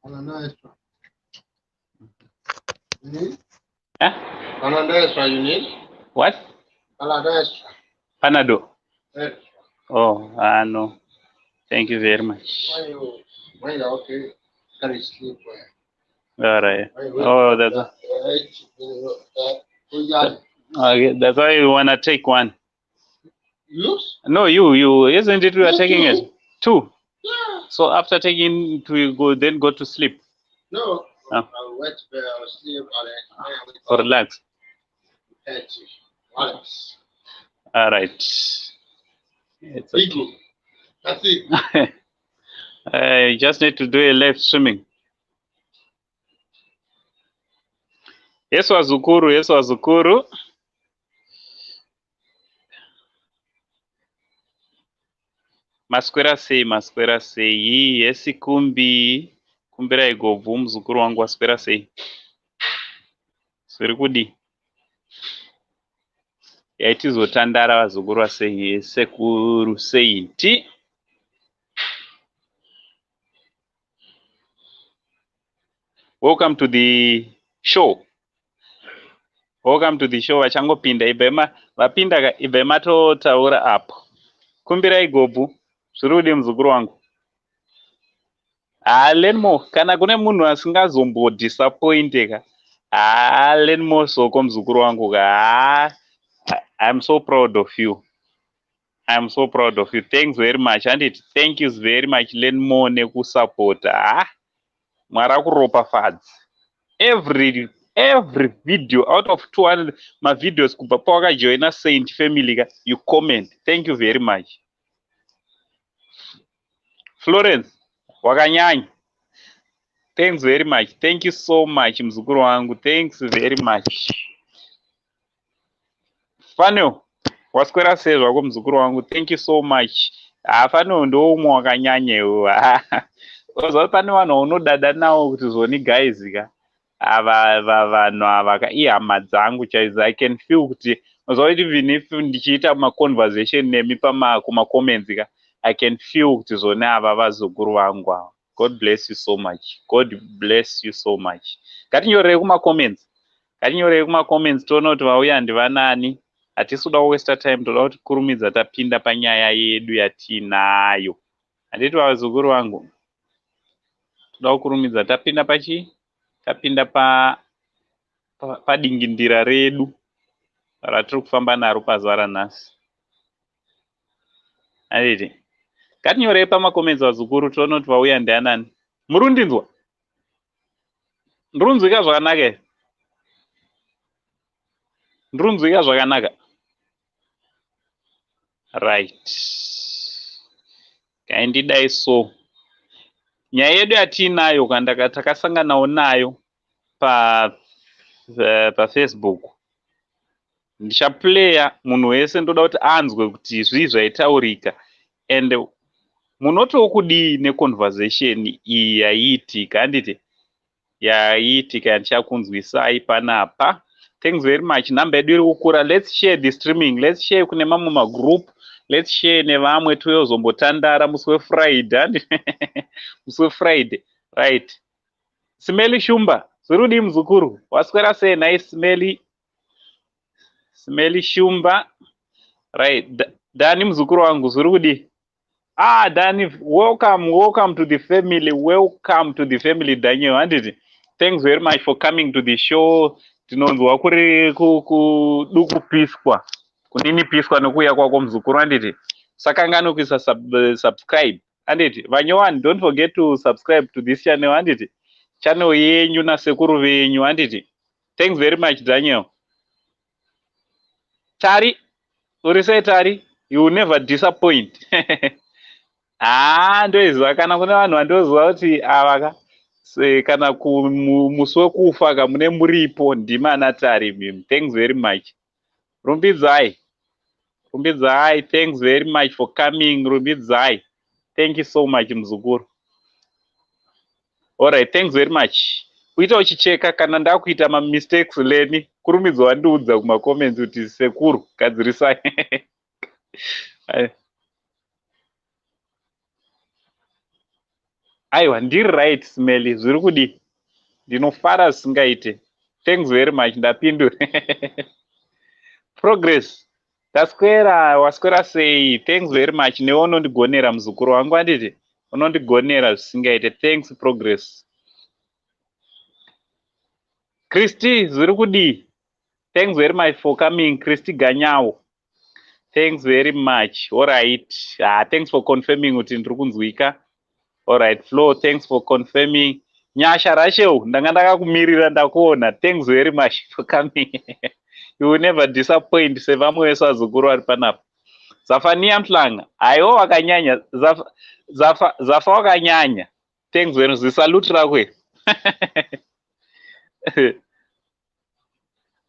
Panadol extra. You need? Huh? Panadol extra you need? What? Panadol extra. Panado. Extra. Oh, no. Thank you very much. When you're okay, can sleep well. All right. When you wake Oh, up, that's yeah. okay. That's why you wanna take one. You? No, you, isn't it? We are taking it two. Yeah. So after taking to you go then go to sleep No. Oh. I'll wait to I'll sleep and then when I wake or up, relax. 30. Relax. All right. It's okay. Eagle. That's it. I just need to do a live streaming. Yes, wazukuru. Yes, wazukuru. Maswera sei, maswera sei. Yes, kumbi. Kumbirai gobvu muzukuru wangu waswera sei. Zviri kudi. Yaitizotandara vazukuru vasei sekuru Saint. Welcome to the show. Welcome to the show. Vachangopinda ibvai vapinda ka ibvai matotaura apo. Kumbirai gobvu. Zviri kudi muzukuru wangu. Ah, Lenmo, kana kune munhu asingazombodisappointe ka. Ah, Lenmo Soko muzukuru wangu ka. Ah, I'm so proud of you. I'm so proud of you. Thanks very much. And it thank you very much Lenmo nekusapota. Ah, Mwari akuropafadze. Every video out of 200 mavideos kubva pawakajoina Saint Family ka, you comment. Thank you very much. Florence, wakanyanya. Thanks very much. Thank you so much muzukuru wangu. Thanks very much. Fanel, waswera sei zvako muzukuru wangu? Thank you so much. Ah, Fanel ndoumwe wakanyanya iwe. Unoziva pane vanhu vaunodada navo kuti zvoni guys ka. Ava vanhu ava ka ihama dzangu chaidzo. I can feel kuti unoziva kuti even if ndichiita maconversation nemi pama kumacomments ka, I can feel kuti zvoni ava vazukuru vangu ava. God bless you so much. God bless you so much. Ngatinyorei kumacomments. Ngatinyorei kumacomments tione kuti vauya ndivanani. Hatisi kuda kuwaster time, toda kuti kurumidza tapinda panyaya yedu yatinayo. Handiti vazukuru vangu? Toda kukurumidza tapinda pachi? Tapinda padingindira redu ratiri kufamba naro pazuva ranhasi. Handiti? Ngatinyorei pamacomments vazukuru tione kuti vauya ndianani. Muri kundinzwa? Ndiri kunzwika zvakanaka here? Ndiri kunzwika zvakanaka? Right. Ngaindidai so. Nyaya yedu yatiinayo kana takasanganawo nayo paFacebook. Ndichaplaya munhu wese ndoda kuti anzwe kuti zvii zvaitaurika and munotiwo kudii neconversation iyi yaiitika handiti yaiitika yandichakunzwisai panapa. Thanks very much. Nhamba yedu iri kukura. Let's share the streaming. Let's share kune mamwe magroup. Let's share nevamwe toyozombotandara musi weFriday. Musi weFriday. Right. Simeli Shumba. Zviri kudii muzukuru? Waswera sei nhai Simeli? Simeli Shumba. Right. Dani muzukuru wangu zviri kudii? Ah, Dani, welcome, welcome to the family. Welcome to the family, Daniel. Handiti? Thanks very much for coming to the show. Tinonzwa kuri kudukupiswa, kuninipiswa nekuuya kwako muzukuru, handiti? Sakangano kuisa subscribe, handiti? Vanyowani, don't forget to subscribe to this channel, handiti? Channel yenyu nasekuru venyu, handiti? Thanks very much, Daniel. Tari, uri sei Tari? You will never disappoint. Ah, ndoiziva kana kune vanhu vandoziva kuti ava ka kana musi wekufa ka mune muripo ndimana Tari mimi. Thanks very much. Rumbidzai. Rumbidzai, thanks very much for coming. Rumbidzai. Thank you so much muzukuru. All right, thanks very much. Uita uchicheka kana ndakuita ma-mistakes leni kurumidza wandiudza kuma-comments kuti sekuru gadzirisai. Aiwa, ndiri right, Smelly. Zviri kudi? Ndinofara zvisingaite. Thanks very much. Ndapindura. Progress. Taswera, waswera sei? Thanks very much. Newe unondigonera, muzukuru wangu, anditi? Unondigonera zvisingaite. Thanks, Progress. Christy, zviri kudii? Thanks very much for coming, Christy Ganyawo. Thanks very much. All right. Ah, thanks for confirming kuti ndiri kunzwika. All right, Flo, thanks for confirming. Nyasha Rachel, ndanga ndakakumirira, ndakuona. Thanks very much for coming. You will never disappoint sevamwe vese vazukuru vari panapa. Zafania Mhlanga, haiwa, wakanyanya. Zafa, Zafa, Zafa, wakanyanya. Thanks very much. Zisalute rako iri.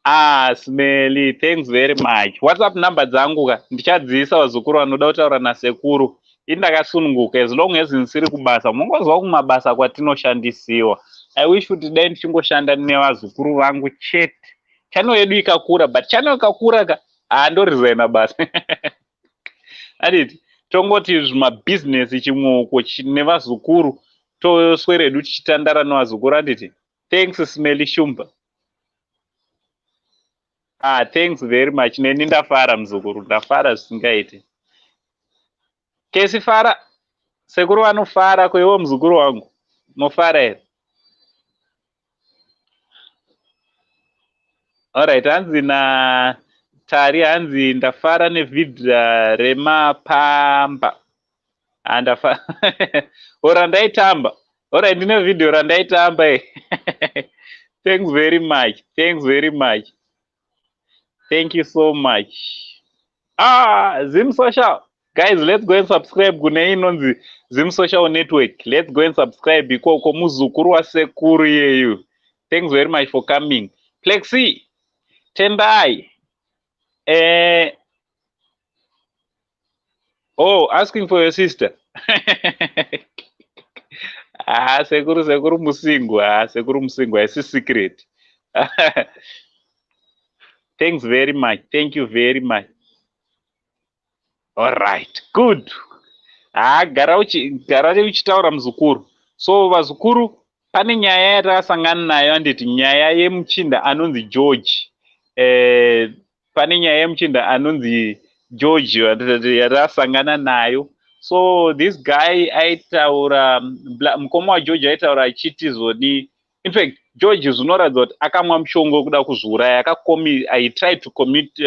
Ah, Smelly, thanks very much. WhatsApp number dzangu ka ndichadziisa, vazukuru vanoda kutaura nasekuru. Ini ndakasununguka as long as ndisiri kubasa. Mungozwa kumabasa kwatinoshandisiwa. I wish kuti dai ndichingoshanda nevazukuru vangu chete. Channel yedu ikakura, but channel ikakura ka, handoresigna basa. Anditi tongoti zvimabhizinesi chimwoko nevazukuru, tosweredu tichitandara nevazukuru, anditi? Thanks, Smelly Shumba. Ah, thanks very much. Neni ndafara, muzukuru, ndafara zvisingaiti. Kesi fara, sekuru vanofara. Kweiwo muzukuru wangu, unofara here? Alright, hanzi na Tari, hanzi ndafara nevhidhiyo remapamba. Andafa o randaitamba. Alright, ndine vhidhiyo randaitamba. Thanks very much. Thanks very much. Thank you so much. Ah, Zim Social. Guys, let's go and subscribe kune inonzi Zim Social Network. Let's go and subscribe ikoko, muzukuru wasekuru yeyu. Thanks very much for coming. Plexi, Tendai. Oh, asking for your sister. Ah, sekuru, sekuru musingu. Ah, sekuru musingu, haisi secret. Thanks very much. Thank you very much. All right, good. Ah, gara gara uchitaura, muzukuru. So vazukuru, pane nyaya yatakasangana nayo, anditi? Nyaya yemuchinda anonzi George. Pane nyaya yemuchinda anonzi George yatakasangana nayo. So this guy aitaura, mukoma waGeorge aitaura achiti zoni, in fact, George zvinoratidza kuti akamwa mushonga wekuda kuzviuraya. I tried to commit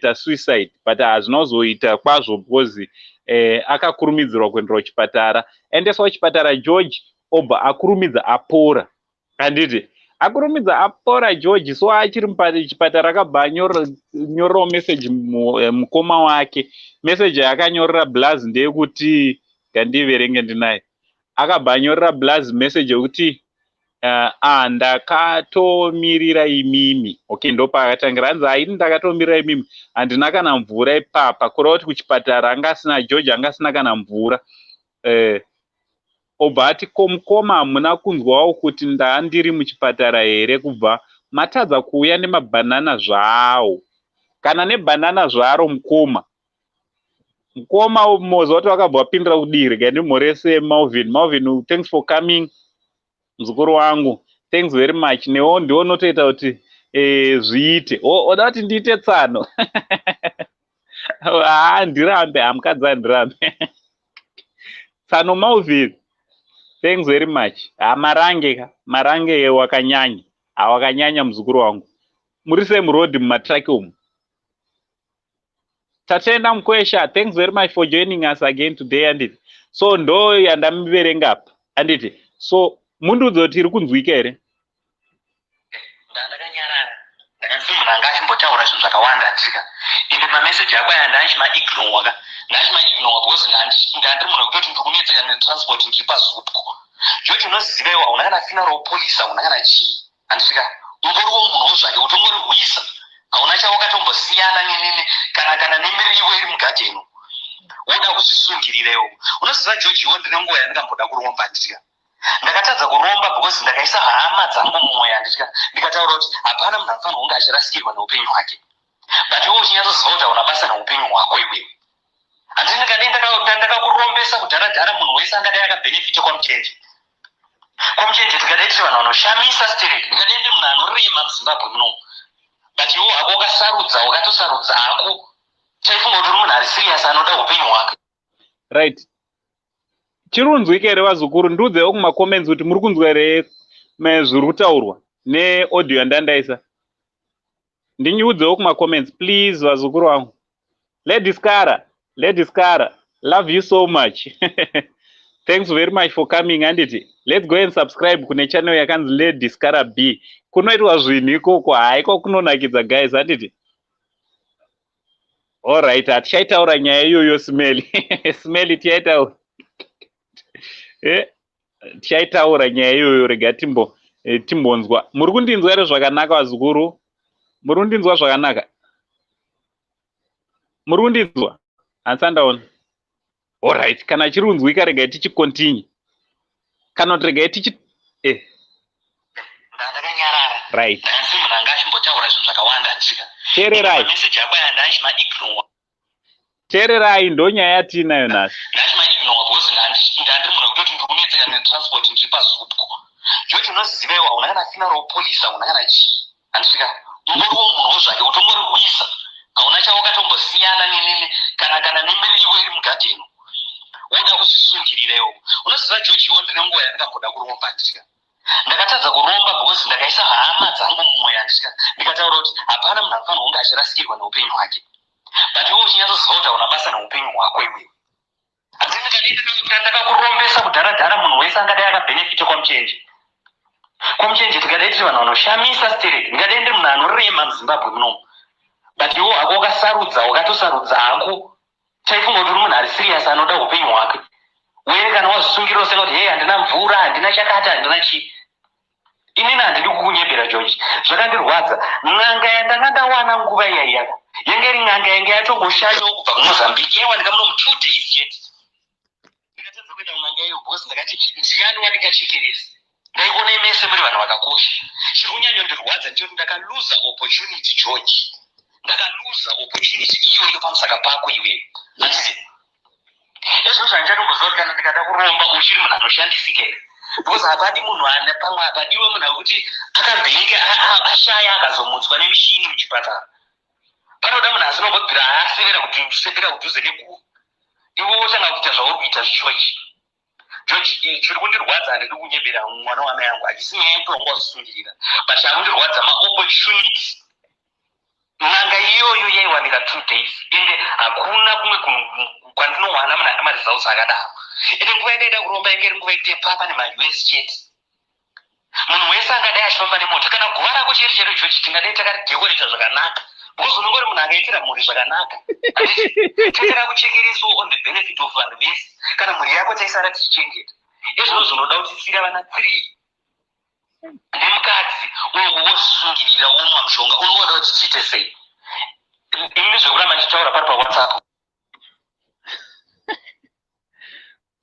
a suicide, but hazvina kuzoita kwazvo because akakurumidzirwa kuendera kuchipatara. Aendeswa kuchipatara George, obva akurumidza apora, handiti? Akurumidza apora George. So achiri muchipatara akabva anyorerawo meseji mukoma wake. Meseji yaakanyorera Blaz ndeyekuti, ngandiverenge, ndinaye. Akabva anyorera Blaz meseji yekuti, "Ndakatomirira imimi." Okay, ndopaakatangira. Hanzi, "Haini, ndakatomirira imimi, handina kana mvura ipapa." Kureva kuti kuchipatara anga asina, George anga asina kana mvura. Obva ati, "Ko mukoma, hamuna kunzwawo kuti ndandiri muchipatara here, kubva matadza kuuya nemabhanana zvawo, kana nebhanana zvaro, mukoma?" Mukoma moziva kuti vakabva vapindura kudii? Regai ndimhorese Malvin. Malvin, thanks for coming, muzukuru wangu. Thanks very much. Newo ndiwo unotoita kuti zviite. Oda kuti ndiite tsano? Haa, ndirambe hamukadzi, handirambe tsano. Malvin, thanks very much. Ha, Marange ka, Marange, wakanyanya. Hawakanyanya, muzukuru wangu. Muri sei murodhi, mumatraki umu? Tatenda Mukwesha, thanks very much for joining us again today, anditi? So ndo yandamuverenga apa, anditi? So mundiudza kuti iri kunzwika here? Ndakanyarara, ndakati munhu anga achimbotaura zvinhu zvakawanda ndika ende mameseji ako aya ndachimaignowa ka, ndachimaignowa because ndandiri munhu wekutoti ndiri kunetseka netransport, ndiri pazupko. George, unozivewo hauna kana funeral policy, hauna kana chii, handiti ka? Ungoriwo munhuwo zvake, utongorihwisa, hauna chawakatombosiyana kana nemiriwo iri mugadheni, woda kuzvisungirirewo. Unoziva George, iwo ndine nguva yandikamboda kuromba, handitika? Ndakatadza kuromba because ndakaisa hama dzangu mumwoyo, handitika? Ndikataura kuti hapana munhu anofanira kunge achirasikirwa neupenyu hwake, but iwe uchinyatsoziva kuti hauna basa neupenyu hwako iwewe. Handiti ndingadai ndakakurombesa kudhara-dhara, munhu wese angadai akabhenefita kwaMuchenje. KwaMuchenje tingadai tiri vanhu vanoshamisa stereki, ndingadai ndiri munhu anorema muZimbabwe munomu. But iwo hako wakasarudza, wakatosarudza hako. Taifunga kuti uri munhu ari serious anoda upenyu hwake. Right, chiri kunzwika here, vazukuru? Ndiudzewo kumacomments kuti muri kunzwa here zviri kutaurwa neaudio yandandaisa. Ndinyiudzewo kumacomments, please, vazukuru vangu. Lady Scara, Lady Scara, love you so much. Thanks very much for coming. Handiti let's go and subscribe kune channel yakanzi Lady Scara B. Kunoitwa zvinhu ikoko, haiko kunonakidza, guys, handiti? Allright, hatichaitaura nyaya iyoyo. Smeli, Smeli, tichaitaura, tichaitaura nyaya iyoyo. Rega timbonzwa. Muri kundinzwa here zvakanaka, vazukuru? Muri kundinzwa zvakanaka? Muri kundinzwa? Handisandaona. Allright, kana chiri kunzwika, regai tichicontinue, kana kuti regai tichi Ndakanyarara. Right. Ndakasi munhu anga achimbotaura zvinhu zvakawanda, handika? Teererai. Meseji ako aya ndaichimaignore. Teererai, ndo nyaya yatiinayo nhasi. Ndaichimaignore because ndandiri munhu wekutoti ndiri kunetseka netransport, ndiri paZupco. George, unoziva iwe hauna kana funeral policy, hauna kana chii, handitika? Ungoriwo munhuwo zvake, utongorihwisa, hauna chawakatombosiyana nenene kana nemiriwo iri mugadheni. Woda kuzvisungirira iwo. Unoziva, George, iwo ndine nguva yandakamboda kuromba, handitika? Ndakatadza kuromba because ndakaisa hama dzangu mumweya, handitika? Ndikataura kuti hapana munhu anofanirwa kunge achirasikirwa neupenyu hwake, but iwe uchinyatsoziva kuti hauna basa neupenyu hwako iwewe. Handiti ndakakurombesa kudhara-dhara, munhu wese angadai akabhenefita kwaMuchenje. KwaMuchenje tingadai tiri vanhu vanoshamisa stereki, ndingadai ndiri munhu anorema muZimbabwe munomu. But iwo hako wakasarudza, wakatosarudza hako. Taifunga kuti uri munhu ari serious anoda upenyu hwake. Were kana wazvisungirira usenga kuti hei, handina mvura, handina chakati, handina chii. Inini handidi kukunyebera, George, zvakandirwadza. N'anga yandanga ndawana nguva iya iyaka yange iri n'anga yange yatongoshanyawo kubva kuMozambique, yaiwanika muno mu2 days chete. Ndikatadza kuenda kun'anga iyo because ndakati, ndiani wandingachekeresa? Ndaikuonai mese muri vanhu vakakosha. Chiri kunyanyondirwadza ndechekuti ndakaluza opportunity, George. Ndakaluza opportunity iyoyo pamusaka pako iwewe, handiti? Ezvino zvandichatomboziva kuti kana ndikada kuromba, uchiri munhu anoshandisika here, because hapadi munhu ane pamwe, hapadiwe munhu akuti akambenge ashaya, akazomutswa nemishini muchipatara. Panoda munhu asinombobvira asevera kuti kusendera kudhuze neguva, iwe wotanga kuita zvauri kuita zvichochi. George, chiri kundirwadza, handidi kunyebera mwana wamai yangu, hachisi nyaya yekuti wanga wazvisungirira, but chakundirwadza maopportunity. N'anga iyoyo yaiwanika 2 days, ende hakuna kumwe kwandinowana munhu ane maresults akadaro. Ende nguva yandaida kuromba inge iri nguva yekuti papa nemaUS chete. Munhu wese angadai achifamba nemota. Kana guva rako cheri chero, George, tingadai takaridekoreta zvakanaka, because unongori munhu akaitira mhuri zvakanaka. Takada kuchekeresawo on the benefit of vanhu vese. Kana mhuri yako taisara tichichengeta. Izvozvo zvinoda kuti sira vana three nemukadzi, wozvisungirira, womwa mushonga. Unoda kuti tiite sei? Ini zvekuramba ndichitaura pari paWhatsApp.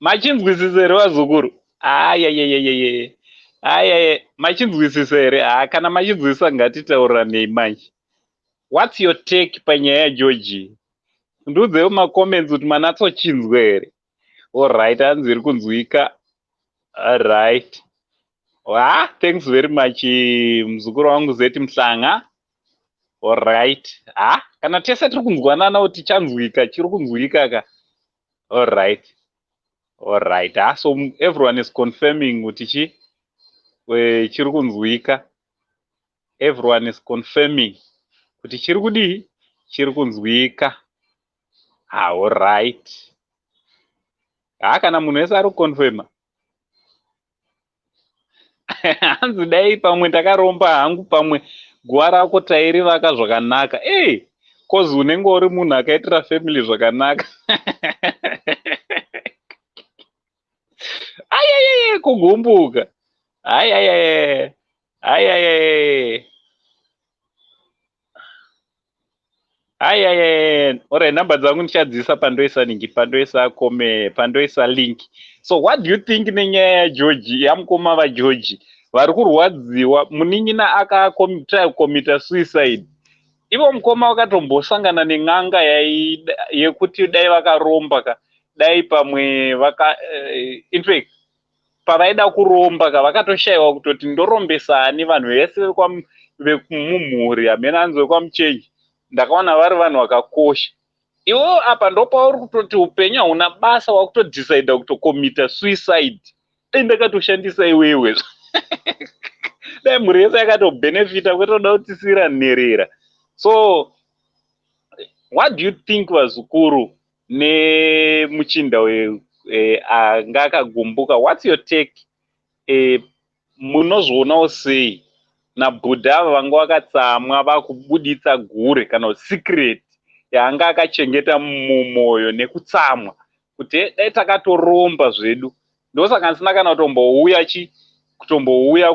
Machinzwisisa here, vazukuru? Ayayayayeye, ayaye, machinzwisisa here? Ha, kana machinzwisisa, ngatitauranei manje. What's your take panyaya yaGeorge? Ndiudzewo macomments kuti manatsochinzwa here. Allright, hanzi iri kunzwika. Alright, ha, thanks very much, muzukuru wangu Zeti Muhlanga. Alright, ha, kana tese tiri kunzwanana kuti chanzwika, chiri kunzwika ka. Alright, alright, ha, so everyone is confirming kuti chi chiri kunzwika. Everyone is confirming kuti chiri kudii, chiri kunzwika. Ha, alright, ha, kana munhu wese ari kuconfirma, hanzi dai pamwe ndakaromba hangu, pamwe guva rako tairivaka zvakanaka. Ei, cause unenge uri munhu akaitira family zvakanaka. Ayayaya, kugumbuka. Ayayaya, ayayaya, ayayaya. Alright, namba dzangu ndichadziisa pandoisa ningi, pandoisa kome, pandoisa link. So what do you think nenyaya yaGeorge, yamukoma vaGeorge vari kurwadziwa? Munin'ina akatry kucommita suicide. Ivo mukoma vakatombosangana nen'anga yekuti dai vakaromba ka, dai pamwe vaka, in fact pavaida kuromba ka, vakatoshayiwa kutoti ndorombesani. Vanhu vese vemumhuri, hamene anzi vekwamuchenji, ndakaona vari vanhu vakakosha. Iwo apa ndopauri kutoti upenyu hauna basa, wakutodecida kutocommita suicide. Dai ndakatoshandisa iwewe, dai mhuri yese yakatobenefita, kwete kuda kutisiyira nherera. So what do you think, vazukuru nemuchinda anga akagumbuka? What's your take? Munozvionawo sei nabhudha ava vanga vakatsamwa, vakubuditsa gure kana kuti secret yaanga akachengeta mumwoyo nekutsamwa kuti dai takatoromba zvedu, ndosaka ndisina kana kutombouya chi kutombouya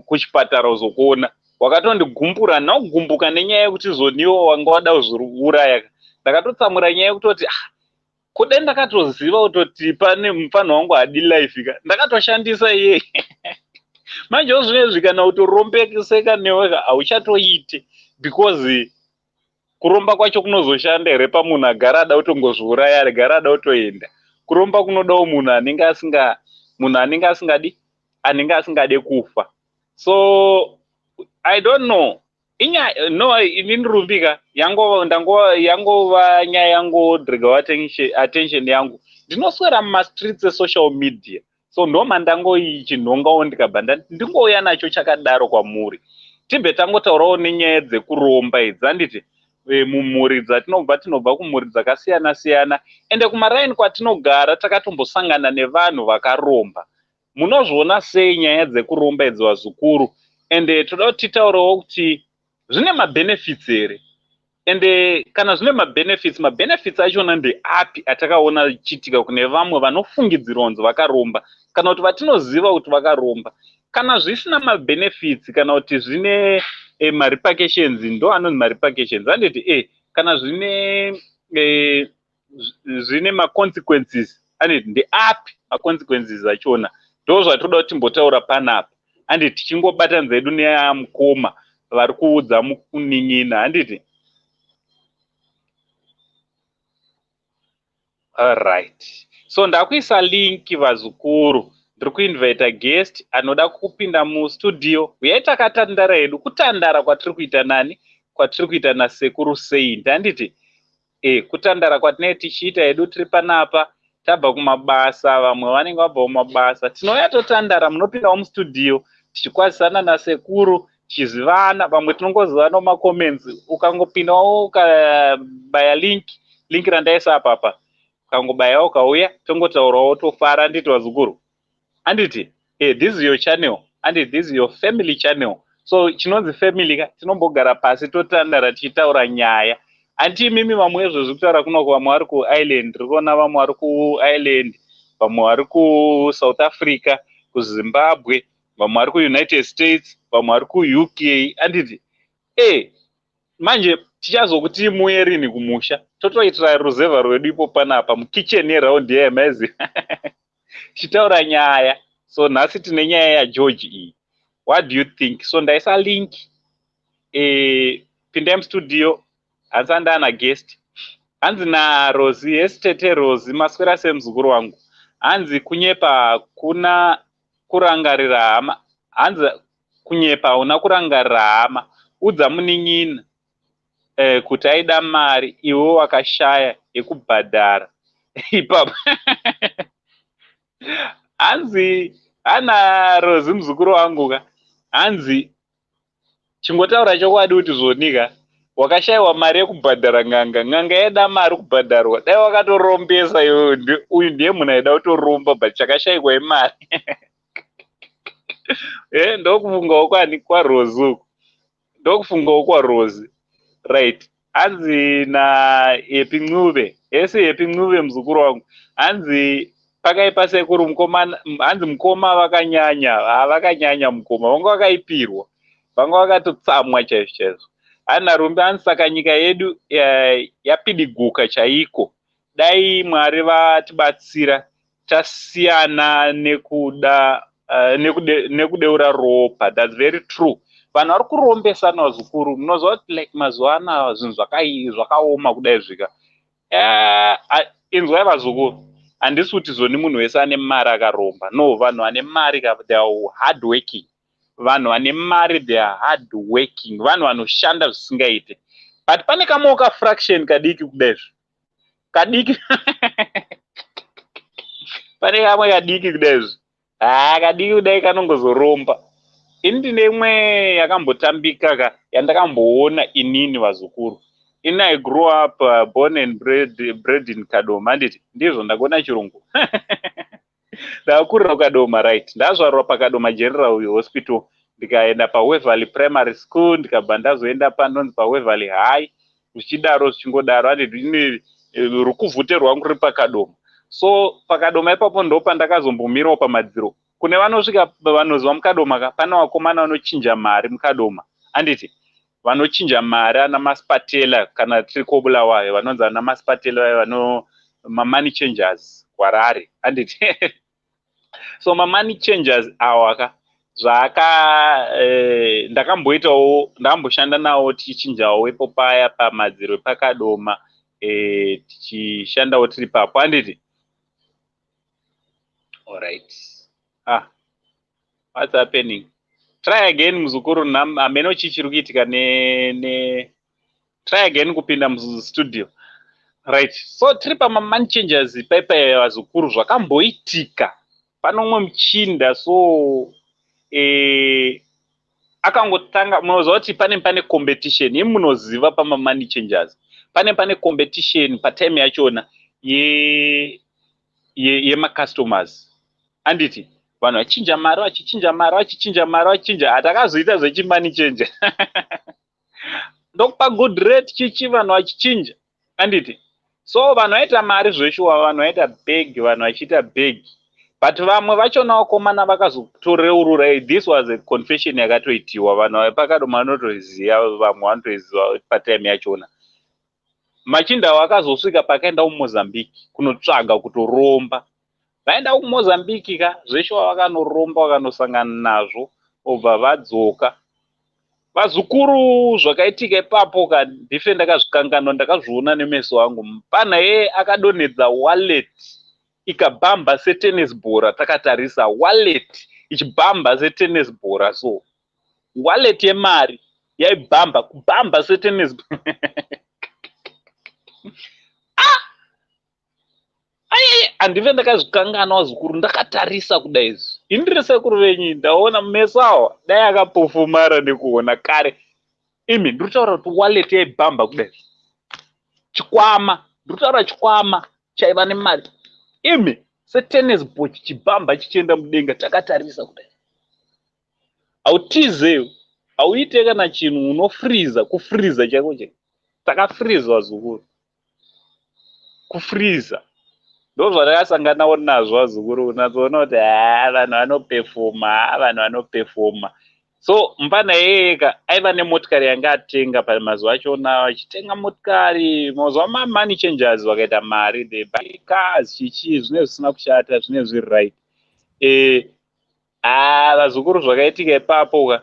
kuchipatara kuzokuona? Wakatondigumbura nakugumbuka nenyaya yekuti zoniwo wanga wada kuzviuraya. Ndakatotsamwira nyaya yekutoti, ah, kudai ndakatoziva kutoti pane mufanho wangu hadi life ka, ndakatoshandisa iye. Manjewo zvinezvi kana kutorombeseka newe hauchatoiti, because kuromba kwacho kunozoshanda here pamunhu agara ada kutongozviuraya, agara ada kutoenda? Kuromba kunodawo munhu anenge asinga munhu anenge asingadi, anenge asingade kufa. So I don't know. Inyaya, no, inini rumbika yangova nyaya yangodrawa attention yangu. Ndinoswera mumastreets esocial media, so ndomandangoichinhongawo, ndikabva ndingouya nacho chakadaro kwamuri. Tibve tangotaurawo nenyaya dzekuromba idzi, handiti? Mumhuri dzatinobva, tinobva kumhuri dzakasiyana siyana, ende kumaraini kwatinogara takatombosangana nevanhu vakaromba. Munozviona sei nyaya dzekuromba idzi, vazukuru? Ende toda kuti titaurewo kuti zvine mabenefits here, ende kana zvine mabenefits, mabenefits achona ndeapi atakaona ichiitika kune vamwe vanofungidzirwa kunzi vakaromba kana kuti vatinoziva kuti vakaromba? Kana zvisina mabenefits kana kuti zvine marepercussions, ndo anonzi marepercussions, handiti? Kana zvine maconsequences, handiti? Ndeapi maconsequences achona? Ndo zvatoda kuti timbotaura panapa, handiti? Tichingobatanidza edu neamukoma vari kuudza munin'ina, handiti? Alright, so ndakuisa link, vazukuru. Ndiri kuinvita guest anoda kupinda mustudio. Uyai, takatandara hedu. Kutandara kwatiri kuita nani? Kwatiri kuita naSekuru Saint, handiti? Kutandara kwatinenge tichiita hedu tiri panapa. Tabva kumabasa, vamwe vanenge vabva kumabasa, tinouya totandara. Munopindawo mustudio, tichikwazisana nasekuru, tichizivana. Vamwe tinongozivana mumacomments. Ukangopindawo, ukabaya link randaisa apapa, ukangobayawo ukauya, tongotaurawo, tofara, handiti, vazukuru? Handiti? This is your channel, handiti? This is your family channel. So chinonzi family ka, tinombogara pasi totandara tichitaura nyaya, handiti? Imimi vamwe izvozvi kutaura kunoko, vamwe vari kuIreland, ndiri kuona vamwe vari kuIreland, vamwe vari kuSouth Africa, kuZimbabwe, vamwe vari kuUnited States, vamwe vari kuUK, handiti? Manje tichazokuti muye rini kumusha? Totoitira ruzevha rwedu ipo panapa mukicheni yeraundi yemaizi, tichitaura nyaya. So nhasi tine nyaya yaGeorge iyi. What do you think? So ndaisa link, pindai mustudio. Hanzi andaana guest, hanzi naRosi. Yes, tete Rosi, maswera semuzukuru wangu? Hanzi kunyepa kuna kurangarira hama. Hanzi kunyepa hauna kurangarira hama. Udza munin'ina kuti aida mari, iwe wakashaya yekubhadhara ipapo. Hanzi ana Rozi, muzukuru wangu ka, hanzi chingotaura chokwadi kuti zvonika wakashayiwa mari yekubhadhara n'anga. N'anga yaida mari kubhadharwa. Dai wakatorombesa iwewe. Uyu ndiye munhu aida kutoromba, but chakashayikwa imari. Ndokufungawo kwani kwaRozi uku, ndokufungawo kwaRozi, right? Hanzi naHappy Ncube. Ese Happy Ncube, muzukuru wangu, hanzi pakaipa sekuru mukoma. Hanzi mukoma vakanyanya. Ha, vakanyanya mukoma, vanga vakaipirwa, vanga vakatotsamwa chaizvo chaizvo. Hanzi narumbi, hanzi saka nyika yedu yapidiguka chaiko. Dai Mwari vatibatsira tasiyana nekuda nekudeura ropa. That's very true. Vanhu vari kurombesana, vazukuru. Munoziva kuti like mazuva anaya zvinhu zvakaoma kudai zvika. Inzwai vazukuru, handisi kuti zoni munhu wese ane mari akaromba. No, vanhu vane mari, they are hard working. Vanhu vane mari, they are hard working, vanhu vanoshanda zvisingaite. But pane kamwewo kafraction kadiki kudaizvi, kadiki, pane kamwe kadiki kudaizvi, haa, kadiki kudai, kanongozoromba. Ini ndine imwe yakambotambika ka yandakamboona inini, vazukuru. Ini I grew up, born and bred in Kadoma, handiti? Ndizvo, ndagona chirungu. Ndakakurira kuKadoma, right? Ndazvarwa paKadoma General Hospital, ndikaenda paWaverly Primary School, ndikabva ndazoenda panonzi paWaverly High, zvichidaro zvichingodaro, handiti? Ini rukuvhute rwangu ruri paKadoma. So paKadoma ipapo ndo pandakazombomirawo pamadziro. Kune vanosvika, vanoziva muKadoma ka, pane vakomana vanochinja mari muKadoma, handiti? Vanochinja mari, ana Maspatela. Kana tiri koBulawayo, vanonzi ana Maspatela, vaya vano mamoney changers kuHarare, handiti? So mamoney changers awa ka, zvaaka ndakamboitawo, ndakamboshanda nawo, tichichinjawo ipo paya pamadziro epaKadoma, tichishandawo tiri papo, handiti? Alright. Ah, what's happening? Try again, muzukuru. Hameno chii chiri kuitika ne try again kupinda mustudio. Right, so tiri pamamoney changers paipai, vazukuru. Zvakamboitika, pano umwe muchinda so akangotanga. Munoziva kuti pane competition imi munoziva, pamamoney changers pane competition patime yachona yemacustomers, handiti? Vanhu vachinja mari, vachichinja mari, vachichinja mari, vachichinja. Hatakazoita zvechimoney changer, ndokupa good rate, chichi, vanhu vachichinja, handiti? So vanhu vaita mari zveshuwa, vanhu vaita bag, vanhu vachiita bag. But vamwe vachona vakomana vakazotoreurura. This was a confession yakatoitiwa. Vanhu vepakadoma vanotoziva, vamwe vanotoziva. Patime yachona machinda akazosvika pakaenda kuMozambique kunotsvaga kutoromba. Vaenda kuMozambique ka, zveshuwa vakanoromba, vakanosangana nazvo, obva vadzoka, vazukuru. Zvakaitika ipapo ka, ndife ndakazvikanganwa. Ndakazviona nemeso angu. Mupana yeye akadonhedza wallet, ikabhamba setennis bhora. Takatarisa wallet ichibhamba setennis bhora. So wallet yemari yaibhamba, kubhamba setennis. Ah! Ai, handife ndakazvikanganwa, vazukuru. Ndakatarisa kudai izvi. Ini ndiri sekuru venyu, ndaona mumeso awa dai akapofumara nekuona kare. Imi, ndiri kutaura kuti wallet yaibhamba kudai, chikwama, ndiri kutaura chikwama chaiva nemari, imi, setennis ball, chichibhamba chichienda mudenga. Takatarisa kudai. Hautize, hauite kana chinhu, unofriza, kufriza chaiko chaiko. Takafriza, vazukuru, kufriza. Ndo zvandakasanganawo nazvo, vazukuru. Unatsoona kuti haa, vanhu vanopefoma, haa, vanhu vanopefoma. So mupana iyeyeka aiva nemotikari yanga atenga pamazuva achona. Achitenga motikari, mazuva mamoney changers vakaita mari, they buy cars, chichi, zvine zvisina kushata, zvine zviri right. Haa, vazukuru, zvakaitika ipapo ka,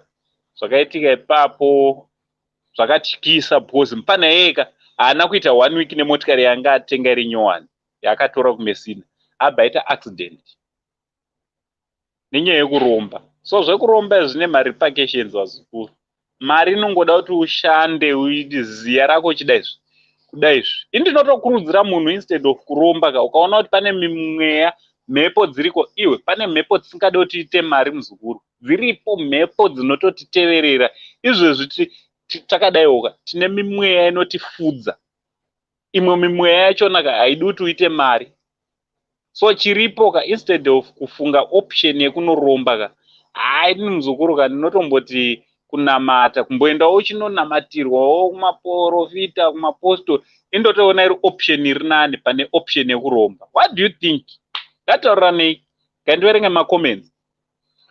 zvakaitika ipapo zvakatyisa, because mupana iyeyeka haana kuita one week nemotikari yanga atenga iri nyowani yaakatora kuMessina, abva aita accident nenyaya yekuromba. So zvekuromba zvine marepercussions, vazukuru. Mari inongoda kuti ushande, ziya rako chidaizvi, kudaizvi. Ini ndinotokurudzira munhu, instead of kuromba ka, ukaona kuti pane mimweya, mhepo dziriko, iwe, pane mhepo dzisingade kuti tiite mari, muzukuru. Dziripo mhepo dzinototiteverera izvezvi. Takadaiwo ka, tine mimweya inotifudza. Imwe mimweya yachona ka haidi kuti uite mari. So chiripo ka, instead of kufunga option yekunoromba ka, hai, ini muzukuru ka, ndinotomboti kunamata, kumboendawo uchinonamatirwawo kumaporofita, kumapostori, indotoona iri option iri nani pane option yekuromba. What do you think? Ngatauranei, ngandiverenge macomments.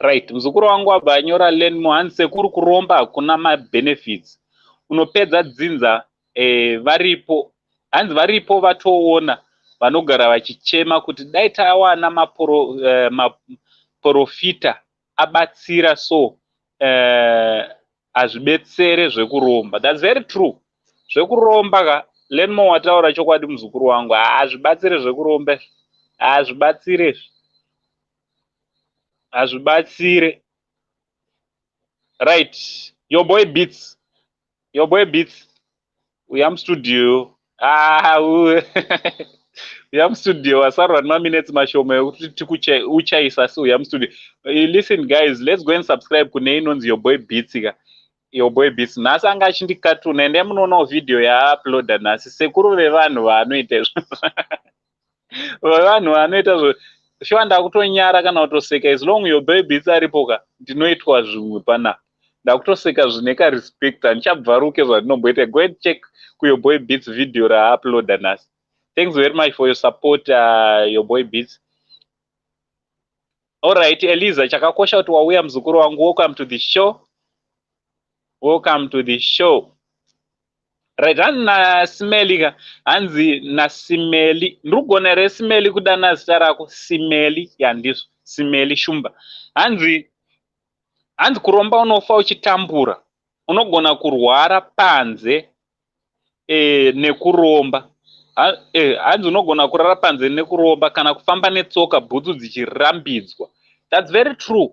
Right, muzukuru wangu abva anyora lenmo. Hanzi, "Sekuru, kuromba hakuna mabenefits, unopedza dzinza." Varipo, hanzi varipo vatoona vanogara vachichema kuti dai tawana maporofita abatsira. So Hazvibetsere zvekuromba. That's very true. Zvekuromba ka, Lenmo, wataura chokwadi, muzukuru wangu. Hazvibatsire zvekuromba izvi, hazvibatsire izvi, hazvibatsire. Right, your boy Beats, your boy Beats, uya mustudio. Ah, uya mustudio. Wasarwa nemaminetsi mashoma ekuti uchaisa, asi uya mustudio. Listen guys, let's go and subscribe kune inonzi Your Boy Beats ka. Your Boy Beats nhasi anga achindikatuna. Endai munoonawo vhidhiyo yaauploada nhasi. Sekuru vevanhu vaanoita izvo, vevanhu vaanoita zvo, shuwa ndakutonyara kana kutoseka. As long Your Boy Beats aripo ka, ndinoitwa zvimwe panapa. Ndakutoseka zvine karespect, handichabvaruke zvandinomboita. Go and check kuYour Boy Beats video rauploada nhasi. Thanks very much for your support, Your Boy Beats. Alright, Eliza, chakakosha kuti wauya, muzukuru wangu. Welcome to the show, welcome to the show. Right, hanzi naSimeli ka, hanzi naSimeli, ndiri kugona here Simeli kudana zita rako? Simeli, yandizvo, Simeli Shumba. Hanzi kuromba unofa uchitambura, unogona kurwara panze nekuromba. Hanzi unogona kurara panze nekuromba, kana kufamba netsoka bhutsu dzichirambidzwa. That's very true.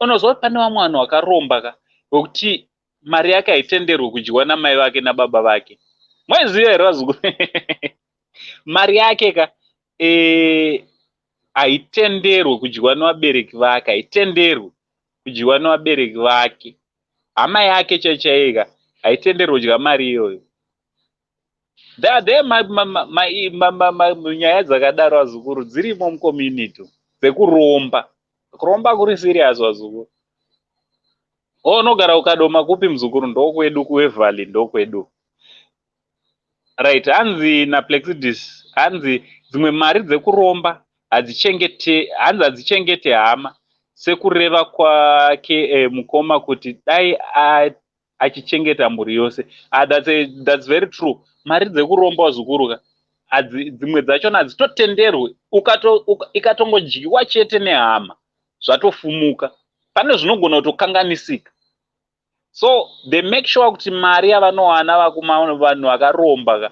Unoziva kuti pane vamwe vanhu vakaromba ka, wekuti mari yake haitenderwi kudyiwa namai vake nababa vake. Moiziva here, vazukuru? Mari yake ka haitenderwi kudyiwa nevabereki vake, haitenderwi kudyiwa nevabereki vake. Hama yake chaichaiyo ka haitenderwi kudya mari iyoyo. There nyaya dzakadaro, vazukuru, dzirimo mucommunity dzekuromba. Kuromba kuri serious, vazukuru. O, unogara ukadoma kupi, muzukuru? Ndokwedu kuWaverley, ndokwedu. Right, hanzi naPlexidis, hanzi dzimwe mari dzekuromba hadzichengete, hanzi hadzichengete hama. Sekureva kwake mukoma kuti dai achichengeta mhuri yose. Ah, that's very true. Mari dzekuromba, vazukuru ka, dzimwe dzachona hadzitotenderwi. Ikatongodyiwa chete nehama, zvatofumuka, pane zvinogona kutokanganisika. So they make sure kuti mari yavanowana vanhu vakaromba ka,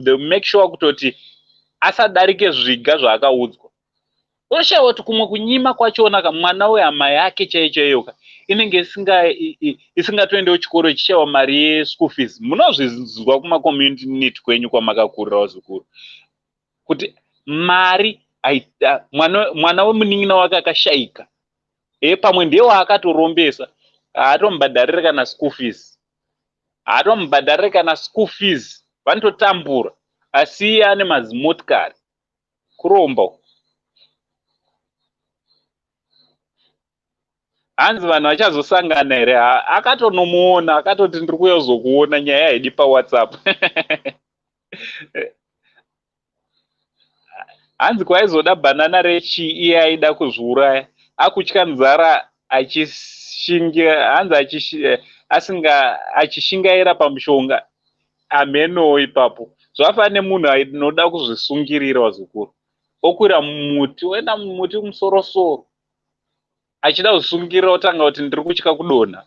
they make sure kutoti asadarike zviga zvaakaudzwa. Unoshayiwa kuti kumwe kunyima kwachona ka, mwana wehama yake chaiyo chaiyo ka inenge isingatoendewo chikoro, ichishayiwa mari yeschool fees. Munozvinzwa kumacommunity kwenyu kwamakakurira, vazukuru, kuti mari mwana wemunin'ina wake akashayika, pamwe ndiye waakatorombesa, haatomubhadhariri kana school fees, haatomubhadhariri kana school fees. Vanototambura, asi iye ane mazimotikari. Kuromba uku. Hanzi vanhu vachazosangana here? Akatonomuona, akatoti ndiri kuuya kuzokuona, nyaya haidi paWhatsApp. Hanzi kwaizoda bhanana rechii iye aida kuzviuraya, akutya nzara, hanzi asinga achishingaira pamushonga. Amhenowo ipapo. Zvafana nemunhu anoda kuzvisungirira, vazukuru, okwira mumuti, oenda mumuti kumusorosoro achida kuzvisungirira, otanga kuti ndiri kutya kudonha,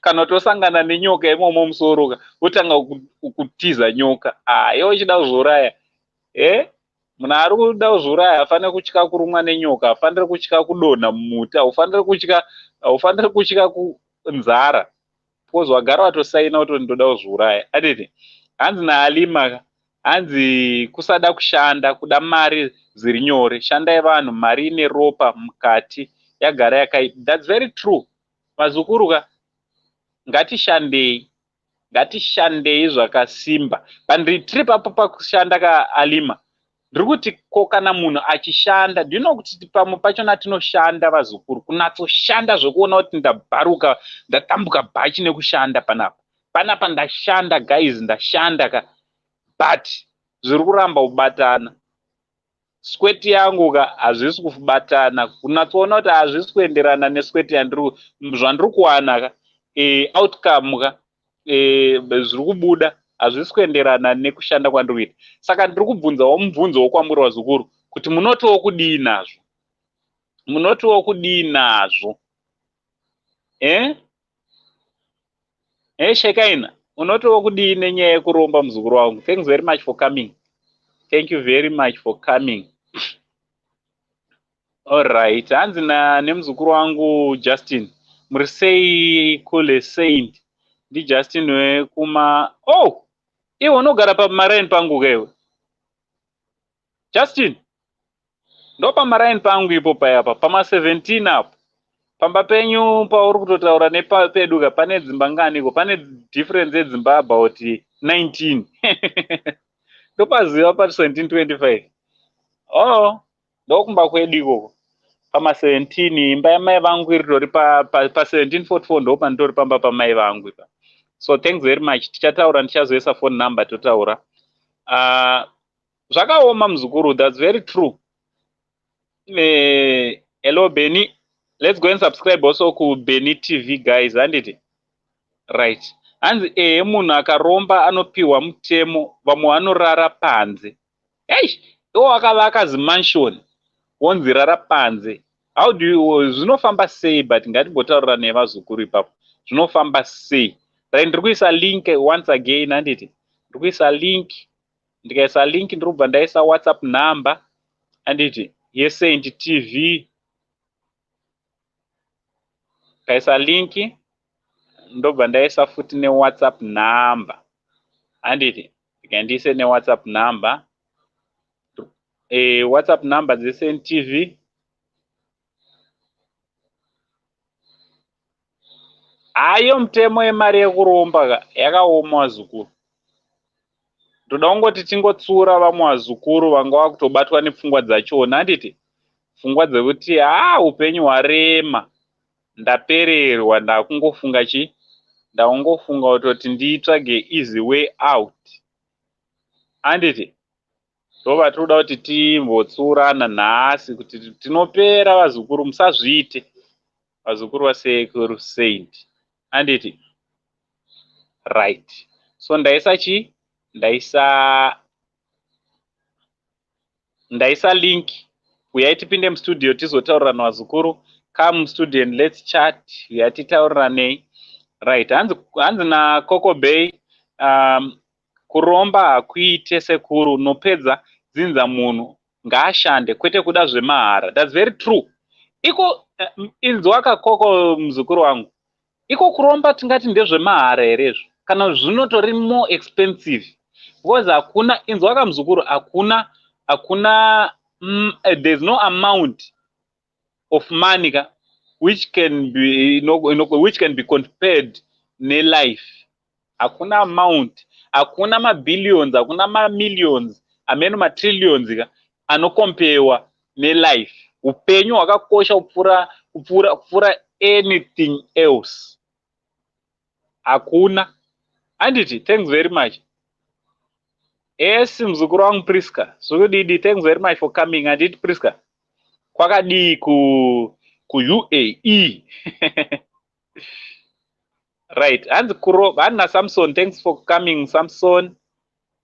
kana kuti osangana nenyoka imomo musoro ka, otanga kutiza nyoka. Ah, iwe uchida kuzviuraya. Munhu ari kuda kuzviuraya haafaniri kutya kurumwa nenyoka, haafaniri kutya kudonha mumuti, haufaniri kutya nzara, because wagara watosaina kuti ndoda kuzviuraya, aditi? Hanzi naAlima, hanzi kusada kushanda, kuda mari dziri nyore. Shandai vanhu, mari ine ropa mukati yagara yakai. That's very true, vazukuru ka. Ngatishandei, ngatishandei zvakasimba. Pandiri papo pakushanda kaAlima, ndiri kuti ko kana munhu achishanda, ndino kuti pamwe pachona tinoshanda, vazukuru, kunatsoshanda zvekuona kuti ndabharuka, ndatambuka bhachi nekushanda panapa. Panapa ndashanda guys, ndashanda ka, but zviri kuramba kubatana. Sweat yangu ka hazvisi kubatana, kunatsoona kuti hazvisi kuenderana nesweat yandiri, zvandiri kuwana ka, outcome ka, zviri kubuda hazvisi kuenderana nekushanda kwandiri kuita. Saka ndiri kubvunzawo mubvunzo wokwamuri, vazukuru, kuti munotiwo kudii nazvo? Munotiwo kudii nazvo? Hey Shekaina, unotiwo kudii nenyaya yekuromba muzukuru wangu? Thanks very much for coming. Thank you very much for coming. Alright, hanzi na nemuzukuru wangu Justin. Muri sei kule Saint? Ndi Justin wekuma. Oh, iwe unogara pamaraini pangu kewe. Justin, ndo pamaraini pangu ipo payapa, pama 17 apo. Pamba penyu pauri kutotaura nepedu ka pane dzimba nganiko? Pane difference yedzimba about 19. Ndopaziva pa 1725. Oh, ndokumba kwedu ikoko. Pama 17 imba yamai vangu iritori pa 1744 ndo panditori pamba pamai vangu ipa. So thanks very much. Tichataura, ndichazoisa phone number totaura. Zvakaoma muzukuru, that's very true. Hello Benny. Let's go and subscribe also ku Benny TV guys, handiti? Right. Hanzi ehe munhu akaromba anopiwa mutemo, vamwe vanorara panze. Eish, iwo wakavaka zimansion wonzi rara panze. How do you, zvinofamba sei? But ngatimbotaurira nevazukuru ipapo. Zvinofamba sei? Right, ndiri kuisa link once again, handiti? Ndiri kuisa link. Ndikaisa link ndiri kubva ndaisa WhatsApp number, handiti? YeSaint TV. Kaisa link ndobva ndaisa futi neWhatsApp number, handiti? Ndikandiise neWhatsApp number, WhatsApp number dzeSaint TV. Ayo mutemo yemari yekuromba ka yakaoma vazukuru. Ndoda kungoti tingotsura vamwe vazukuru vanga vakutobatwa nepfungwa dzachona, handiti? Pfungwa dzekuti haa upenyu hwarema, ndapererwa, ndakungofunga chi, ndakungofunga kutoti nditsvage easy way out, handiti? Ndova tinoda kuti timbotsurana nhasi kuti tinopera vazukuru, musazviite vazukuru vasekuru Saint, handiti? Right. So ndaisa chi, ndaisa link. Uyai tipinde mustudio tizotaurirana vazukuru. Come mustudio and let's chat. Uyai titaurirane. Right. Hanzi na Coco Bay, kuromba hakuite sekuru, unopedza dzinza, munhu ngaashande kwete kuda zvemahara. That's very true. Iko inzwaka Koko muzukuru wangu, iko kuromba tingati ndezvemahara here izvo? Kana zvinotori more expensive, because hakuna, inzwaka muzukuru, hakuna there's no amount of money ka which can be which can be compared nelife. Hakuna amount, hakuna mabillions, hakuna mamillions, ameno matrillions ka anokompewa nelife. Upenyu hwakakosha kupfuura anything else. Hakuna, handiti? Thanks very much. Yes, muzukuru wangu Priska, zvokudidi? Thanks very much for coming. Handiti Priska, kwakadii ku UAE? Right. Hanzi hanzi naSamson, thanks for coming Samson.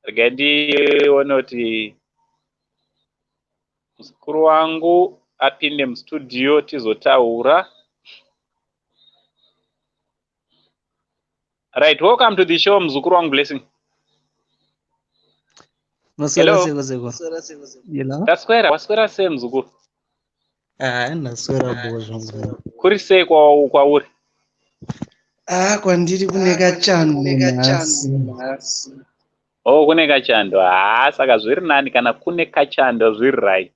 Regai ndione kuti muzukuru wangu apinde mustudio tizotaura. Right, welcome to the show muzukuru wangu Blessing. Maswera seko. Taswera, waswera sei muzukuru? Ah, ndaswera bo zvangu. Kuri sei kwauri? Ah, kwandiri kune kachando nhasi. Oh, kune kachando. Ah, saka zviri nani kana kune kachando, zviri right.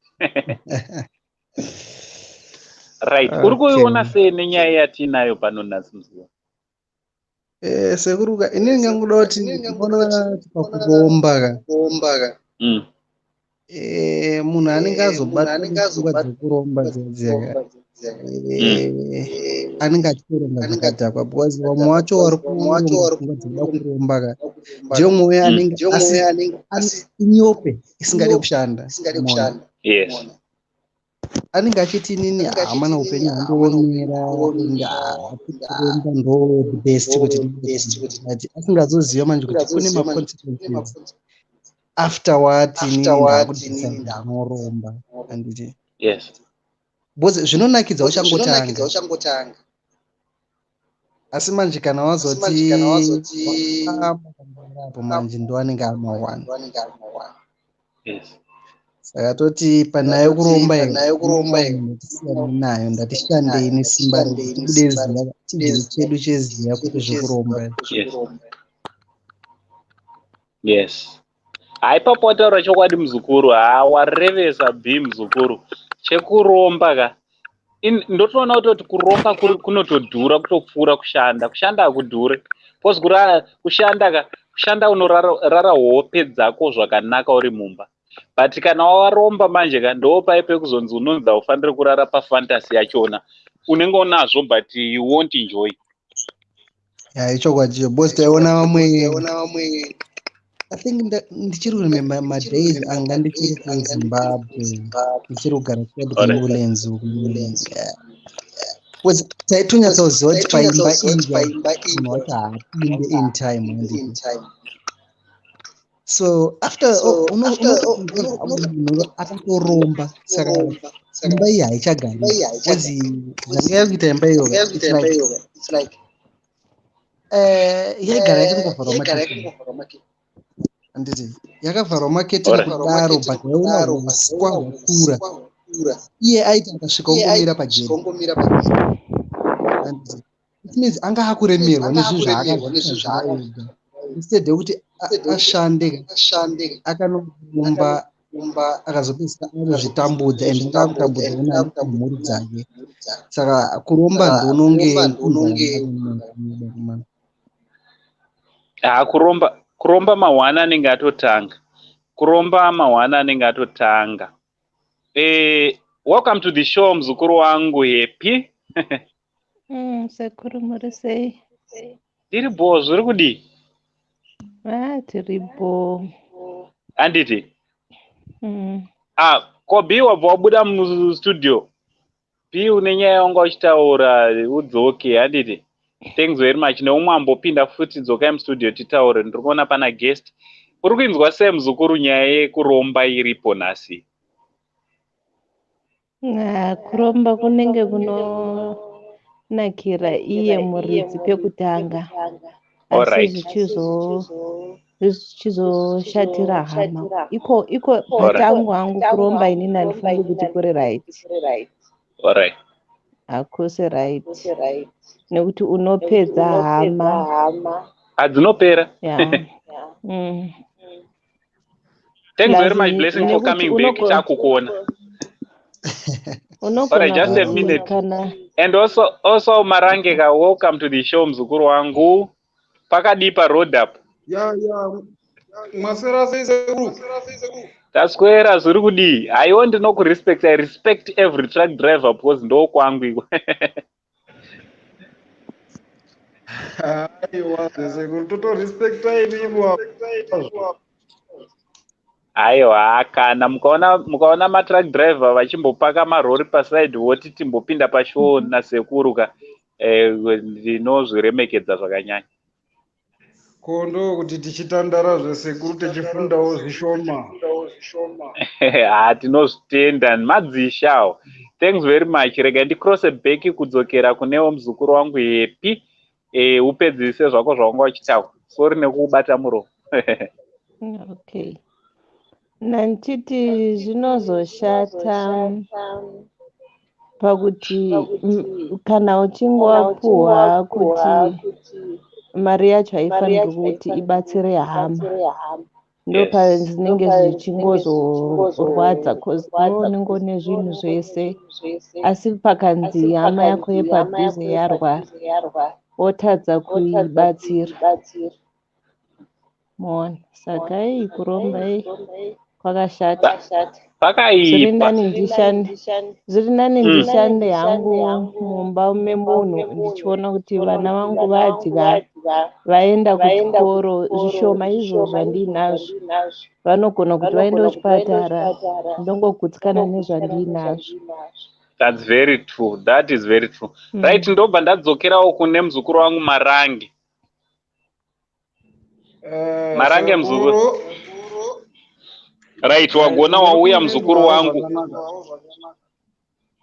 Right. Uri kuiona sei nenyaya yatinayo pano nhasi muzukuru? Sekuru ka, inini ngangoda kuti ndinoona pakuromba ka. Munhu anenge azobatwa nepfungwa dzekuromba dziya, anenge achitoronga zvakadhakwa, because vamwe vacho vari kuronga pfungwa dzekuda kuromba ka, ndiyo mweya anenge asi inyope isingade kushanda. Yes. Anenge achiti inini hamana upenyu hwandiomera, kuromba ndo the best kuti, asingazoziva manje kuti kune maconsequences afterward. Inini ndakudecide ndinoromba, handiti? Yes. Because zvinonakidza uchangotanga, Asi manje kana wazoti apo manje ndo anenge amawana. Saka toti panhaya yekuromba tisiyane nayo, ndatishandei nesimba redu, tibude ziya, chigiri chedu cheziya kuti zvekuromba. Yes. Haipapo wataura chokwadi, muzukuru. Ha, warevesa b muzukuru. Chekuromba ka, ndotoona kutoti kuromba kunotodhura kutopfuura kushanda. Kushanda hakudhure, because kushanda ka, kushanda unorara hope dzako zvakanaka uri mumba, but kana waromba manje ka, ndo pai pekuzonzi unonzi haufaniri kurara pafantasy yachona. Unenge unazvo, but you won't enjoy. Ya, ichokwadi, because taiona vamwe. I think ndichiri kuremember madays anga ndichiri kuZimbabwe, ndichiri kugara kuNewlands. Because taitonyatsoziva kuti paimba iyi munhu wacho haapinde in time, handiti? So after munhu akatoromba, saka imba iyi haichagari, because zvanga yakuita imba iyo, it's like yaigara yakangovharwa maketeni, handiti? Yakavharwa maketeni kudaro, but yaiona uswa hwakura. Iye aiti akasvika ongomira pagedhi, handiti? It means anga akuremerwa nezvinhu zvaakazviita ega. Instead yekuti ashande, akanoromba, akazopedzisa akuzvitambudza, and anga akutambudzwa nemhuri dzake. Saka kuromba ndononge. Ha, kuromba mahwana anenge atotanga. Kuromba mahwana anenge atotanga. Welcome to the show, muzukuru wangu Happy. Sekuru, muri sei? Ndiri bho, zviri kudii? Ah, tiri bho. Handiti? Mm. Ah, ko B wabva wabuda mustudio. B, une nyaya yawanga uchitaura, udzoke, handiti? Thanks very much. Neumwe ambopinda futi, dzokai mustudio titaure. Ndiri kuona pana guest. Uri kuinzwa sei, muzukuru, nyaya yekuromba iripo nhasi? Ah, kuromba kunenge kunonakira iye muridzi pekutanga, asi zvichizoshatira hama iko iko. Patangu hangu, kuromba inini handifungi kuti kuri right. Hakusi right, nekuti unopedza hama. Hadzinopera. Yeah. Thanks very Plus, much, Blessing, for nekuti coming back. Takukuona. Unogona Alright, just a kuti minute. kana And also Marange ka, welcome to the show, muzukuru wangu. Pakadii paroad up? Ya, maswera sei, sekuru? Taswera, zviri kudii? Haiwa, ndinokurespect. I respect every truck driver because ndo kwangu iko. Aiwa sekuru, totorespecta imimi. Aiwa, kana mukaona matruck driver vachimbopaka marori paside, voti timbopinda pashow nasekuru ka, ndinozviremekedza zvakanyanya. Ko ndokuti tichitandara zvesekuru, tichifundawo zvishoma. Ha, tinozvitenda madzishawo. Thanks very much. Rega ndicrosse back kudzokera kunewo muzukuru wangu Happy. Upedzise zvako zvawanga uchitaura. Sorry nekubata muromo. Okay, nanditi zvinozoshata pakuti kana uchinge wapuhwa kuti mari yacho haifanirwi kuti ibatsire hama, ndopazvinenge zvichingozorwadza, cause iwe unenge une zvinhu zvese, asi pakanzi hama yako yepadhuze yarwara, wotadza kuibatsira, maona? Saka ei, kuromba ei kwakashata. Zviri Pakaipa. Nani ndishande, zviri nani ndishande hangu mumba memunhu, ndichiona kuti vana vangu vadya, vaenda kuchikoro. Zvishoma izvo zvandinazvo, vanogona kuti vaende kuchipatara, ndongogutsikana nezvandinazvo. That's very true, that is very true. Right, ndobva ndadzokerawo kune muzukuru wangu Marange. Marange, muzukuru. Right, wagona wauya, muzukuru wangu.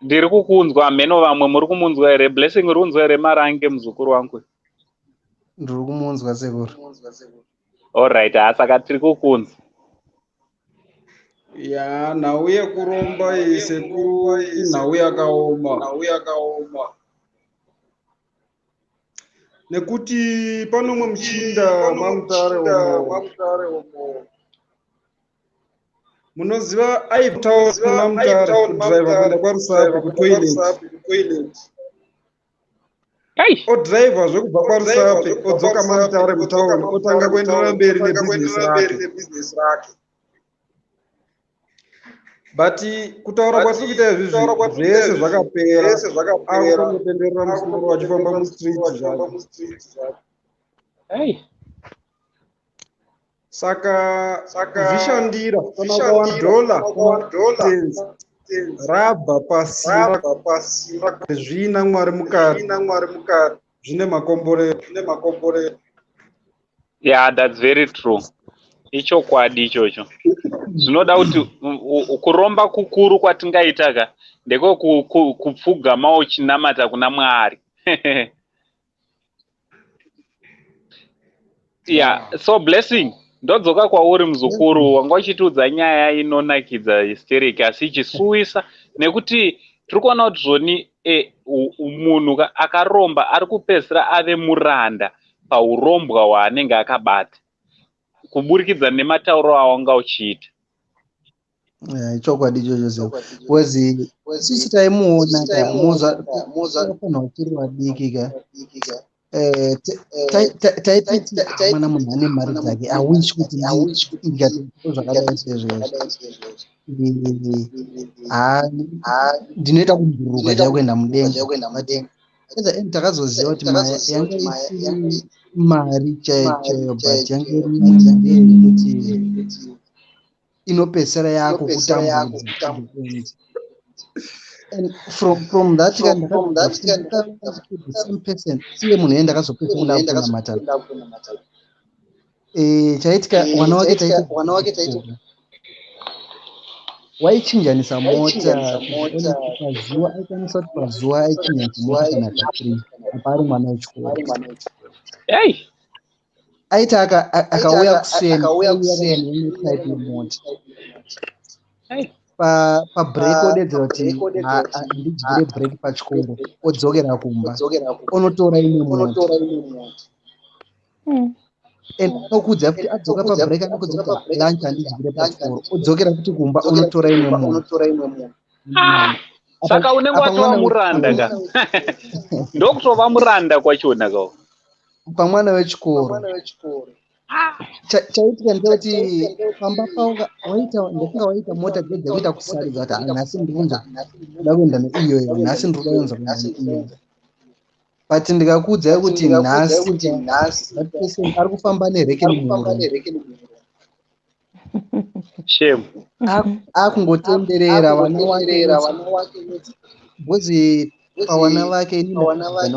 Ndiri kukunzwa, mheno vamwe muri kumunzwa here? Blessing, uri kunzwa here Marange, muzukuru wangu? Ndiri kumunzwa sekuru. Alright, ha, saka tiri kukunzwa. Ya, nhau yekuromba iyi sekuru, inhau yakaoma nekuti pane umwe muchinda maMutare umo, munoziva, aibva maMutare kudhiraivha kuenda kwaRusape kutoilet. Ai. Odhiraivha zvekubva kwaRusape, odzoka maMutare mutauni, otanga kuenderera mberi nebhizinesi rake. But kutaura kwatiri kuita izvizvi, zvese zvakapera, akutongotenderera musoro achifamba mustreet zvake. Ai. Saka kuzvishandira, kana ukawana dhola rabva pasina zvina Mwari mukati, zvine makomborero. Yeah, that's very true. Ichokwadi ichocho. Zvinoda kuti kuromba kukuru kwatingaita ka ndekokupfugama uchinamata kuna Mwari. Yeah, so Blessing, ndodzoka kwauri muzukuru, wanga uchitiudza nyaya inonakidza hysteric asi ichisuwisa, nekuti tiri kuona kuti zvoni munhu akaromba ari kupedzisira ave muranda paurombwa hwaanenge akabata kuburikidza nematauro awanga uchiita. Chokwadi ichocho sekuru, because isusu taimuona ka mozafanira tiri vadiki ka, taititi mwana munhu ane mari dzake. I wish kuti ndikati zvakadai sezvezvi, ndinoita kubhururuka chaiyo kuenda mudenga. But at the end takazoziva kuti yanga isiri mari chaiyo chaiyo, but yanga iri mari yekuti inopedzisira yakukutambudza. And from that kind, the same person, iye munhu iye ndakazopedzisa kuda kunamata. Chaitika, wana wake taiti waichinjanisa mota pazuva, aikwanisa kuti pazuva aichinjanisa mota kana ka3, apa ari mwana wechikoro. Ei. Aiti akauya kuseni, aiuya type yemota. Ei. Pabreak odedzera kuti handidyire break pachikoro, odzokera kumba onotora imwe mota. And anokudza futi, adzoka pabreak anokudza kuti lunch handidyire pachikoro, odzokera futi kumba onotora imwe mota. Saka unenge watova muranda ka, ndokutova muranda kwachona ka. Pamwana wechikoro. Chaitika ndechekuti pamba pavo waita, ndofunga waita mota dzekuita kusaridza kuti nhasi ndiri kuda kuenda neiyoyo, nhasi ndiri kuda kuenza kuenda neiyoyo. But ndikakuudzai kuti nhasi that person ari kufamba nerekeni muhuro. Shame. Akungotenderera vana wake, because pavana vake inini nevana vake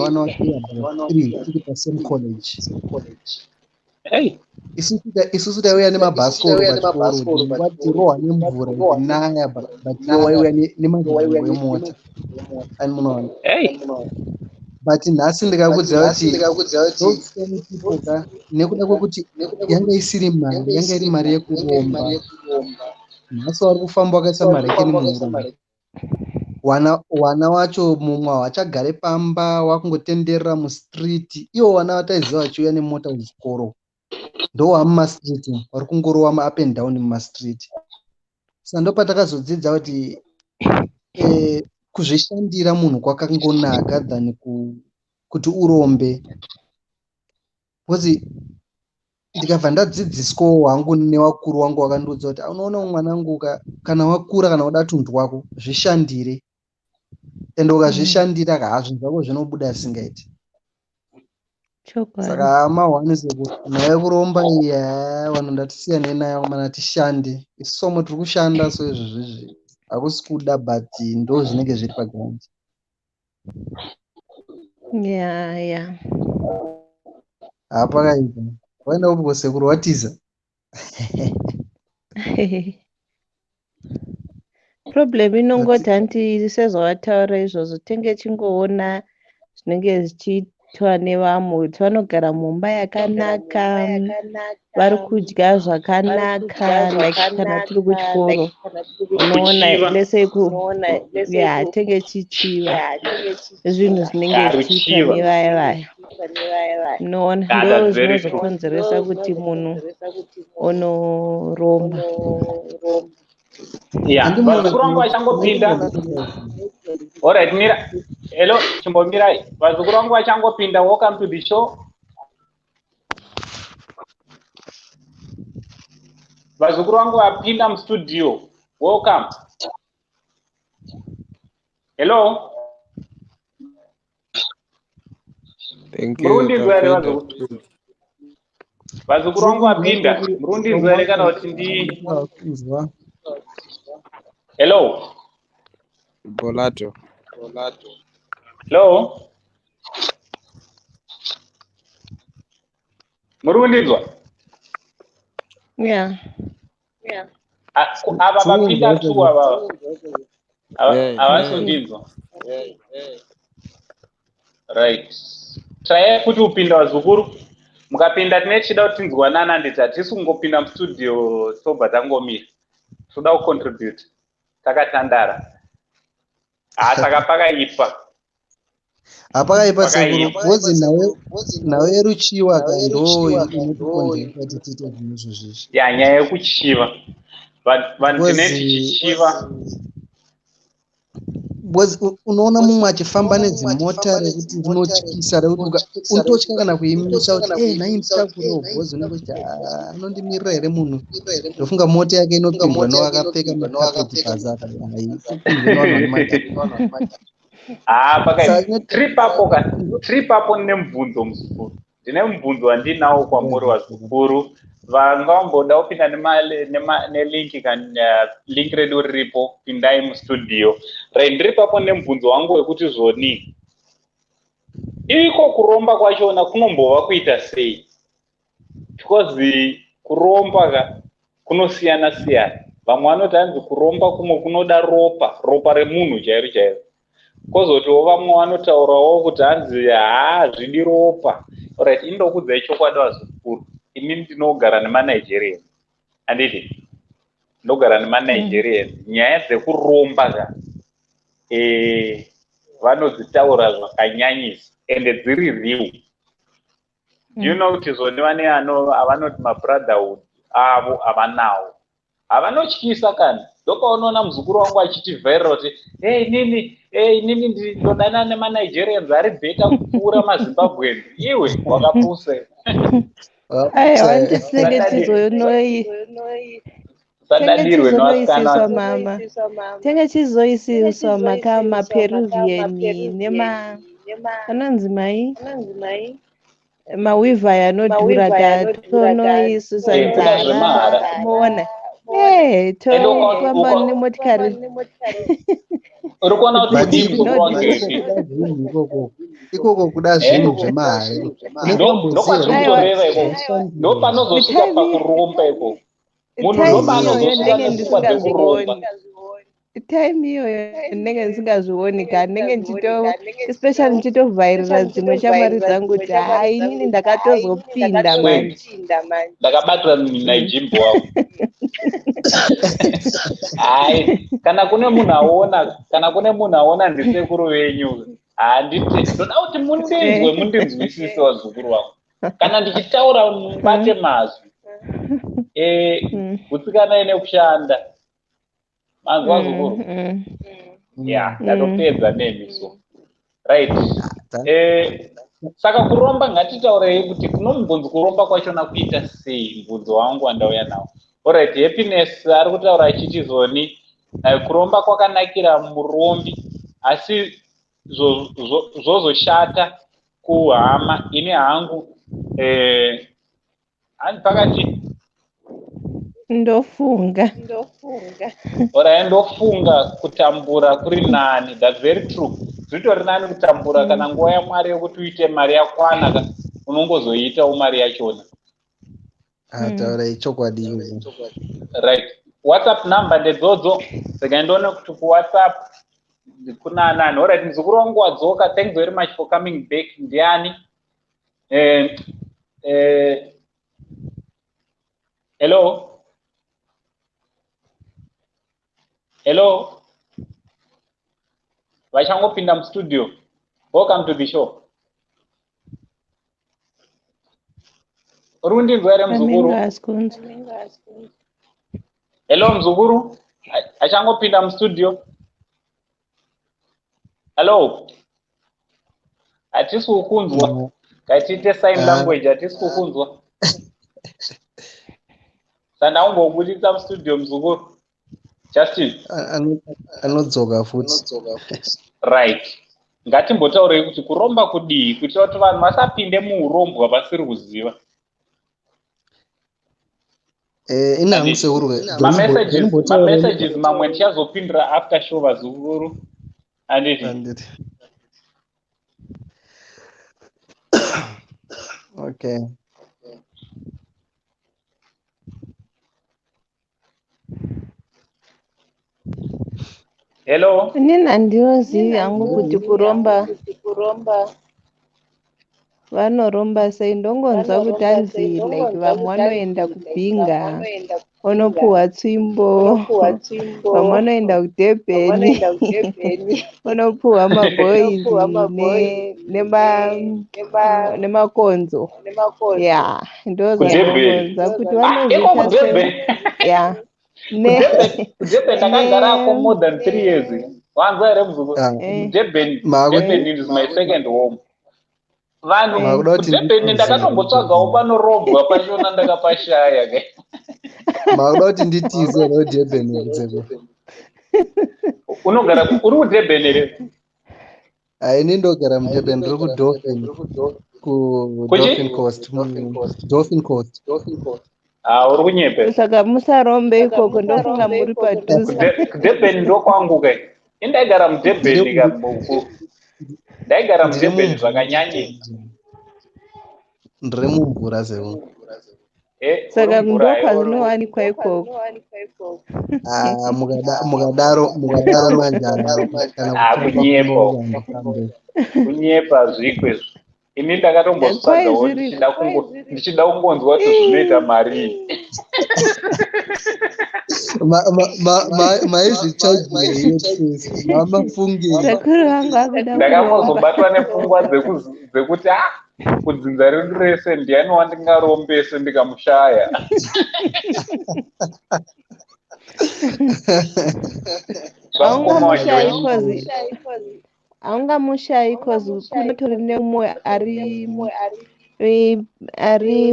three tiri pasame college. Ei. Isusu taiuya nemabhasikoro pachikoro, tirohwa nemvura ikunaya, but iwo waiuya nemavhiri emota ani munoona. Ei. But nhasi ndikakuudza kuti those same people ka, nekuda kwekuti yanga isiri mari, yanga iri mari yekuromba, nhasi vari kufamba vakaisa marekeni muhuro. Wana wacho mumwe havachagare pamba, wakungotenderera mustreet. Ivo vana vataiziva vachiuya nemota kuzvikoro ndowamumastreet, vari kungorova maup and down mumastreet. Saka ndopatakazodzidza kuti kuzvishandira munhu kwakangonaka than kuti urombe, because ndikabva ndadzidziswawo hangu nevakuru vangu, vakandiudza kuti unoona mwanangu, kana wakura, kana uda tunhu twako, zvishandire, ende ukazvishandira ka, zvinhu zvako zvinobuda zvisingaiti. Saka mahwani sekuru, nyaya yekuromba iyi, haa, vanhu ndatisiyanei nayo mana, tishande. Isu somwe tiri kushanda, so izvozvizvi hakusi kuda, but ndo zvinenge zviri paground. Hapakaipa, waenda kupi sekuru? Watiza. Problem inongoti hanti sezvawataura izvozvo, tenge chingoona zvinenge zvichi zvinoitwa nevamwe kuti vanogara mumba yakanaka, vari kudya zvakanaka, like kana tiri kuchikoro unoona Kuchiva. lese ku ya tenge chichiva zvinhu zvinenge Ya, zvichiitwa ruchiva. nevaya vaya, unoona Yeah, ndo that's very true. zvinozokonzeresa kuti munhu onoromba. Yeah, Handimuona vazukuru vangu vachangopinda. Alright, mira. Hello, chimbomirai. Vazukuru vangu vachangopinda. Welcome to the show. Vazukuru vangu vapinda mustudio. Welcome. Hello. Thank you. Muri kundinzwa here Tapinda. vazukuru? Vazukuru vangu vapinda. Muri kundinzwa here kana kuti ndi Kunzwa. Hello. Bolato. Hello. Muri kundinzwa? Yeah. Ava vapinda tu ava. Yeah, Havasi yeah. kundinzwa. Right. Try kuti upinda vazukuru. Mukapinda tine tichida kuti tinzwanana, nditi hatisi kungopinda mustudio tobva tangomira. Toda kucontribute. Takatandara. Ha, saka pakaipa. Hapakaipa sekuru, Pakaipa. because nhau yeruchiwa ka ndo inotikonzera kuti tiite zvinhu izvozvizvi. Ya, nyaya yekuchiva. Vanhu tine Because tichichiva. Because unoona mumwe achifamba nedzimota rekuti rinotyisa, rekuti unototya kana kuimisa kuti e nhai nditakurewo, because unenge uchiti "Ah, anondimirira here munhu?" Ndofunga mota yake inopindwa nowakapfeka makapeti pasi apa, haipindwi nevanhu vane madhaka. Ha, pakaipa. Saka Tiri papo ka. Tiri papo nemubvunzo muzukuru. Ndine mubvunzo wandinawo kwamuri vazukuru. Vanga vamboda kupinda nelink kana link redu riripo, pindai mustudio. Right, ndiri papo nemubvunzo wangu wekuti zvoni. Iko kuromba kwachona kunombova kuita sei? Because kuromba ka kunosiyana siyana. Vamwe vanoti hanzi kuromba kumwe kunoda ropa, ropa remunhu chairo chairo. Kwozotiwo vamwe vanotaurawo kuti hanzi haa zvidi ropa. Alright, indokudzai chokwadi vazukuru. Ini ndinogara nemaNigerians. Handiti? Ndogara nemaNigerians. Nyaya dzekuromba ka vanodzitaura zvakanyanyisa ende dziri real. Do you know kuti zvoni vane avanoti mabrotherhood avo avanawo havanotyisa kana ndopaunoona muzukuru wangu achitivhairira kuti hey nini, hey nini ndinodana nemaNigerians ari better kupfuura maZimbabweans. Iwe wakapusa. Aiwa, nditinenge Sadadirwe tizonoisiswa nevasikana. Mama, tenge tizoisiswa maka maPeruvian nema anonzi mai maweave anodhura ka, tonoisisa Eh, kuda nzara zvemahara. moona eh Ende tofamba nemotikari. Uri kuona kuti But kudii muzukuru wangu but ipi? kuda zvinhu ikoko, ikoko kuda zvinhu zvemahara unenge wamboziva Ndokwatiri Aiwa. kutoreva ikoko. Ndopanozosvika Time pakuromba ikoko. Munhu time iyoyo ndopaanozosvika ndinenge nepfungwa dzekuromba. ndisingazvioni, time iyoyo ndinenge ndisingazvioni ka, ndinenge ndichito especially ndichitovhairira dzimwe shamwari dzangu kuti hai inini ndakatozopinda manje. Ndakabatira naijimbo wavo. Hai, kana kune munhu aona, kana kune munhu aona ndisekuru venyu. Handiti ndoda kuti mundinzwe, mundinzwisise vazukuru vangu. Kana ndichitaura mubate mazwi. Gutsikanai nekushanda. Manzwa zukuru? Ya, ndatopedza nemi so. Right. Saka kuromba ngatitaurei kuti kunombonzi kuromba kwachona kuita sei, mubvunzo wangu wandauya nawo. Alright, Happiness ari kutaura achiti zoni kuromba kwakanakira murombi asi zvozoshata kuhama. Ini hangu hanzi pakati Ndofunga. Alright, ndofunga kutambura kuri nani. That's very true. Zvitori nani kutambura kana nguva yaMwari yekuti uite mari yakwana ka, unongozoiitawo mari yachona. Taurai chokwadi iyoyo. Right. WhatsApp number ndedzodzo. Saka ndione kuti kuWhatsApp Kuna nani? Alright, muzukuru wangu wadzoka. Thanks very much for coming back. Ndiani? Hello, hello, vachangopinda mustudio, welcome to the show. Uri kundinzwa here, muzukuru? Anenge asi kunzwa. Hello, muzukuru achangopinda mustudio. Hello, hatisi kukunzwa. Ngatiite sign language, hatisi kukunzwa. Sandaungobudisa mustudio muzukuru Justin. Anodzoka futi. Right, ngatimbotaurei kuti kuromba kudii, kuitira kuti vanhu vasapinde muurombwa vasiri kuziva. Ina hangu sekuru. Mamessages mamwe ndichazopindura after show, vazukuru, handiti? Handiti. Okay. Hello. Inini handinozivi hangu kuti kuromba vanoromba sei. Ndongonzwa kuti hanzi like vamwe vanoenda kuBhinga onopuhwa tsvimbo, vamwe vanoenda kuDurban onopuhwa maboys nemakonzo. Ya, ndozvandinongonzwa kuti Iko vanozviita sei. kuDurban? Ya, ne KuDurban ndakagarako more than 3 years. Wanzwa here, muzukuru? Ah, Durban, Durban is my second home. Vanhu Makuda kuti kuDurban nditize. Ndakatombotsogawo panorobwa pachona, ndakapashaya ke. Makuda kuti nditize here kuDurban sekuru? Unogara uri kuDurban here? Haini, ndogara muDurban, ndiri kuDolphin, kuDolphin Coast, Dolphin Coast. Ah, uri kunyepe. Saka musarombe ikoko, ndofunga muri padhuze. KuDurban ndokwangu ke. Indaigara muDurban ka, ndaigara Ndiri muDurban mumvura. zvakanyanyisa. Ndiri mumvura, sekuru. Eh, Saka uri mvura, ndokwazvinowanikwa ikoko. Ah, mukadaro manje kana Ah, kufamba kunyepa. kufambe. Kunyepa zvikwezvo. Ini ndakatombozvitsvagawo Kwai ndichida kungonzwa kuti zvinoita marii. Maizvitsvagirei first? Mamafungei? Sekuru vangu akuda kuromba. Ndakangozobatwa nepfungwa dzekuti ah, kudzinza redu rese ndiani wandingarombese ndikamushaya? Zvamukoma. Haungamushayi, 'cause haungamushayi, 'cause kunotori neumwe ari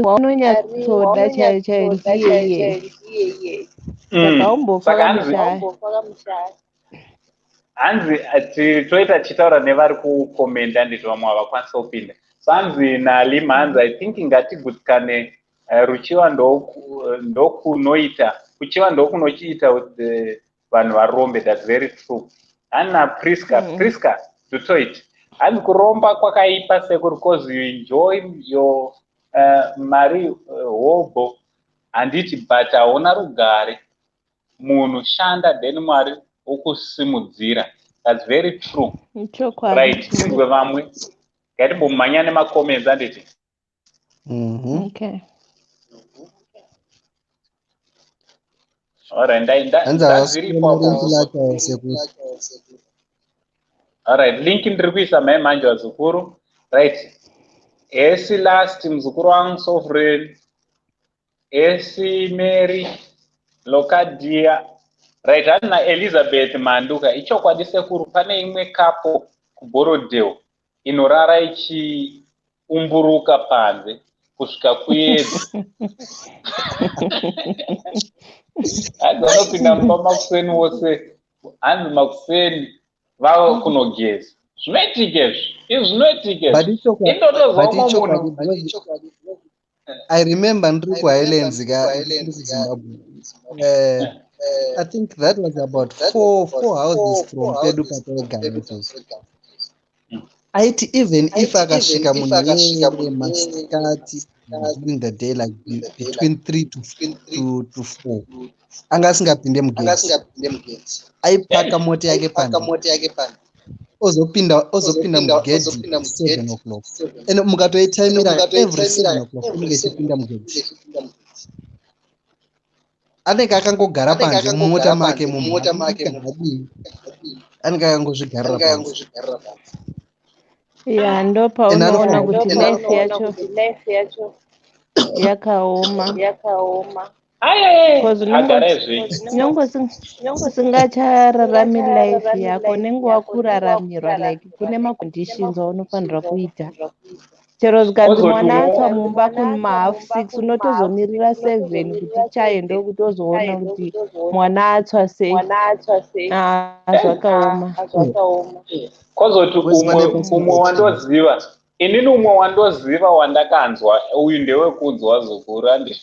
waunonyatsoda chaiyo chaiyo, ndiye iyeye. Saka haumbofa Saka hanzi wakamushaya. Hanzi toita tichitaura nevari kukomenda, nditi vamwe havakwanisa kupinda. So hanzi naLima, hanzi, "I think ngatigutsikane." Ruchiva ndokunoita, kuchiva ndokunochiita kuti vanhu varombe. That's very true. Hanzi Priska, Priska Dutoit, hanzi kuromba kwakaipa sekuru, 'cause you enjoy your mari hobo, handiti? But hauna rugare. Munhu shanda, then Mwari okusimudzira. That's very true. Chokwadi. Right, tinzwe vamwe. Ngatimbomhanya nemacomments, handiti? Mhm. Okay. Alright, Hanzi ndadziripo havasi apo. link lacho sekuru. Alright, link ndiri kuisa mai manje, vazukuru. Right, esi last muzukuru wangu Sovereign, esi Mary Locadia. Right, hanzi Elizabeth Manduka, ichokwadi sekuru, pane imwe couple kuBorrowdale inorara ichiumburuka panze kusvika kuedza. Hanzi vanopinda mumba makuseni wose, hanzi makuseni vava kunogeza. Zvinoitika izvi, izvi zvinoitika But izvi. ichokwadi, but Indotozwa umwe ichokwadi munhu because I remember ndiri kuHighlands ka, ndiri kuZimbabwe. I think that was about four houses from pedu pataigara izvozvo. Aiti even if akasvika munhu iyeye masikati, during the day, like between 3 to 4, anga asingapinde mugate. Aipaka mota yake panze, ozopinda mugate 7 o'clock, and mukatoitaimira every 7 o'clock unenge ichipinda mugate. Anenge akangogara panze mumota make mumu, anenge akangozvigarira panze. Ya, ndo paunoona kuti life yacho yakaoma. 'Cause Agarai. Unonge usingachararami life yako, unenge wakuraramirwa, like kune maconditions aunofanira kuita. Chero zvikanzi Ozoti mwana atsva mumba kuma6:30, unotozomirira 7 kuti chaye, ndokuti ozoona kuti mwana atsva sei. Ah, zvakaoma. Kozoti Because umwe pane pasina umwe wandoziva inini, umwe wandoziva wandakanzwa, uyu ndewekunzwa zukuru handi.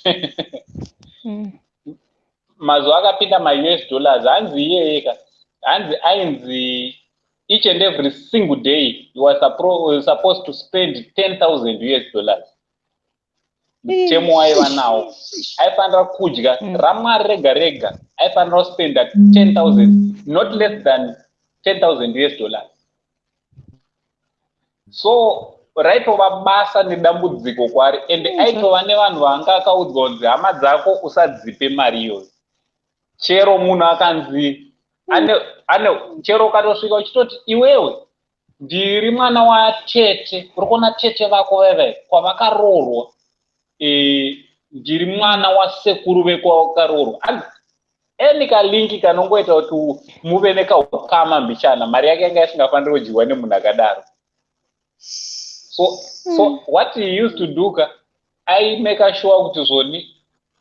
Mazuva akapinda maUS dollars, hanzi iyeyeka, hanzi ainzi each and every single day he was supposed to spend 10,000 US dollars. Mutemo waiva nawo, aifanira kudya ramwari rega rega, aifanira kuspenda 10,000, not less than 10,000 US dollars. So raitova basa nedambudziko kwaari, and aitova nevanhu vanga akaudzwa kunzi hama dzako usadzipe mari iyoyo. Chero munhu akanzi ane, chero ukatosvika uchitoti, "Iwewe, ndiri mwana watete, uri kuona tete vako veve kwavakaroorwa, ndiri mwana wasekuru vekwavakaroorwa," any kalink kanongoita kuti muve nekaukama mbichana, mari yake yanga isingafaniri kudyiwa nemunhu akadaro. So what he used to do ka, aimake sure kuti zvoni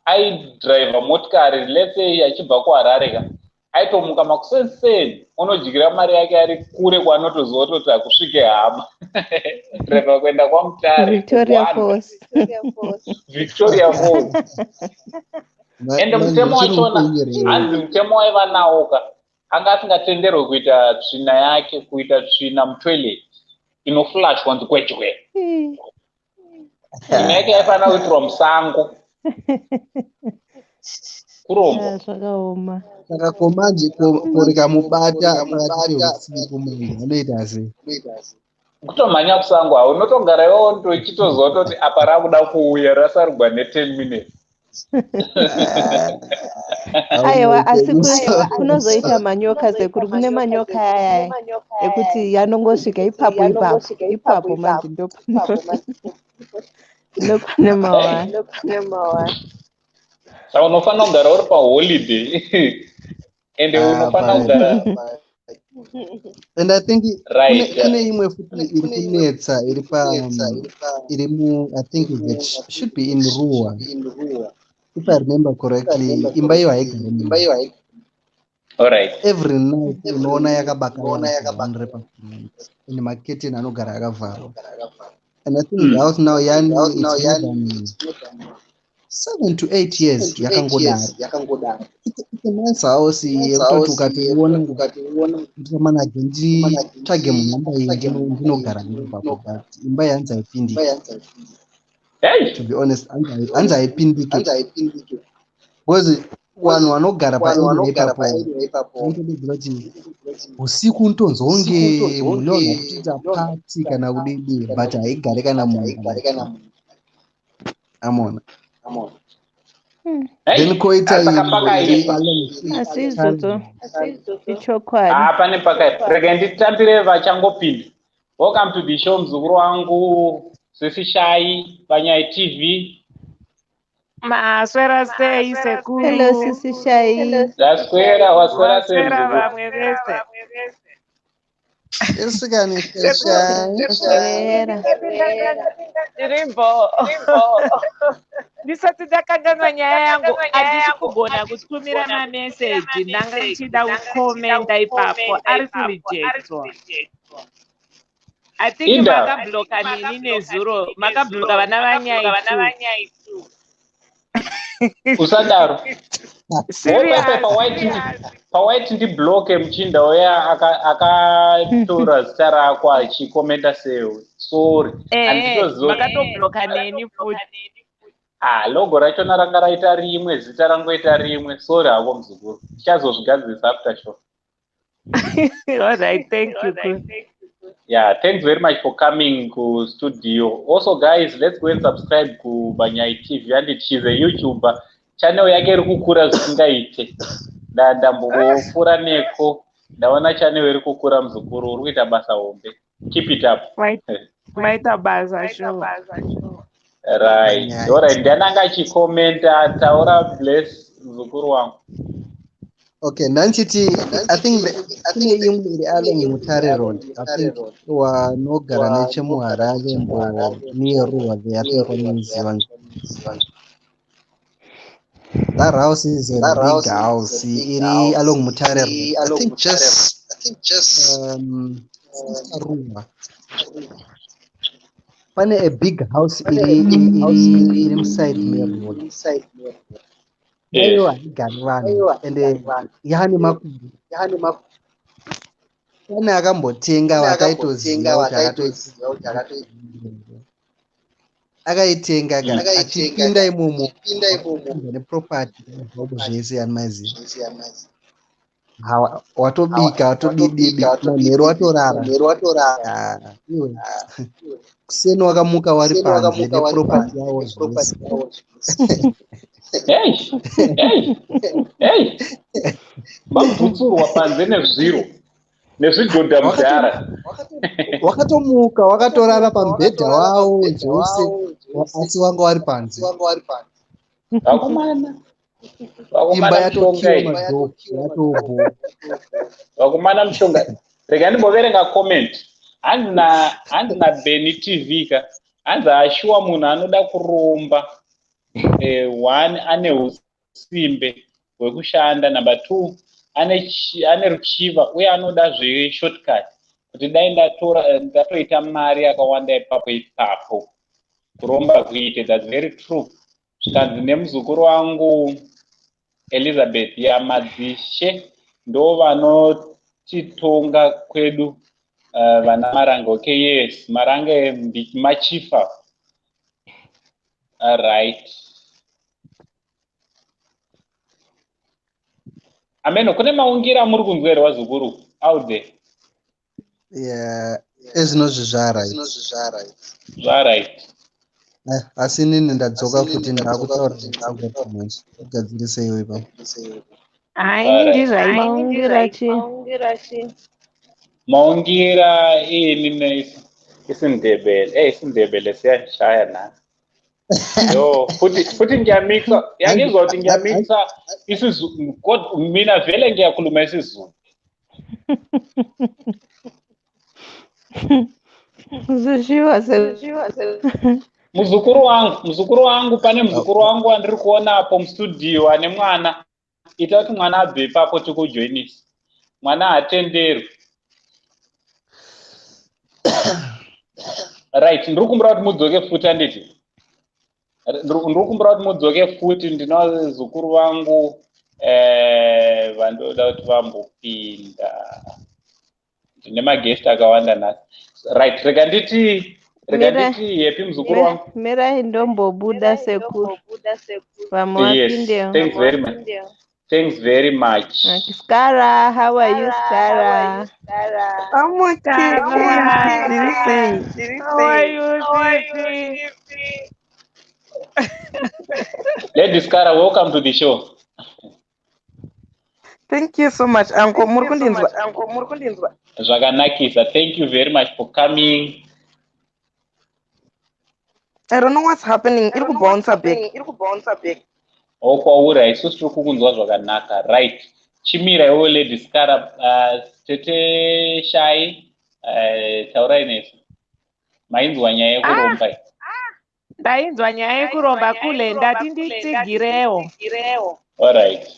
aidhiraivha motikari, let's say achibva kuHarare ka, aitomuka makuseni, onodyira mari yake ari kure kwaanotoziva kutoti hakusvike hama, dhiraivha kuenda kwaMutare. Victoria Gwanda. Falls. Victoria Falls. Ende mutemo wachona, hanzi mutemo waiva nawo ka, anga asingatenderwe kuita tsvina yake, kuita tsvina mutoilet inoflashwa nzi kwejwe. Tsvina yake yaifanira kuitirwa musango, kurombo. Ah, zvakaoma. Saka komanje ko rikamubata pakati peusiku, munhu anoita sei? Kutomhanya kusango havo, unotogara iwewo ndochitoziva kutoti apa rakuda kuuya, rasarugwa ne10 minutes. Aiwa, asi kunozoita manyoka, sekuru. Kune manyoka ayaya ekuti yanongosvika ipapo ipapo ipapo. Manje ndopane mawara. Saka unofanira kugara uri paholiday, ende Ah, unofanira kugara And I think kune imwe futi iri kunetsa, iri pa iri mu, I think that should be in Ruwa, if I remember correctly. Imba iyo haigari munhu. Every night unoona yakabaka 100, ine maketeni anogara akavharwa, and I think the house now yani it's more than 7 to 8 years yakangodaro. It's a nice house yekutoti ukatoiona ndinomanage nditsvage munhamba iyi, ndinogara ndiripapo, but imba iyi hanzi haipindiki. To be honest, hanzi haipindiki because vanhu vanogara paarea ipapo vanotodedzera kuti usiku unotonzwa kunge mune vanhu vari kutoita party kana kudidi, but haigari kana munhu kana amona. Then koita Saka imwe iri pakaipa. along Asi izvozvo ichokwadi. Ah, pane pakaipa. Rega nditambire vachangopinda. Welcome to the show, muzukuru wangu Sisi Shai paNyai TV. Maswera sei, sekuru? Hello, Sisi Shai. Ndaswera, waswera sei, Waswera muzukuru? vamwe vese. Isikani Shai. Swera. Ndirimbo. Ndisati ndakanganwa nyaya yangu, handisi kugona kutumira mameseji. Ndanga ndichida kukomenda ipapo, ari kurejectwa. I think Inda. makabloka nini nezuro, makabloka vana vaNyai too. Usadaro. Serious. Pawaiti ndibloke muchinda uya akatora zita rako achikomenta sewe. Sorry. Handitoziva. Makatobloka neni futi. Ah, logo rachona ranga raita rimwe, zita rangoita rimwe. Sorry hako muzukuru. Tichazozvigadzirisa after show. All right, thank you. Cool. Yeah, thanks very much for coming to studio. Also, guys, let's go and subscribe to Banyai TV. And she's a YouTuber. Channel yake iri kukura zvisingaite. Ndambopfuura neko. Ndaona channel iri kukura muzukuru. Uri kuita basa hombe. Keep it up. Maita basa, sure. Right. All right. Ndiani anga achikomenta? Taura Bless muzukuru wangu. Okay, nanchiti I think kune imwe iri along Mutare Road. I think wanogara nechemuHarare mbo near Ruwa there. I think wanoiziva. That house is a big house. Iri along Mutare Road. I think just Ruwa. Pane a big house iri muside meroad. Aiwa, haigari vanhu ende yaane makuru. Pane akambotenga vataitoziva kuti akaitenga ka achipinda imomo neproperty zvese yamaiziva. Watobika watobididi manheru watorara. Iwe kuseni wakamuka wari panze neproperty yavo zvese. Hey, vabvutsurwa panze nezviro nezvidhodha mudhara. Wakatomuka wakatorara pamubhedha wavo zvose, asi wanga wari panze. Vakomana, imba yatokiwa madhoo yatobho. Vakomana mushonga. Rega ndimboverenga comment. Hanzi na Benny TV ka. Hanzi ashuwa munhu anoda kuromba. One, ane usimbe hwekushanda. Number 2, ane ruchiva uye anoda zveshortcut kuti dai ndatoita mari yakawanda ipapo ipapo. Kuromba kuite. That's very true. Zvikanzi nemuzukuru wangu Elizabeth yamadzishe ndo vanotitonga kwedu vana Marange. Okay, yes, Marange machifa. All right. Ameno, kune maungira muri kunzwa here vazukuru out there? Yeah, ezinozvi zvaright. Zvaright. Asi inini ndadzoka futi ndakutaura manje. Gadzirise iwe ipapo. Hayi ndizvaimaungira chi. Maungira ini isiNdebele. isiNdebele siyashaya nani. Yo, futhi ngiyamixa, yangizwa ukuthi ngiyamixa isiZulu. Kodwa mina vele ngiyakhuluma isiZulu. Zvishiwa se. Muzukuru wangu, pane muzukuru wangu wandiri kuona apo mustudio ane mwana. Ita kuti mwana abve ipapo tikujoinisa. Mwana hatenderwi. Right, ndiri kumbura kuti mudzoke futi handiti? Ndiri kumbura kuti mudzoke futi. Ndina zukuru vangu vandoda kuti vambopinda. Ndine magest akawanda nhasi. Right, rega nditi yepi muzukuru wangu. Mirai ndombobuda sekuru. Vamwe vapindewo. Thanks very much. Thanks very much. Skara, how are you, Skara? I'm okay. How are you, Sisi? Lady Skara, welcome to the show. Thank you so much, Uncle. Muri kundinzwa. Zvakanakisa. Thank you very much for coming. I don't know what's happening. Iri kubounce back. Okwaura isusu tiri kukunzwa zvakanaka. Right. Chimira iwe Lady Skara, tete Shai, taurai nesu. Mainzwa nyaya yekuromba. Ndainzwa nyaya yekuromba kule, ndati nditsigirewo. All right.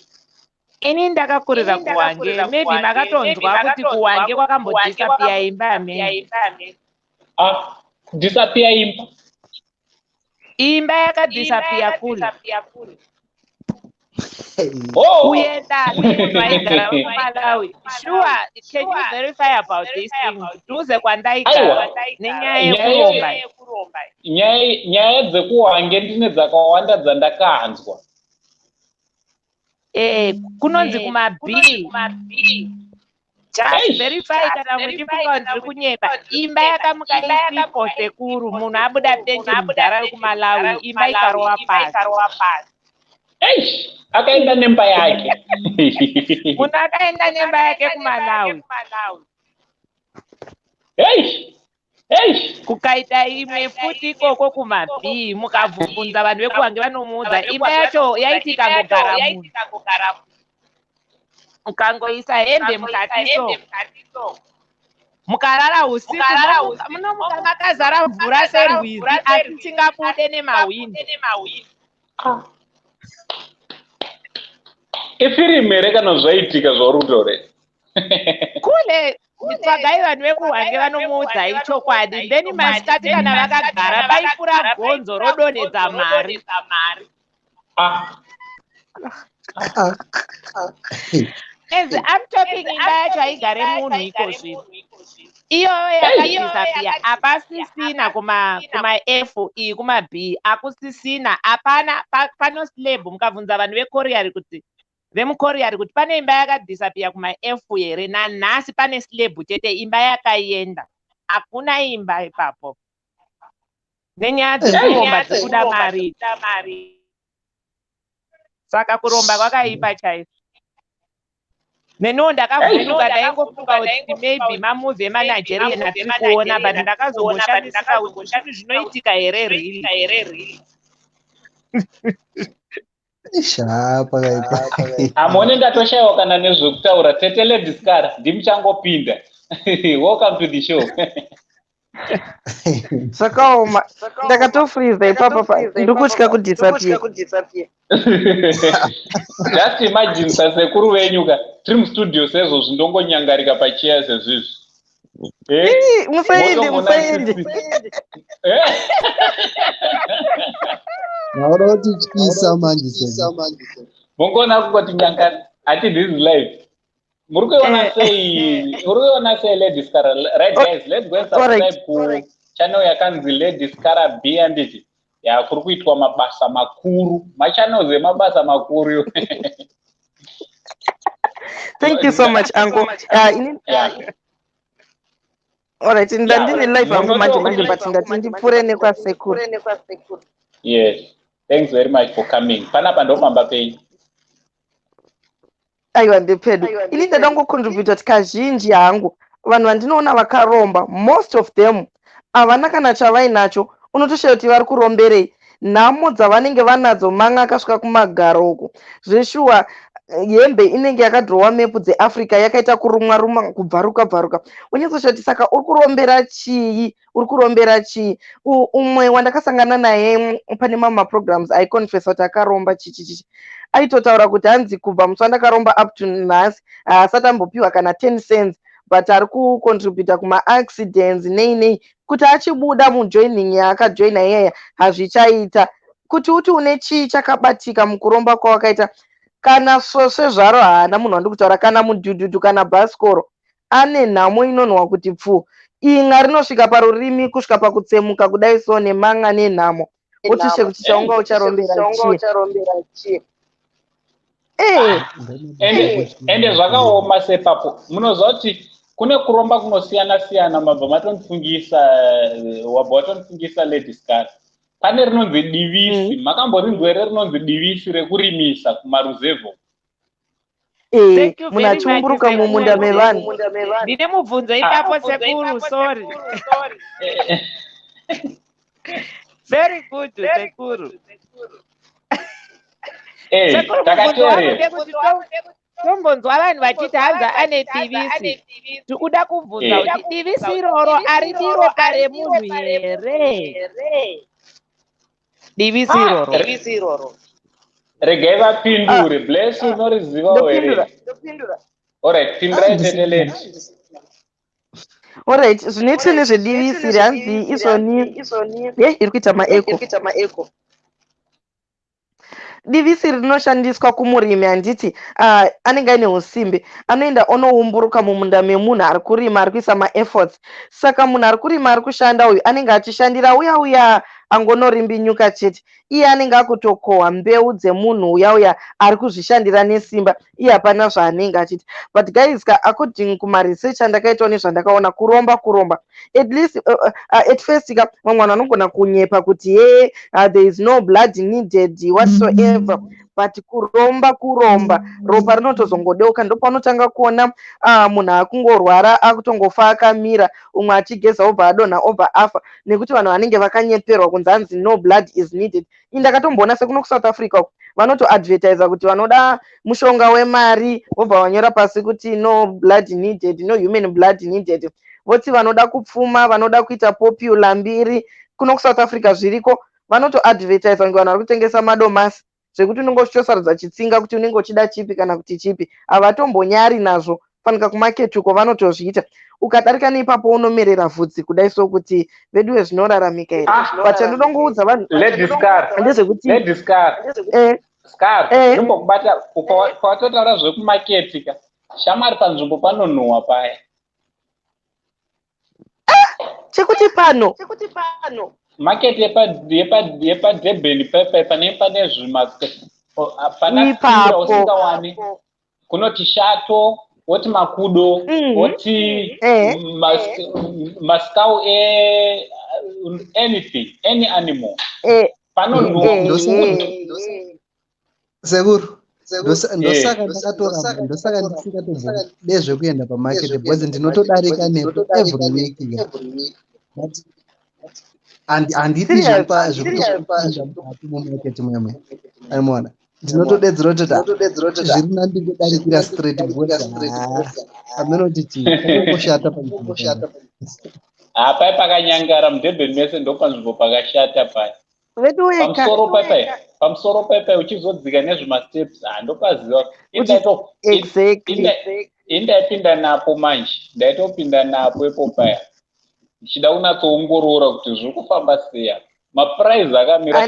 Ini ndakakurira kuWange, maybe makatonzwa kuti kuWange kwakambodisappear imba yamene. Ah, disappear imba. Imba yakadisappear kule. Oh. Kuenda nemunhu aigara kuMalawi. Sure, can you verify about this thing? Dhuze kwandaigara Aiwa. nenyaya yekuromba. Nyaya dzekuHwange ndine dzakawanda dzandakanzwa. Kunonzi kuma B. Just Eish. verify kana muchifunga kuti ndiri kunyepa. Imba yakamuka isipo, sekuru. Munhu abuda pension, mudhara wekuMalawi, imba ikarova pasi. Eish, akaenda nemba yake. Munhu akaenda nemba yake kuMalawi. Eish. Eish. Kukaita imwe futi ikoko kuma B, mukabvunza vanhu vekuHwange vanomuudza imba yacho yaiti ikangogara munhu, ukangoisa hembe mukati so, mukarara usiku, munomuka makazara mvura serwizi, asi tingabude nemahwindo. Ifirimu here kana zvaitika zvauri kutaura? Kule, tsvagai vanhu vekuHwange vanomuudzai chokwadi. Then masikati kana vakagara, paipfuura gonzo rodonhedza mari. Ah. As I'm talking, imba yacho haigare munhu iko zvino. Iyoyo yakadisappear, hapasisina kuma F iyi, kuma B hakusisina, hapana. Pano slab. Mukabvunza vanhu vecolliery kuti, vemucolliery kuti pane imba yakadisappear kuma F here, nanhasi pane slab chete. Imba yakaenda, hakuna imba ipapo, nenyaya dzekuromba dzekuda mari. Saka kuromba kwakaipa chaizvo. Neniwo ndakavhunduka, ndaingofunga kuti maybe mamovie emaNigerian atiri kuona, but ndakazongoshamisika kuti zvinhu zvinoitika here really. Sha, pakaipa. Amone, ndatoshayiwa kana nezvekutaura. Tete Lady Scar, ndimuchangopinda, welcome to the show. Zvakaoma, ndakatofreeza ipapo, ndiri kutya kudisappear. Just imagine, sasekuru venyu ka, tiri mustudio sezvozvi, ndongonyangarika pacheya sezvizvi. Ii, musaende, musaende. Vaoda kutityisa manje sena. Mongona kungoti nyangari ati this is life. Muri kuiona sei? Muri kuiona sei, Lady Scara? Right guys, let's go and subscribe ku channel yakanzi Lady Scara B, anditi ya kuri kuitwa mabasa makuru, machannels emabasa makuru. Thank you so much, uncle. Alright, ndandine live hangu manje manje, but ndati ndipfuure nekwasekuru. Yes, thanks very much for coming. Panapa ndopamba penyu. Aiwa, ndepedu. Ini ndada kungocontributa kuti kazhinji hangu vanhu vandinoona vakaromba, most of them havana kana chavainacho. Unotoshaya kuti vari kuromberei. Nhamo dzavanenge vanadzo, man'a akasvika kumagaro uku zveshuwa. Hembe inenge yakadhirowa mepu dzeAfrica, yakaita kurumwa rumwa, kubvaruka bvaruka. Unyatsoshaya kuti saka uri kurombera chii? Uri kurombera chii? Umwe wandakasangana naye pane mamwe maprograms aiconfessa kuti akaromba chichi chichi. Aitotaura kuti hanzi kubva musi wandakaromba up to nhasi haasati ambopiwa kana 10 cents, but ari kucontributa kumaaccidents nei nei kuti achibuda mujoining yaakajoina iyaya. Hazvichaita kuti uti une chii chakabatika mukuromba kwawakaita. Kana svosve zvaro haana. Munhu wandiri kutaura, kana mudhudhudhu, kana bhasikoro, ane nhamo inonhuhwa kuti pfu. In'a rinosvika parurimi kusvika pakutsemuka kudai so, neman'a nenhamo. Wotishe kuti chaunga ucharombera chii? Ende zvakaoma sepapo. Munoziva kuti kune kuromba kunosiyana siyana. Mabva matondifungisa, wabva watondifungisa, Lady Scar. Pane rinonzi divisi. Makamborinzwa here rinonzi divisi rekurimisa kumaruzevho? Munhu achiumburuka mumunda mevanhu. Ndine mubvunzo ipapo, sekuru. Sorry, very good, sekuru. Sekuru, mubvunzo wangu ndekuti tombonzwa vanhu vachiti hanzi ane divisi. Tikuda kubvunza kuti divisi iroro haridi ropa remunhu here, divisi iroro? Regai vapindure. Bless, unorizivawo here? Alright, pindurai, tete Lady. Alright, zvinoitwa nezvedivisi ranzi izvoni ye iri kuita maecho. Divisi rinoshandiswa kumurimi, handiti? Anenge aine usimbe, anoenda onoumburuka mumunda memunhu ari kurima, ari kuisa maefforts. Saka munhu ari kurima, ari kushanda uyu, anenge achishandira uya uya angonorimbinyuka chete. Iye anenge akutokohwa mbeu dzemunhu uya uya ari kuzvishandira nesimba. Iye hapana zvaanenge achiita. But guys ka, according kumaresearch andakaitawo nezvandakaona, kuromba kuromba. At least at first ka, vamwe vanhu vanogona kunyepa kuti ye there is no blood needed whatsoever, but kuromba kuromba. Ropa rinotozongodeuka, ndopaunotanga kuona munhu akungorwara, akutongofa akamira, umwe achigeza obva adonha, obva afa, nekuti vanhu vanenge vakanyeperwa kunzi hanzi no blood is needed. Ini ndakatomboona sekuno kuSouth Africa uku, vanotoadvertisa kuti vanoda mushonga wemari, vobva vanyora pasi kuti no blood needed, no human blood needed. Voti vanoda kupfuma, vanoda kuita popular, mbiri. Kuno kuSouth Africa zviriko, vanotoadvertisa kunge vanhu vari kutengesa madomasi, zvekuti unenge uchitosarudza chitsinga kuti unenge uchida chipi kana kuti chipi. Havatombonyari nazvo. Fanika kumaketi uko vanotozviita. Ukadarika neipapo unomerera vhudzi kudai, so kuti veduwe, zvinoraramika here? But chandinongoudza vanhu Lady Scar. ndezvekuti Lady Scar. Scar. Ndombokubata pawatotaura zvekumaketi ka, shamwari, panzvimbo panonhuhwa paya. Chekuti pano? Maketi yepaDurban pepe pane zvima hapana. Ipapo. Usingawani kunoti shato, woti makudo, woti maskull e anything, any animal. Panonhuhwa. Sekuru, ndosaka ndakatoramba, ndosaka ndisingatombode zvekuenda pamaketi, because ndinotodarika nepo every week ka. But handidi Serious? Zvekutopinda mukati mumaketi mwemwe, aimuona, ndinotodedzera kutoti zviri nani ndingodarikira straight, because hameno kuti chii pakangoshata panzvimbo. Hapai pakanyangara muDurban mese, ndo panzvimbo pakashata paya. Veduweka. Pamusoro paipai, pamusoro paipai, uchizodzika nezvemasteps, handopaziva. Indaipinda napo manje, ndaitopinda napo ipo paya ndichida kunatsoongorora kuti zviri kufamba sei apa, maprice akamira.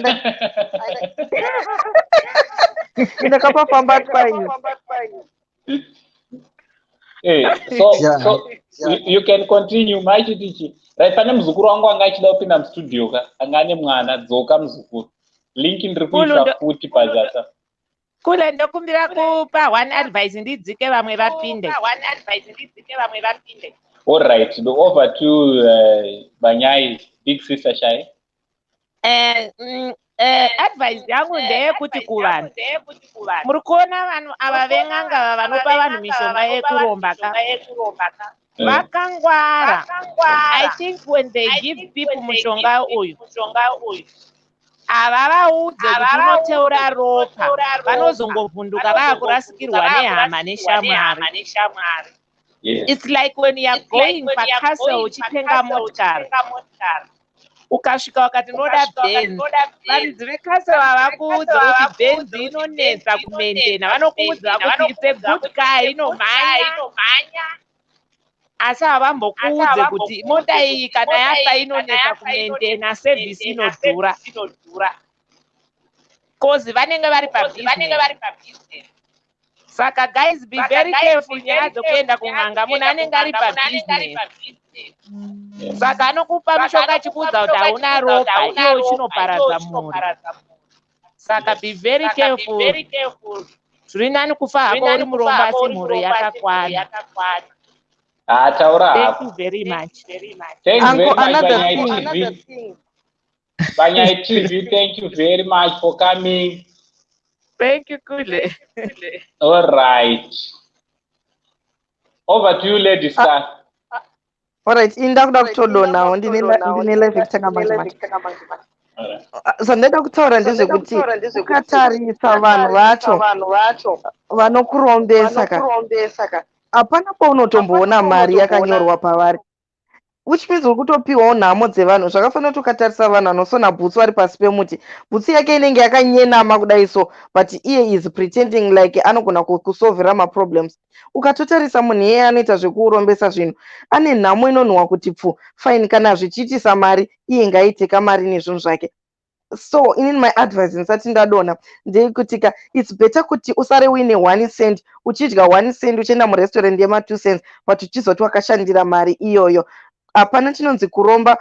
Ndakapafamba twice. So, so you can continue maichitichi. Right, pane muzukuru wangu anga achida kupinda mustudio ka, anga ane mwana. Dzoka muzukuru, link ndiri kuisa futi pazasa. Kule, ndokumbira kupa one advice, ndidzike, vamwe vapinde. All right, over to Banyai, big sister Shai. Advice yangu ndeyekuti kuvanhu muri kuona vanhu ava ven'anga ava vanopa vanhu mishonga yekuromba ka, vakangwara. I think when they give people mushonga uyu, havavaudze kuti unoteura ropa. Vanozongovhunduka vaakurasikirwa nehama neshamwari. It's like when you are going pacastle uchitenga motikari, ukasvika ukati ndoda Benz, varidzi vecastle havakuudza kuti Benz inonetsa kumaintaina. Vanokuudza kuti it's a good car, inomhanya, asi havambokuudze kuti mota iyi kana yafa inonetsa kumaintaina, service inodhura, cause vanenge vari pabusiness. Saka guys, be very careful nyaya dzekuenda kun'anga. Munhu anenge ari pabusiness, saka anokupa mushonga achikuudza kuti hauna ropa, iwe uchinoparadza mhuri. Saka be very careful. Zviri nani kufa hako uri murombo, asi mhuri yakakwana. Ah, taura. Thank you very much. Thanks Uncle, very much. another Banyai thing. TV. Banyai TV, thank you very much for coming. Thank you, Kule. All right, over to you, Lady Star. Alright, ini ndakuda kutodonawo, ndine live yekutanga manje manje. Zvandaida kutaura ndezvekuti ukatarisa vanhu vacho vanokurombesa ka, hapana paunotomboona mari yakanyorwa pavari, which means uri kutopiwawo nhamo dzevanhu. Zvakafanira kuti ukatarisa vanhu vanosona bhutsu vari pasi pemuti, bhutsu yake inenge yakanyenama kudai so, but iye is pretending like anogona kusolvera maproblems. Ukatotarisa munhu iyeye anoita zvekurombesa zvinhu, ane nhamo inonhuhwa kuti pfu. Fine, kana zvichiitisa mari, iye ngaiteka mari nezvinhu zvake. So inini my advice ndisati ndadonha ndeyekuti ka, it's better kuti usare uine 1 cent, uchidya 1 cent, uchienda murestaurant yema2 cents, but uchizoti wakashandira mari iyoyo. Hapana chinonzi kuromba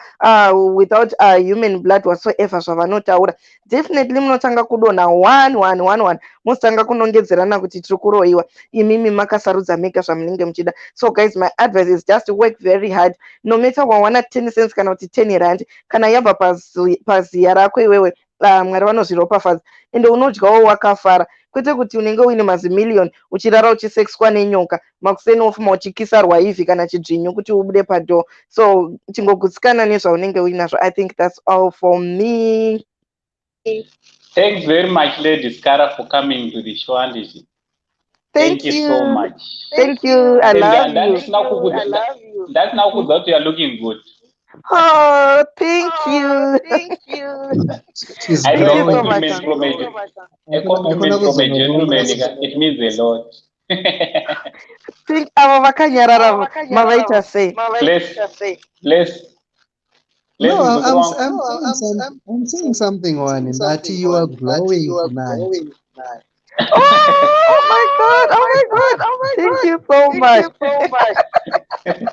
without human blood whatsoever. Zvavanotaura, definitely munotanga kudonha one one one one, mozotanga kunongedzerana kuti tiri kuroyiwa, imimi makasarudza mega zvamunenge muchida. So guys, my advice is just work very hard, no matter wawana 10 cents kana kuti 10 rand, kana yabva paziya rako iwewe, Mwari vanozviropafadza, ende unodyawo wakafara, kwete kuti unenge uine mazimiliyoni uchirara uchisexwa nenyoka, makuseni wofuma uchikisa rwaivhi kana chidzvinyu kuti ubude padoor. So chingogutsikana nezvaunenge uinazvo. I think that's all for me. Thanks very much, Lady Scara, for coming to the show, anditi. Thank Thank you so much. Thank you, I And love you. Ndasina kukudza kuti you are looking good. Oh, thank you. She's I know Thank a you so much. compliment from a compliment from a gentleman, it means a lot. Think avo vakanyarara mavaita sei? Bless, bless, bless. No, Mzukuru wangu. I'm saying something, one. That you are glowing tonight. Oh my God! Oh my God! Thank you so much.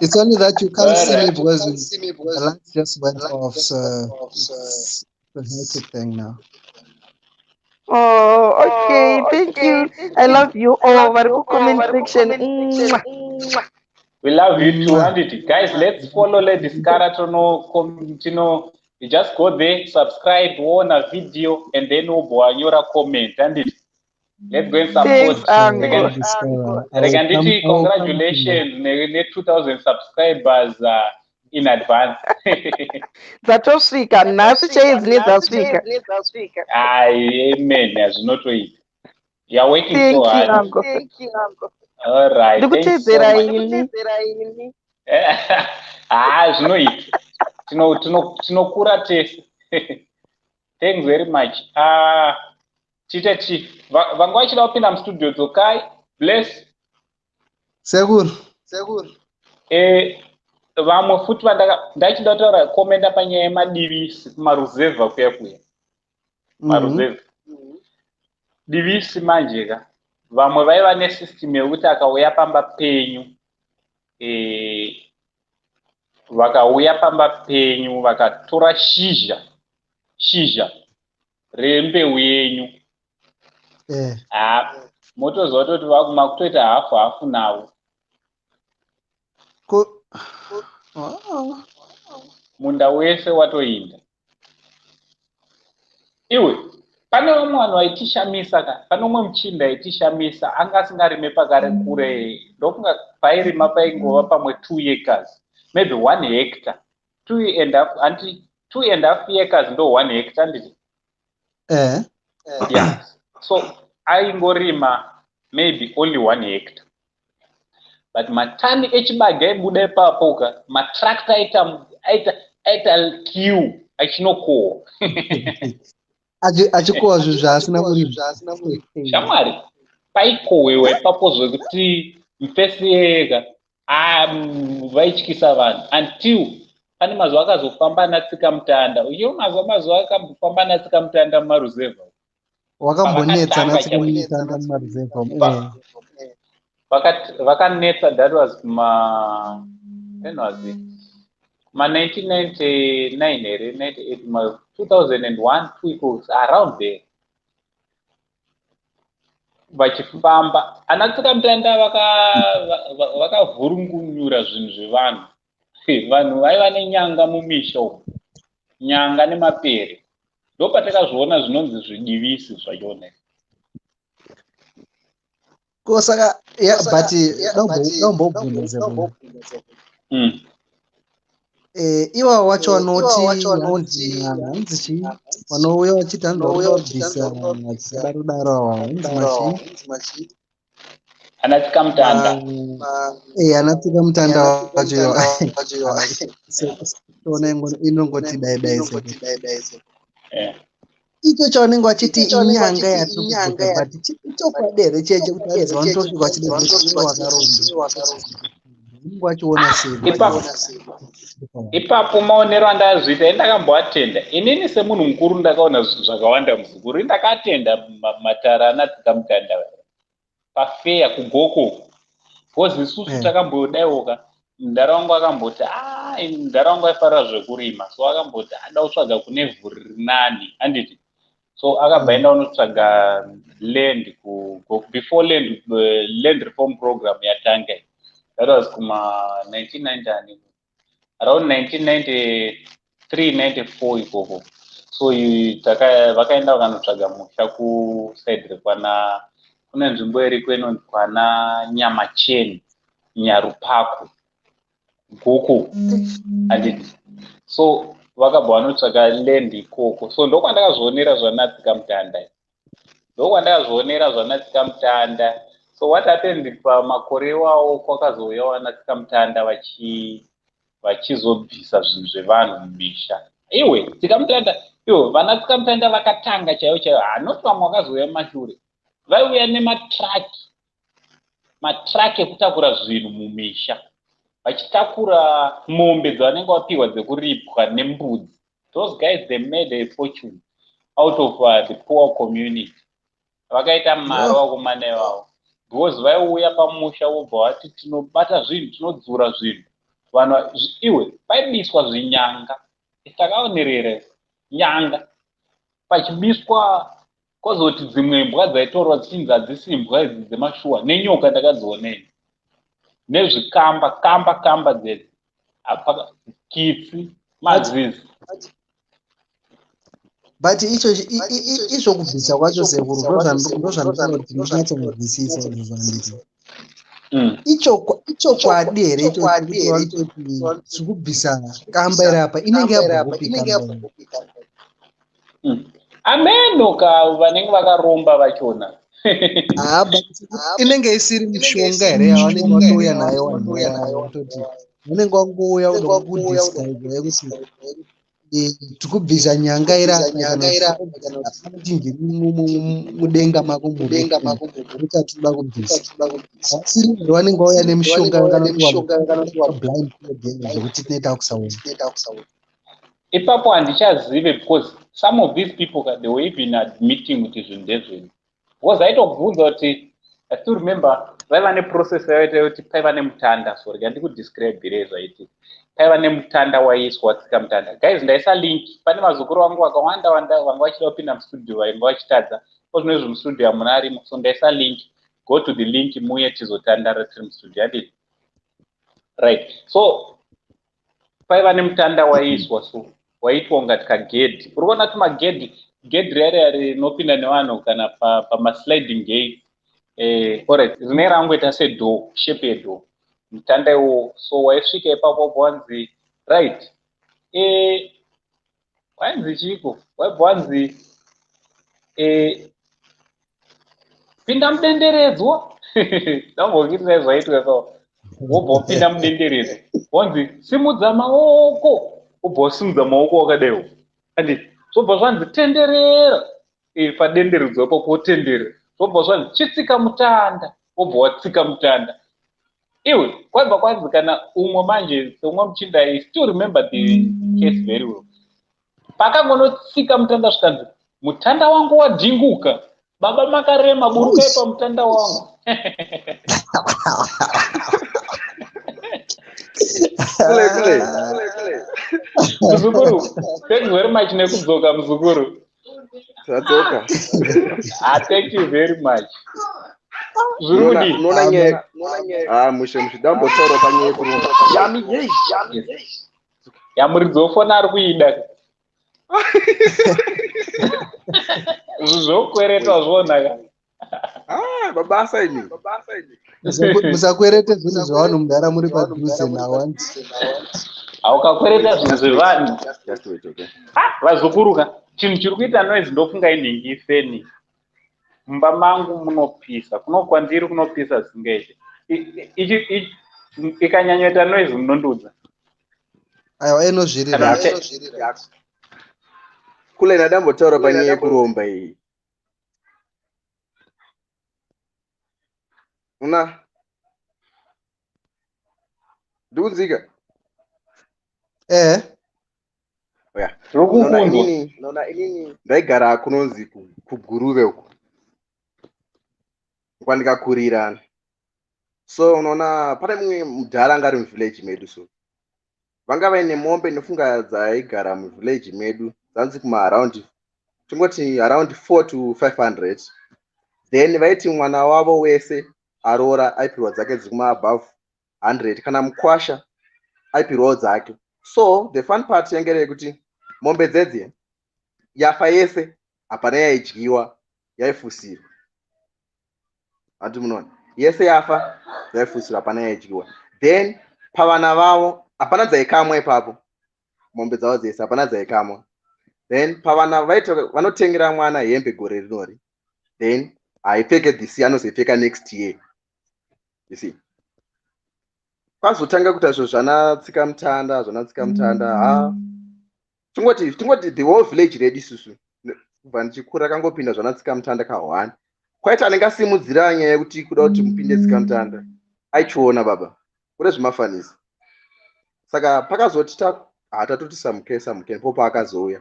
It's only that you can't see me Alright. because the lights just went off, so it's a hectic thing now. Oh, okay. Thank you. I love you all. Vari comment section. Mwah. We love you too, Mwah. anditi. Guys, let's follow Lady Scara tono tino. You just go there, subscribe, woona video, and then wobva wanyora comment, anditi. Let's go and support. Thanks, uncle. Lady Scara, I will Rega nditi I will come to you. congratulations ne 2000 subscribers in advance. Dzatosvika nhasi chai, dzine dzasvika. Ai, amen, hazvinotoita. You are working Thank so you, hard. uncle. All right, thanks so Ndikutedzera much. ini. Ah, zvinoita. Tinokura tese. Thanks very much. Ah, tiite chief. Vanga vachida kupinda mustudio, dzokai. Bless. Sekuru. Vamwe futi vandaka ndachida kutaura, commenta panyaya yemadivisi kumaruzevha kuya kuya. Maruzevha. Divisi manje ka. Vamwe vaiva nesystem yekuti akauya pamba penyu, vakauya pamba penyu vakatora shizha rembeu yenyu, ha, motoziva kutoti makutoita hafu hafu navo. Ko oh. Munda wese watoinda iwe. Pane vamwe vanhu vaitishamisa ka. Pane umwe muchinda aitishamisa, anga asingarime pakare kure. Ndofunga pairima paingova pamwe 2 acres, maybe 1 hectare, two and half, anti 2.5 acres ndo 1 hectare, handiti? Eh. Yeah, so aingorima maybe only 1 hectare, but matani echibage aibuda ipapo ka, matractor aita queue achinokohwa. Achikohwa zvinhu zvaasina kurima. Shamwari, paikohwewa ipapo zvekuti mufesi yega vaityisa vanhu, until pane mazuva akazofamba natsika mutanda. Uchiwo mazuva akambofamba natsika mutanda mumaruzevha. Wakambonetsa Pavakatanga natsika chaiko. mutanda mumaruzevha. Vakanetsa, that was kuma, when was it, kuma 1999 here, 98, ma 2001, 2 equals around there, vachifamba ana tsika mutanda vakavhurungunyura zvinhu zvevanhu. Vanhu vaiva nenyanga mumisha umu, nyanga nemapere. Ndopatakazviona zvinonzi zvidivisi zvachona. Ko saka, yeah, but daumbobvunza. Iwawo wacho vanoti hanzi chii, vanouya vachiti hanzi vari kuda kubvisa chidaro daro, awa hanzi machii? Ana tsika mutanda. Ana tsika mutanda wacho iwa, toona inongoti dai dai se icho chavanenge vachiti inyanga yatiri kubvisa, but chokwadi here cheche kuti hanzi vanotosvika vachida wakaromba? Vanenge vachiona sei? Ipapo maonero andazviita, indakamboatenda inini semunhu mukuru, ndakaona zvinhu zvakawanda, muzukuru. Indakatenda matara anatsika mutanda pafeya kugoko, because isusu takambodaiwoka. Mudhara wangu akamboti, mudhara wangu aifarira zvekurima, so akamboti ada kutsvaga kune vhu riri nani, handiti? So akabva enda unotsvaga land before land reform program yatanga. That was kuma 1990, around 1993, 94 ikoko. So vakaenda vakanotsvaga musha kuside rekwana, kune nzvimbo iriko inonzi kwana Nyamacheni, Nyarupako, Goko, handiti? So vakabva vanotsvaga land ikoko. So ndokwandakazvionera zvanatsika mutanda, ndokwandakazvionera zvanatsika mutanda. So what happened, pamakore iwawo kwakazouyawo anatsika mutanda vachizobvisa zvinhu zvevanhu mumisha. Iwe tsika mutanda, iwe vana tsika mutanda vakatanga chaivo chaivo, hanoti vamwe vakazouya mumashure, vaiuya nematraki, matraki ekutakura zvinhu mumisha, vachitakura mombe dzavanenge vapiwa dzekuripwa nembudzi. Those guys, they made a fortune out of the poor community. Vakaita mari vakomana ivavo, because vaiuya pamusha vobva vati tinobata zvinhu, tinodzura zvinhu. Vanhu, iwe, paibiswa zvinyanga, takaonerera nyanga pachibiswa, kwozoti dzimwe imbwa dzaitorwa dzichinzi hadzisi imbwa idzi dzemashuwa, nenyoka ndakadzionei, nezvikamba, kamba kamba dzedzi, kitsi, mazizi. But icho izvo kubvisa kwacho, sekuru, ndozvandinoda kuti ndinyatsonzwisisa izvo zvanditi. Ichokwadi here icho kuti tiri kubvisa kamba iri apa? Inenge yabva kupi kamba? Ameno ka vanenge vakaromba vachona. Ah, but inenge isiri mishonga here yavanenge vatouya nayo? Vanhu vatoti vanenge vangouya kuda kudisguise yekuti tiri kubvisa nyanga iri apa, kana chinhu mudenga mako muchatinoda kubvisa. Vasiri here vanenge vauya nemishonga kana blind zvekuti tinoita kusaona? Ipapo handichazive, because some of these people, they were even admitting kuti zvinhu ndezvenyu, because aitobvunza kuti, I still remember, vaiva neprocess yavaita yekuti paiva nemutanda. So rega ndikudescribirei zvaitika. Paiva nemutanda waiiswa tsika mutanda. Guys, ndaisa link. Pane vazukuru vangu vakawanda wanda vanga vachida kupinda mustudio, vainga vachitadza ko zvino izvi mustudio hamuna arimo. So ndaisa link, go to the link, muye tizotandara tiri mustudio, handiti? Right, so paiva nemutanda waiiswa, so waiitwa ungati kagedhi. Uri kuona tumagedhi, gedhi riya riya rinopinda nevanhu kana pamasliding gate. Alright, rine rangoita sedoor, shape yedoor, mutanda iwowo. So waisvika ipapo, wabva wanzi right, wainzi chiiko, waibva wanzi pinda mudenderedzwa. Ndambokuitirai zvaitwa ipapo. Wobva wapinda mudenderedzwa, wanzi simudza maoko, wobva wasimudza maoko wakadaiwo, andi zvobva zvanzi tenderera padenderedzwa ipapo, wotenderera. Zvobva zvanzi chitsika mutanda, wobva watsika mutanda. Iwe, kwaibva kwanzi kana umwe manje, seumwe muchinda, I still remember the case very well, pakangonotsika mutanda, zvikanzi mutanda wangu wadhinguka, baba makarema, burukai pamutanda wangu. Kule kule. Muzukuru, thanks very much nekudzoka, muzukuru. Tadzoka. Ah, thank you very much. Zviri kudii? Unoona nyaya, ah, mushe mushe, ndambotaura panyaya yekuromba yami yei. Yamuridzi wefoni ari kuida zvinhu zvokweretwa zvonaka. Ah, mabasa imi. Musakwerete zvinhu zvevanhu mudara muri padhuze nawo, anti. Haukakwereta zvinhu zvevanhu. Just wait, okay. Ah, vazukuru ka, chinhu chiri kuita noise ndofunga inhingi, ifeni. Mumba mangu munopisa, kuno kwandiri kunopisa zvisingaite. Ikanyanyoita noise munondiudza. Aiwa, inozviri. Kana Right. Kule, ndambotaura panyaya yekuromba iyi. Una Ndikunzika? Eh. Oya. Tiri Unoona kukunzwa. inini ndaigara kunonzi kuGuruve uko kwandikakurira. So unoona pane mumwe mudhara anga ari muvillage medu, so vanga vaine mombe, ndofunga dzaigara muvillage medu dzanzi kumaaround, tingoti around 4 to 500. Then vaiti mwana wavo wese aroora aipirwa dzake dziri kumaabove 100, kana mukwasha aipirwawo dzake. So the fun part yange iri yekuti mombe dzedzi yafa yese, hapana yaidyiwa, yaifusirwa. Hati munoona, yese yafa yaifusirwa, hapana yaidyiwa. Then pavana vavo hapana dzaikamwa ipapo, mombe dzavo dzese hapana dzaikamwa. Then pavana vaiti vanotengera mwana hembe gore rinori, then haipfeke this year, anozoipfeka next year, you see. Kwazotanga kuita zvo zvana tsika mutanda, zvana tsika mutanda. Ha, tingoti the whole village redu isusu kubva ndichikura kangopinda zvana tsika mutanda ka1. Kwaiti anenge asimudzira nyaya yekuti kuda kuti mupinde tsika mutanda, aichiona baba kune zvimafanisi. Saka pakazoti hatatoti samuke samuke, ndipo paakazouya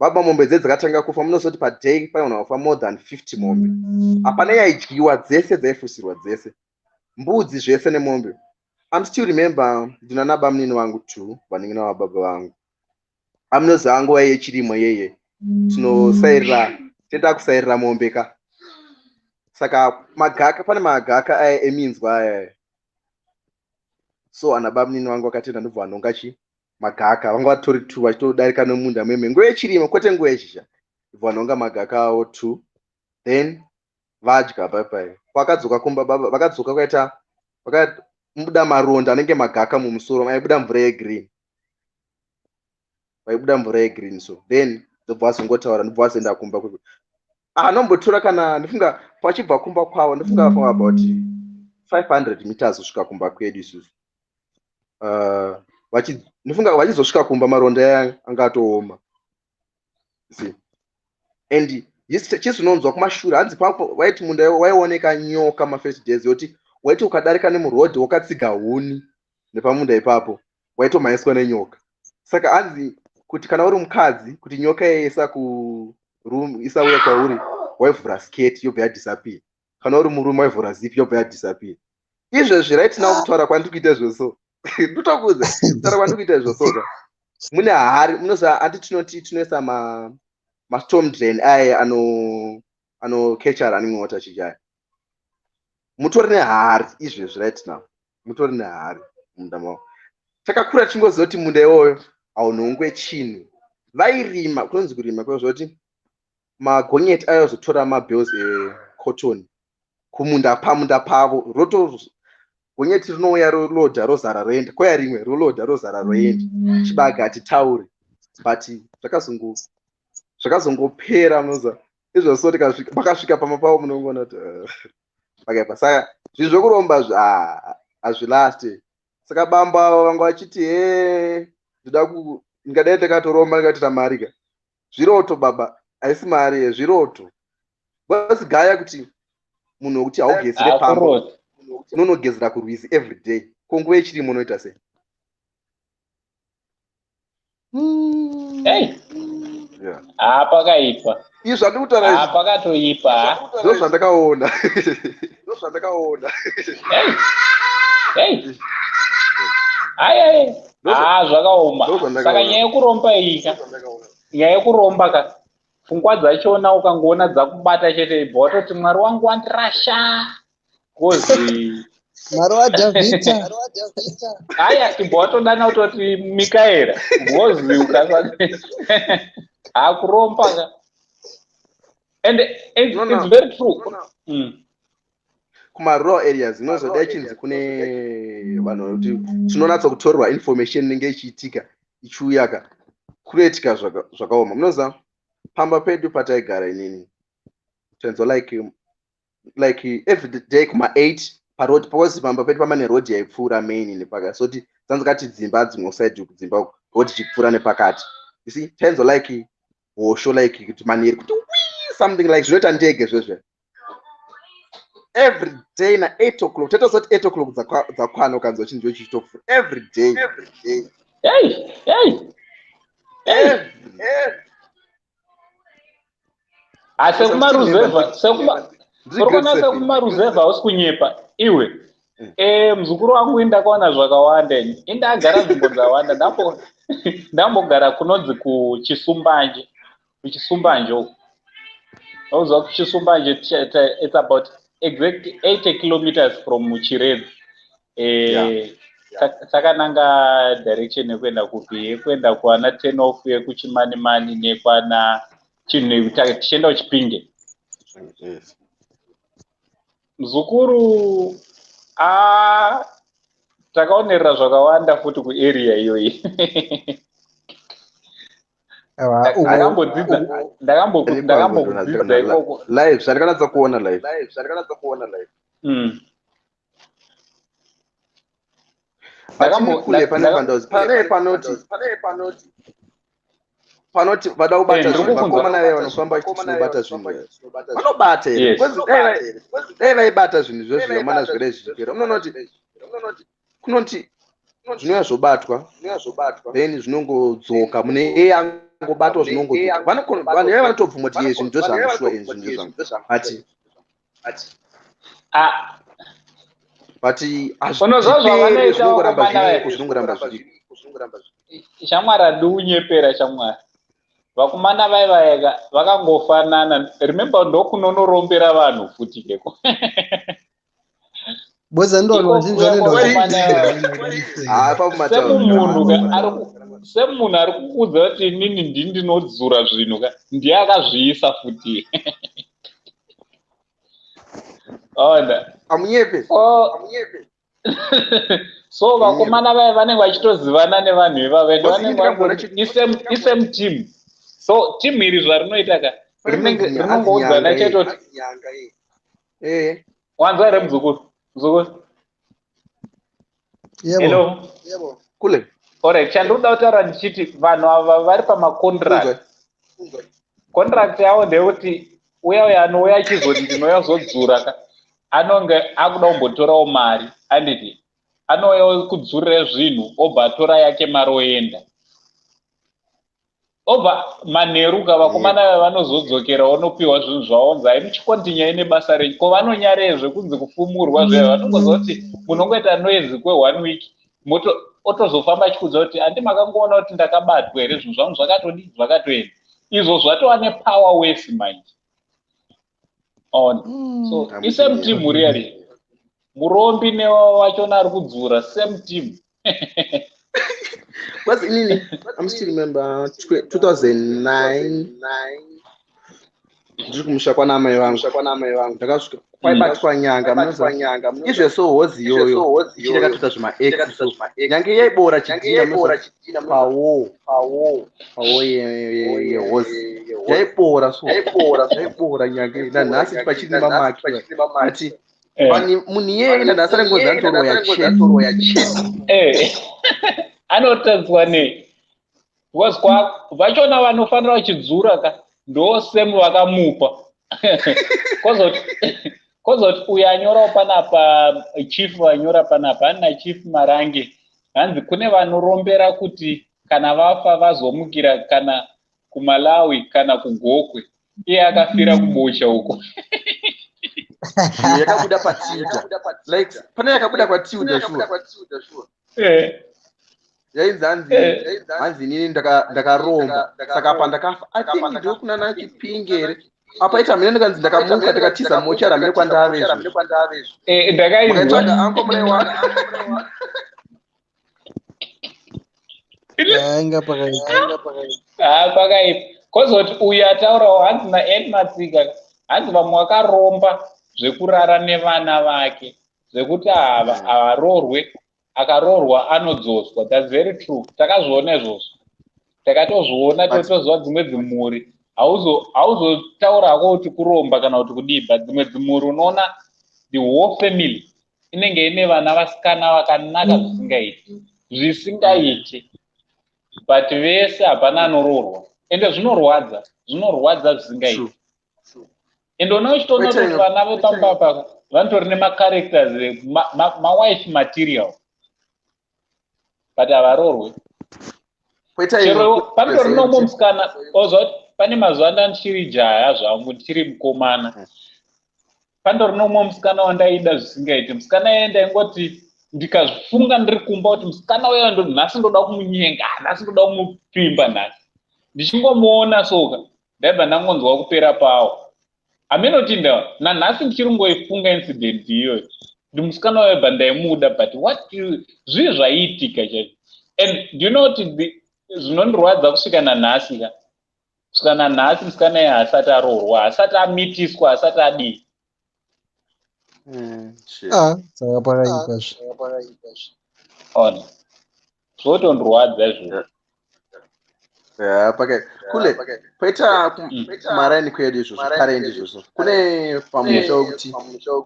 baba. Mombe dze dzakatanga kufa. Munozoti paday paigona kufa more than 50 mombe. Hapana yaidyiwa, dzese dzaifusirwa dzese, mbudzi zvese nemombe. I'm still remember ndina nabamunini vangu two, vanin'ina vababa vangu. Amunoziva nguva yechirimo yeye tinosairira, toenda kusairira mombe ka. Saka magaka, pane magaka aya eminzwa aya. So ana bamunini vangu vakatenda, ndobva vanonga chi magaka. Vanga vatori two vachitodarika nemunda meme nguva yechirimo, kwete nguva yezhizha. Ndobva vanonga magaka avo two, then vadya paipai. Vakadzoka kumba baba, vakadzoka kwaita vakabuda maronda anenge magaka mumusoro, aibuda mvura yegreen, vaibuda mvura yegreen. So then ndobva vazongotaura, ndobva vazoenda kumba kwekwe. Anombotora kana ndifunga pachibva kumba kwavo, ndifunga vafunga about 500 meters kusvika kumba kwedu isusu. Ndifunga vachizosvika kumba maronda aya anga atooma, see. And chizvinonzwa kumashure, hanzi vaiti munda waioneka nyoka mafirst days, yoti waiti ukadarika nemurodhi wakatsiga huni nepamunda ipapo, waitomhanyiswa nenyoka. Saka hanzi kuti kana uri mukadzi, kuti nyoka iye isauya kwauri, waivhura sketi yobva yadisappear. Kana uri murume, waivhura zip yobva yadisappear. Izvezvi right now, kutaura kwandiri kuita izvozvo, ndotokuudza, kutaura kwandiri kuita izvozvo ka, mune hari. Munoziva andi tinoti tinoisa mastorm drain aya anokecha running water chichaya. Mutori nehari izvezvi right now, mutori nehari munda mavo. Takakura tichingoziva kuti munda iwoyo haunhongwe chinhu. Vairima, kunonzi kurima kwezvoti magonyeti aizotora mabales ecotton kumunda, pamunda pavo roto. Gonyeti rinouya, rolodha, rozara, roenda. Kwaya rimwe rolodha, rozara, roenda. Chibaga hatitauri, but zvakazongopera. Munoziva izvozvo, tikasvika pakasvika pamba pavo, munongoona kuti pakaipa. Saka zvinhu zvokuromba hazvilasti. Saka bambo avo vanga vachiti, "He, ndoda ku ndingadai ndakatoromba ndikatoita mari ka." Zviroto baba, haisi mari, yezviroto. Gaya kuti munhu wekuti haugezere pamba, Akurota. unonogezera kurwizi every day, ko nguva yechirimo unoita sei? Hey, Yeah. ha, pakaipa. Izvi zvandiri kutaura Ha, izvi pakatoipa. ndo zvandakaona, ndo zvandakaona. Hey. Hey. Ai ai. Ha, zvakaoma. Ndo zvandakaona. Saka nyaya yekuromba iyi ka. Nyaya yekuromba ka. Pfungwa dzachona ukangoona dzakubata chete, ibva watoti, "Mwari wangu wandirasha." Kozi Mwari waDhavhidha. Haya, ibva watodana kutoti Mikaera. Ngozi ukasa hakuromba ka. And it's, No, no. it's very true. Kumarural areas inozodai chinzi kune vanhu vekuti tinonatsa kutorerwa information inenge ichiitika ichiuya ka, kunoitika zvakaoma. Munoziva pamba pedu pataigara inini, tainzwa like every day kuma8 paroad, because pamba pedu pamba neroad yaipfuura main nepakati. So ti dzanzikati dzimba dzimwe side uku, dzimba uku, road ichipfuura nepakati, you see. Tainzwa like hosho, like kuti manheri kuti wii, something like zvinoita ndege zvezve. Every day na 8 o'clock. Tatosati 8 o'clock dzakwana ukanzwa chinhu ichocho chichitopfuura. Every day. Hey, hey, hey. Every. Sekumaruzevha, Ndiri grade urikuona 7. sekumaruzevha hausi kunyepa iwe. Muzukuru wangu indakaona zvakawanda ini. Indagara nzvimbo dzawanda. Ndambogara kunonzi kuChisumbanje. KuChisumbanje uko. Unoziva kuChisumbanje it's about exact 80 kilometers from Chiredzi. Yeah. Takananga direction yekuenda kupi? Yekuenda kwana turn off yekuChimanimani nekwana chinhu tichienda kuChipinge. Yes. Muzukuru, a takaonerera zvakawanda futi kuarea iyoyi. Aiwa, uko Ndakambodzidza, ndakambokudzidza ikoko. Live, zvandakanatsa kuona live. But kule pane pandozi pane panoti vada kubata Ndiri zvinhu kukunzwa. vakomana vaya vanofamba vachiti tinobata zvinhu vanobata here? Yes. Because dai vaibata zvinhu izvozvo vamana zvirwere zvichipera. Unoona kuti kunoti zvinouya zvobatwa, then zvinongodzoka mune iye angobatwa zvinongodzoka. Vanhu vaya vanotobvuma kuti iye zvinhu ndozvangu shuwa, izvi zvinhu ndozvangu, but Ah, but Unoziva hazviperi, zvavanoita zvinongoramba vakomana vaya? zviriko, zvinongoramba zviriko. Shamwari, handi unyepera shamwari. Vakomana vai vaya vakangofanana. Remember, ndokunonorombera vanhu futi ikeko. Boza ndo vanhu Iko vazhinji kuya vanoenda kwavakomana vachidzidzira. Haa, papo semumunhu mataura. ka semunhu ari kukuudza kuti inini ndini ndinodzura zvinhu ka, ndiye akazviisa futi. Ona. Amunyepe. So vakomana vaya vanenge vachitozivana nevanhu ivava ende Because ini vanenge ndikamboona vangori isame team. So team iri zvarinoita ka, rinenge Hanzi rinongoudzana nyanga chete kuti Eh. Wanzwa here muzukuru? Muzukuru. Yebo. Hello. Kule. Alright, chandinoda kutaura ndichiti vanhu ava vari pamacontract. Contract yavo ndeyekuti uya uya anouya achizoti ndinouya kuzodzura ka, anonge akuda kumbotorawo mari, anditi anouya kudzurira zvinhu, obva atora yake mari oenda. Obva manheruka vakomana vaya vanozodzokera vonopiwa zvinhu zvavo, onzi hai muchikontinyai nebasa renyu. Ko vanonyarei zvekunzi kufumurwa zviya? Vanongoziva kuti munongoita noise kwe1 week, moto otozofamba achikuudza kuti handi makangoona kuti ndakabatwa here, zvinhu zvangu zvakatodi zvakatoenda. Izvo zvatova nepower wese manje. On so isame team really, murombi newachona ari kudzura, same team. Because inini, I'm still remember 2009 ndiri kumusha kwana amai vangu, ndakasvika kwaibatwa nyanga. Munoziva izve, so hozi iyoyo ichiri yakatoita zvima-x, so nyange yaibora chidhina. Munoziva pawo yehozi yaibora, so yaibora nyange nanhasi pachiri nemamaki, but munhu iyeye nanhasi anenge anotoroya chete. Anotadzwa nei? Because vachona vanofanira vachidzura ka, ndo same vakamupa. Kozoti uyu anyorawo panapa, chief vanyora panapa, hanina Chief Marange, hanzi kune vanorombera kuti kana vafa vazomukira kana kuMalawi kana kuGokwe, iye akafira kuBocha uko. Iyo yakabuda paTilda, like pane yakabuda kwaTilda sure. Yainzi hanzi inini ndakaromba, saka apa ndakafa, I think ndokunana Chipinge here apa ita mhene, ndikanzi ndakamuka ndikatiza mochari, hamene kwandave izvozvo. Ndakainzwa. Mukaitsvaga anko munaiwana. Anga pakaipa. Ha, pakaipa. Kozoti uyu ataurawo, hanzi naen Matsika, hanzi vamwe vakaromba zvekurara nevana vake, zvekuti hava havaroorwe, akaroorwa anodzoswa. That's very true, takazviona izvozvo, takatozviona. Totoziva dzimwe dzimhuri, hauzotaura hako kuti kuromba kana kuti kudii, but dzimwe dzimhuri unoona the whole family inenge ine vana vasikana vakanaka zvisingaiti zvisingaiti, but vese hapana anoroorwa. Ende zvinorwadza, zvinorwadza zvisingaiti. Ende una uchitoona kuti vana vepamba apa Vanotori nemacharacters, mawife material, but havarorwe. Chero panotori neumwe musikana ozva kuti pane mazuva ndandichiri jaya zvangu, ndichiri mukomana, pandori neumwe musikana wandaida zvisingaiti. Musikana iye ndaingoti ndikazvifunga ndiri kumba kuti musikana uya nhasi ndoda kumunyenga, nhasi ndoda kumupfimba, nhasi ndichingomuona soka ndaibva ndangonzwa kupera pawo. Hamenotinda nanhasi ndichiri kungoifunga incident iyoyo, kuti musikana uyo bva ndaimuda, but what zvii zvaiitika chaizvo? And do you know kuti zvinondirwadza kusvika nanhasi ka, kusvika nanhasi musikana iye haasati aroorwa, haasati amitiswa, haasati adii. Ah, saka pakaipa zve. Ona, zvotondirwadza izvozvo. Ya, pakai kule poita kumaraini kwedu izvozvo, karendi izvozvo, kune pamusha wekuti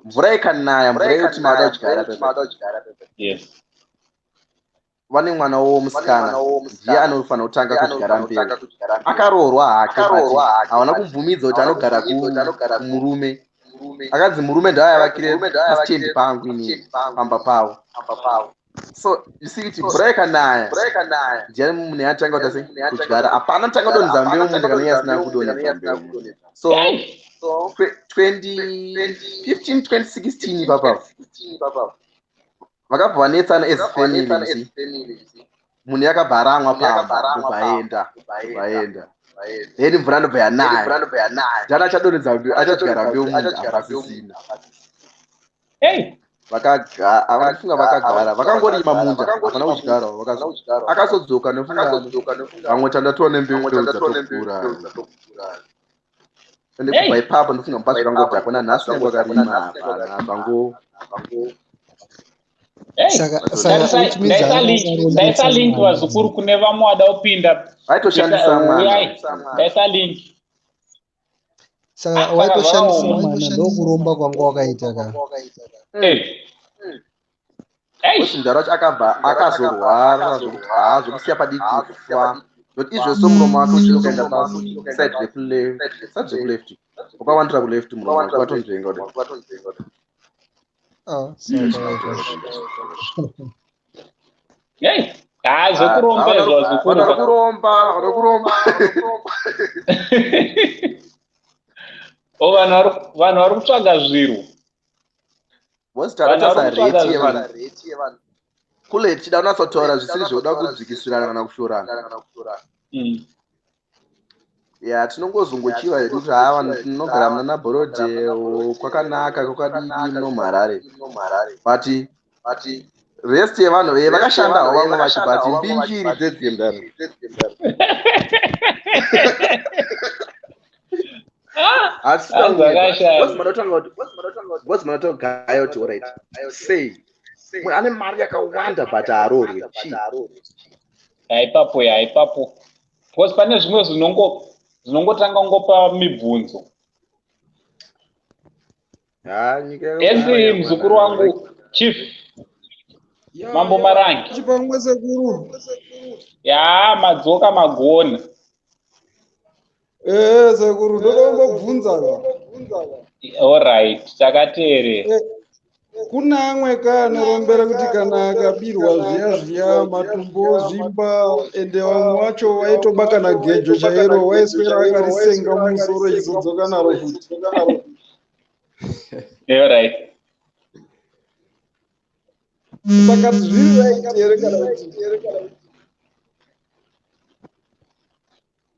mvura ikanaya, mvura yekuti mada kudyara pepe, vane mwana womusikana, ndiye anofanira kutanga kudyara mbeu. Akaroorwa hake, but havana kubvumidza kuti anogara kumurume. Akanzi murume ndaayavakire pastendi pangu inini pamba pavo. So you see kuti mvura ikanaya, ndiani munhu atanga kuita sei kudyara? Hapana tanga kudonhedza mbeu munda kana iye asina kudonhedza mbeu. So 2015, 2016 ipapapo vakabva vanetsana as family, you see. Munhu yakabva aramwa pamba, ndobva aenda, ndobva aenda, then mvura ndobva yanaya. Ndiani achadonhedza mbeu, achadyara mbeu munda hapasisina? Vakafunga, vakagara, vakangorima munda, hapana kudyara. Akazodzoka nefunga vamwe tandatova nembeu dzatokura. Ende kubva ipapo ndofunga mupazi zvakangodhakwa nanhasi, nyange vakarima hapana zvango. Saka which means Ndaisa link, vazukuru, kune vamwe vada kupinda. Vaitoshandisa mwana. Uyai, ndaisa link. Saka Ah, saka waitoshandisa zvakaoma. mwana, ndokuromba kwanga wakaita ka. Kuti mudhara wacho akabva akazorwara zvokuti haa, zvokusiya padiki kufa, nokuti izvozvo muromo wake uchiri kuenda paside rekuleft, side rekuleft wakawandira kuleft, muromo wake watonzvenga kudai. Ah, saka pakaipa. Hey, ha, zvekuromba izvo, vazukuru. Vanhu vari kuromba, vari kuromba. O, vanhu vari kutsvaga zviro. Vozi Vanhu takatarisa vari kutsvaga rate yevanhu zvinhu. kule, tichida kunyatsotaura zvisiri zvekuda kudzikisirana kana kushorana. Ya, tinongozongochiva hedu kuti haa, vanhu tinogara muna Borrowdale kwakanaka, kwakadidi muno muHarare, but rest yevanhu vakashandawo vamwe vacho, but mbinjiri dzedziye mudaro. Zvakashata. Gaya kuti alright, sei munhu ane mari yakawanda but haarorwe? Chii? Haipapo, ya, ipapo, because pane zvimwe zvinongotanga kungopa mibvunzo. Ha, nyika Esi muzukuru wangu, chief Mambo Marangi. Chipamwe, sekuru. Ya, madzoka, magona. Ee sekuru, ndoda kumbobvunza ka. Alright, takateerera. Kuna amwe ka anorombera kuti kana akabirwa zviya zviya, matumbu ozvimba, ende vamwe vacho vaitoba kana gejo chairo, waiswera akarisenga mumusoro echizodzoka naro futi. Alright. Saka zviri right here kana kuti?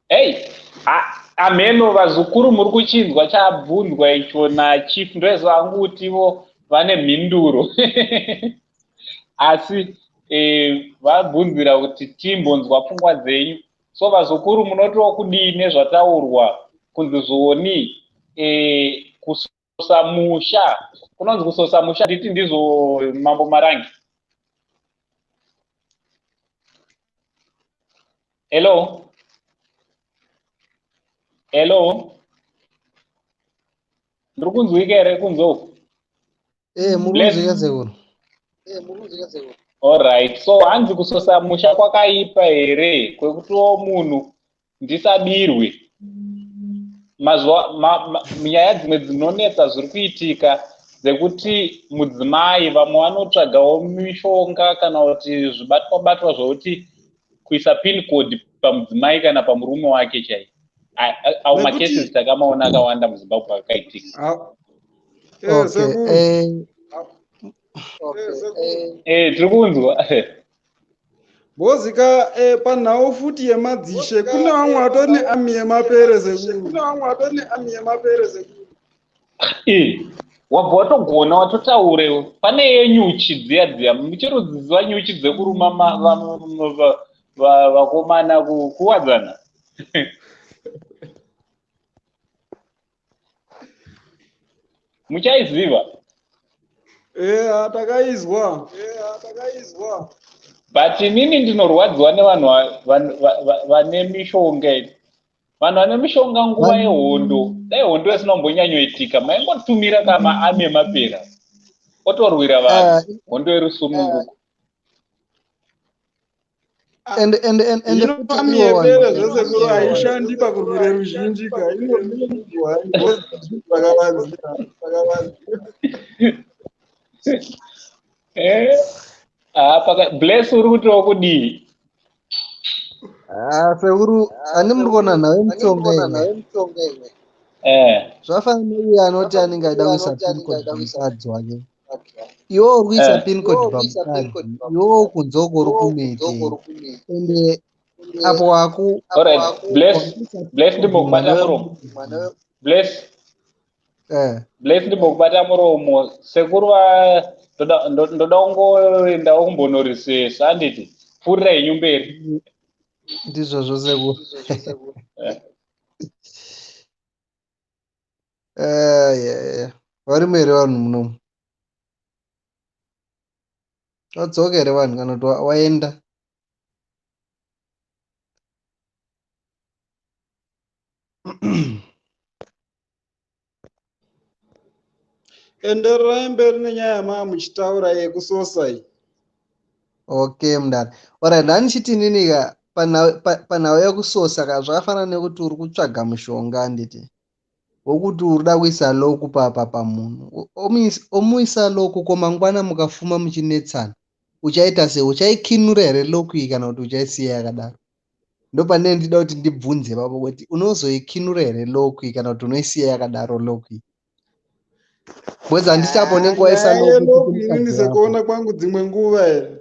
Hey, ameno vazukuru, muri kuchinzwa chabvunzwa icho nachief? Ndoziva kutivo vane mhinduro, asi vabvunzira kuti timbonzwa pfungwa dzenyu. So vazukuru, munotiwo kudii nezvataurwa kunzi zvioni kusosa musha? Kunonzi kusosa musha, nditi ndizvo, Mambo Marangi? Hello, hello, ndiri kunzwika here kunze uku? Eh, muri kunzwika, sekuru. Alright, so hanzi kusosa musha kwakaipa here, kwekutiwo munhu ndisabirwe? Mazuva nyaya dzimwe dzinonetsa zviri kuitika. dzekuti mudzimai, vamwe vanotsvagawo mishonga kana kuti zvibatwa batwa zvokuti kuisa pin code pamudzimai kana pamurume wake chai. Au macases takamaona akawanda muZimbabwe akaitika. Okay. Tiri kunzwa. Bozika panhau futi yemadzishe kune vamwe vatori neami yemapere sekuru. Kune vamwe vatori neami yemapere sekuru. Wabva watogona watotaure pane yenyuchi dziya dziya, muchirudziziva nyuchi dzekuruma vakomana kuwadzana. Muchaiziva? Eya, takaizwa. Eya, takaizwa. But inini ndinorwadziwa nevanhu vane mishonga iyi. Vanhu vane mishonga nguva yehondo, dai hondo isina kumbonyanyoitika, maingotumira kama ame emapera otorwira vanhu hondo yerusununguko. And Hino futi ami ivo vanhu yepere zvesekuru haishandi pakurwira ruzhinji ka, inorwirwa zvakavanzira zvakavanzira. Paka Bless, uri kutiwo kudii? Ah, sekuru, ani muri kuona nhau yemutsonga imwe? Zvafanana neuya anoti anenge aida kuisa pin code pamukadzi wake. Iwe uri kuisa pin code pamukadzi, iwewo kunze uko uri kunoitei? Ende apo waku Alright, Bless, Bless, ndimbokubata muromo. Bless. Bless, ndimbokubata muromo. Sekuru va ndoda kungoendawo kumbonorisesa, handiti? Pfuurira henyu mberi. Ndizvozvo sekuru. Yeah. Varimo here vanhu munomu? Vadzoka here vanhu kana kuti waenda? Endererai mberi nenyaya yamaa muchitaura yekusosa iyi. Okay, mudara. Alright, ndandichiti inini ka panhau yekusosa ka, zvakafanana nekuti uri kutsvaga mushonga, handiti? Wokuti uri kuda kuisa lock pamunhu. Omuisa lock, ko mangwana mukafuma muchinetsana, uchaita sei? Uchaikinura here lock iyi kana kuti uchaisiya yakadaro? Ndopane ndida kuti ndibvunze papo kuti unozoikinura here lock iyi kana kuti unoisiya yakadaro lock iyi? Because handiti apo unenge waisa Nyaya lock yelock kuti inini mukadzi wako. sekuona kwangu dzimwe nguva here.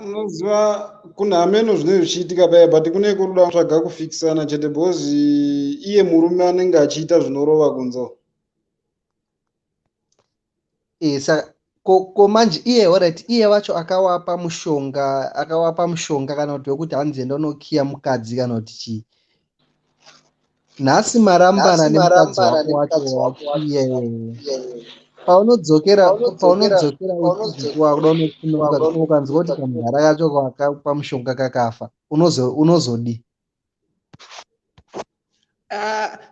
Unoziva kuna hameno zvinenge zvichiitika paya, but kune kuri kuda kutsvaga kufikisana chete because iye murume anenge achiita zvinorova kunze. Saka ko manje iye, alright, iye wacho akawapa mushonga, akawapa mushonga kana kuti wekuti hanzi enda unokiya mukadzi kana kuti chii? Nhasi marambana nemukadzi wako wacho wakiya iyeye. Paunodzokera uchiti wakuda unofuna mukadzi, ukanzwa kuti kamudhara kacho kakapa mushonga kakafa, unozodi?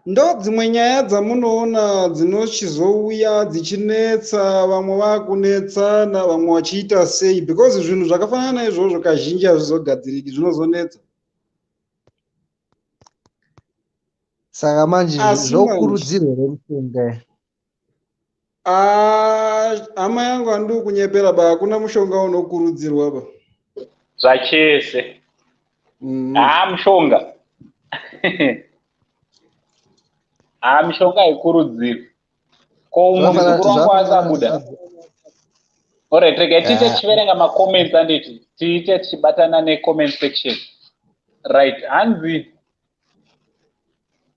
Ndo dzimwe nyaya dzamunoona dzinochizouya dzichinetsa, vamwe vakunetsana, vamwe vachiita sei, because zvinhu zvakafanana naizvozvo kazhinji hazvizogadziriki, zvinozonetsa. Saka manje Asi manje zvokurudzirwa here mushonga? Hama yangu, handii kunyepera ba, hakuna mushonga unokurudzirwa ba. Zvachese. Mushonga. Mishonga haikurudzirwi. Ko umwe muzukuru wangu asabuda. Alright, regai tiite tichiverenga macomments, anditi? Tiite tichibatana necomment section. Right, hanzi.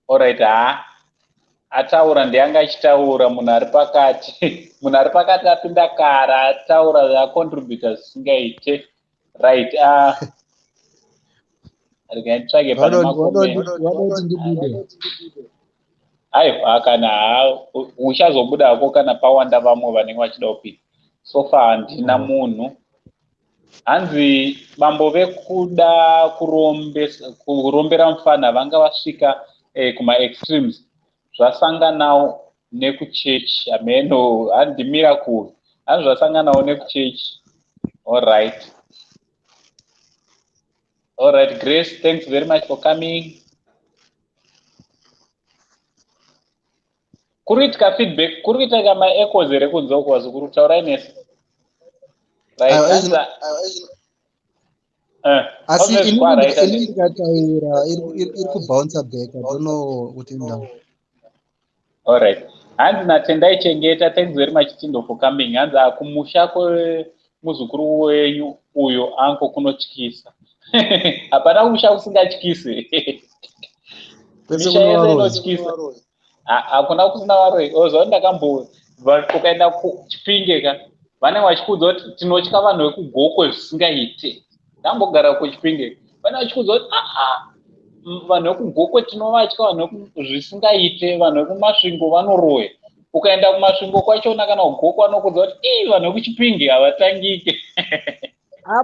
Alright, ha. Ataura ndianga achitaura munhu ari pakati. Munhu ari pakati apinda kara ataura acontributa zvisingaite. Right, regai nditsvage pane macomments. Wada kuti ndibude? Aiwa, kana uchazobudako kana pawanda vamwe vanenge vachida kupinda. So far handina munhu. Hanzi bambo vekuda kurombera mufana vanga vasvika kuma-extremes, zvasanganawo nekuchechi. Hameno, handi miracle. Hanzi zvasanganawo nekuchechi. Alright. Alright, Grace, thanks very much for coming. Kuri kuitika feedback, kuri kuitika maechoes here kunze uko vazukuru, taurai nese. Right, Aiwa, hanzi asi okay, inini right, inini ndikataura iri kubounce back. I don't know kuti ndau. Alright. Hanzi naTendai Chengeta, thanks very much Tindo for coming. Hanzi kumusha kwemuzukuru wenyu uyo anko kunotyisa. Hapana musha usingatyisi. Kwese Misha kune yese varoyi. inotyisa. Hakuna kusina varoyi. Ozva ndakambo ukaenda kuChipinge ka, vanenge vachikuudza kuti tinotya vanhu vekuGokwe zvisingaite. Ndambogara kuChipinge. Vanenge vachikuudza kuti vanhu vekuGokwe tinovatya, vanhu zvisingaite, vanhu vekuMasvingo vanoroya. Ukaenda kuMasvingo kwachona kana kuGokwe vanokuudza kuti ii vanhu vekuChipinge havatangike. Ah,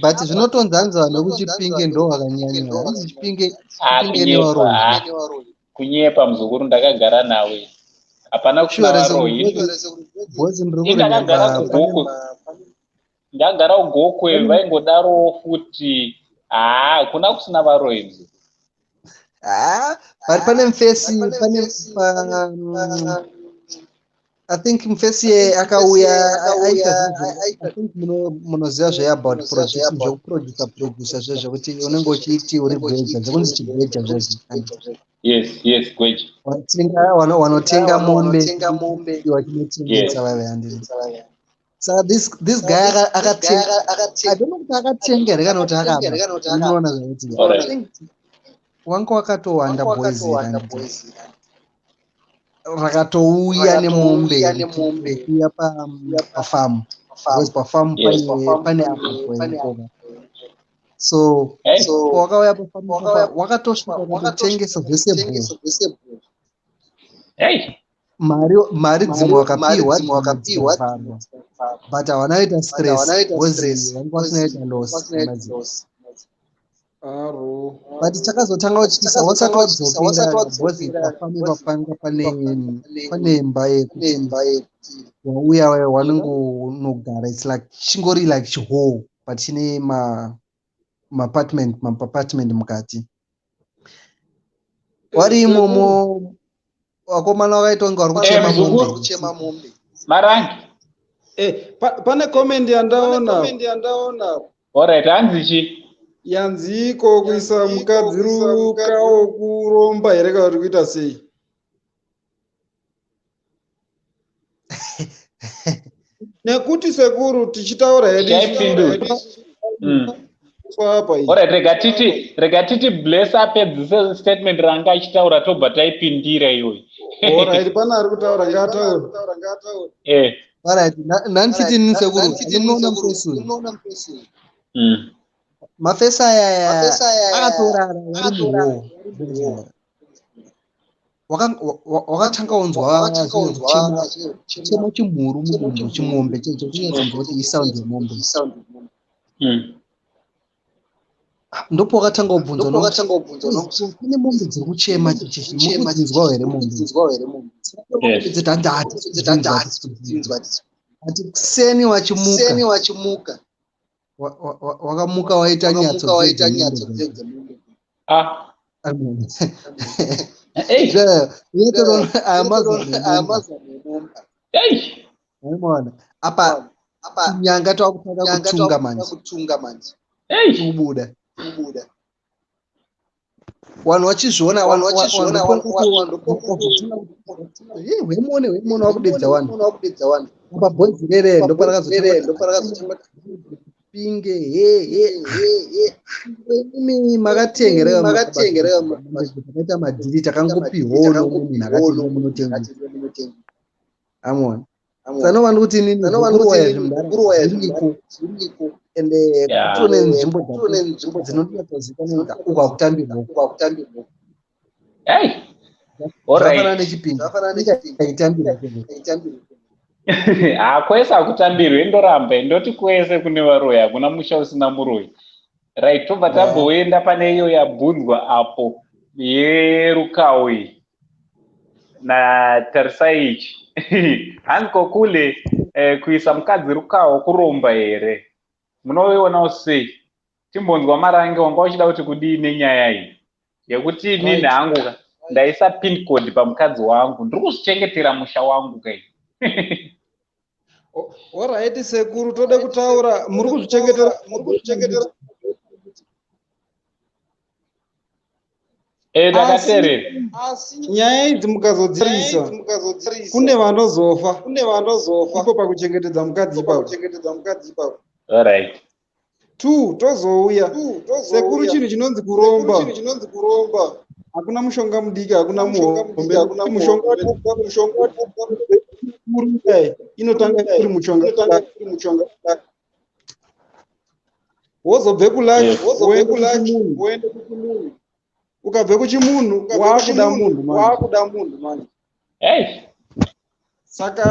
but zvinotonzi hanzi vanhu vekuChipinge ndo vakanyanya. Hanzi Chipinge Ah, Chipinge kunyepa, nevaroyi. Kunyepa muzukuru, ndakagara nawe. Hapana kusina Sure, varoyi. Boys, ndiri Indakagara kuremember pane kuGokwe. Ndagara kuGokwe vaingodarowo futi. Hakuna kusina varoyi muzukuru. Ah, but pane mufesi pane I think mufesi ye akauya aita zvinhu, I think munoziva zve about producing, zvekuproducer producer zvezvekuti unenge uchiiti uri gweja, zvekunzi chigweja zvezvo. Yes, gweja. Wanotenga wanotenga mombe vachinotengesa vaiva handiri. Saka this guy akatenga, I don't know kuti akatenga here kana kuti akaba. Unoona zvekuti I think wanga wakatowanda boys here, handiti? Rakatouya nemombe kuuya pafamu because pafamu pane apo. So Hey. wakauya pafamu papa wakatosvika kutotengesa zvese bho. Hey. Mari dzimwe wakapiwa, dzimwe dzikavharwa, but havana kuita stress because vanga vasina kuita loss maziva. Aro. But chakazotanga kutyisa wasati wadzokera because pafamu ipapa pane imba yekuti wauya wanenge unogara. It's like chingori like chihall but chine maapartment mukati. Wari imomo vakomana vakaita kunge vari kuchema Muzukuru. mombe. Marangi. Pane comment yandaona. Alright, hanzi chi? Yanziko kuisa mukadzi rukawo kuromba here kana kuti kuita sei? Nekuti sekuru tichitaura hedu Tichaipindura. Apa iyi. Alright, rega titi Bless apedzise statement ranga achitaura, tobva taipindira iyoyi. Alright, pane ari kutaura, ngaataure. Alright, ndandichiti inini sekuru, munoona mufesi uyu. Mafesi aya akatorara vari muhall. Wakatanga unzwa zvinhu kuchema chimhuru mudumbu, chimombe checho kunyatsonzwa kuti isound yemombe. Ndopawakatanga kubvunza nokuti kune mombe dziri kuchema chichichi, muri kudzinzwawo here mombe? Yes. Dziti hanzi hatisi kudzinzwa. Ati kuseni wachimuka, wakamuka waita nyatso dzemombe. Hey. Aya Hey. Unoona apa nyanga twakutanga kutunga manje. Hey. Kubuda vanhu vachizviona, vanhu hwemone hwemone wakudedza vanhu apa bhonzi rere ndoparakazotanga pinge he he imi makatengera, takaita madhiri, takangopihwawo nomunhu akati munotenga amona. Saka vanhu kuti inini zvekuroya zvimudhara zviriko ende kutone nzvimbo dzinonyatsozikanwa kuti uku hakutambirwa uku. Hey. Zvakafanana Alright. neChipinge haitambirwa. Ha, kwese hakutambirwi, indoramba ndoti kwese kune varoyi, hakuna musha usina muroyi. Right, tobva tamboenda pane iyo yabvunzwa apo yerukawo iyi natarisai ichi. Hanzi kokule kuisa mukadzi rukawo kuromba here? Munoionawo sei? Timbonzwa Marange, wanga uchida kuti kudii nenyaya iyi yekuti inini hangu ka Ndaisa pin code pamukadzi wangu, ndiri kuzvichengetera musha wangu kai. Alright sekuru, tode kutaura, muri kuzvichengetera, muri kuzvichengetera. Ndakateerera. Nyaya idzi mukazodzirisa, kune vanozofa, kune vanozofa ipo pakuchengetedza mukadzi ipapo, kuchengetedza mukadzi ipapo. Alright. Two, tozouya sekuru, chinhu chinonzi kuromba, chinhu chinonzi kuromba, hakuna mushonga mudiki, hakuna muhombe. Mushonga, mushonga mukuru kudai inotanga iri mushonga, iri mushonga, wozobve kulaki, wozobve kulaki, woende kuchimunhu, ukabve kuchimunhu waakuda munhu manje, waakuda munhu manje. Hey. Saka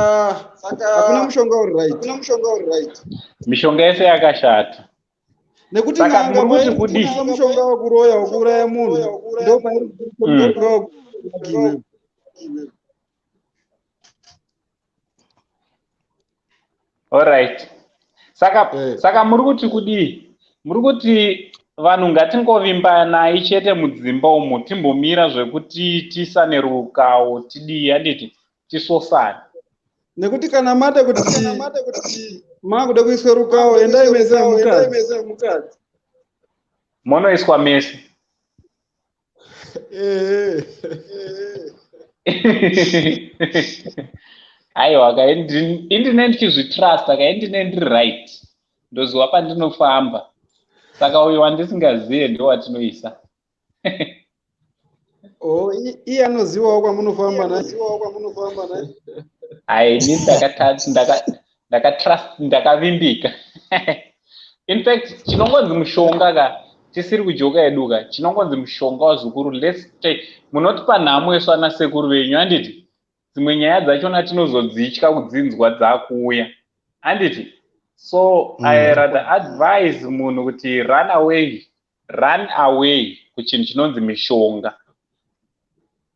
hakuna mushonga uri right, hakuna mushonga uri right. Mishonga yese yakashata. Nekuti Saka n'anga muri kuti kudii? pairi mushonga wekuroya, wekuuraya munhu, ndo pairi mushonga wekuuraya. Alright. Saka Eh. Saka muri kuti kudii? Muri kuti vanhu ngatingovimbanai chete mudzimba umu, timbomira zvekuti tiisane rukawo, tidii, handiti tisosane. Nekuti kana made kuti makuda kuiswe rukawo, endai mese mukadzi. Monoiswa mese. Ehe. Aiwa ka, indine ndichizvitrusta ka, indine ndiri right, ndoziva pandinofamba. Saka uyu wandisingaziye ndo watinoisa. Oh, iye anozivawo kwamunofamba naye. Ai, ini ndakatrust, ndakavimbika. In fact, chinongonzi mushonga ka, tisiri kujoka edu ka, chinongonzi mushonga wazukuru, let's take, munotipa nhamo isu ana sekuru venyu, handiti? Dzimwe nyaya dzachona tinozodzitya kudzinzwa dzakuuya, handiti? So I rather advise munhu kuti run away, run away kuchinhu chinonzi mishonga.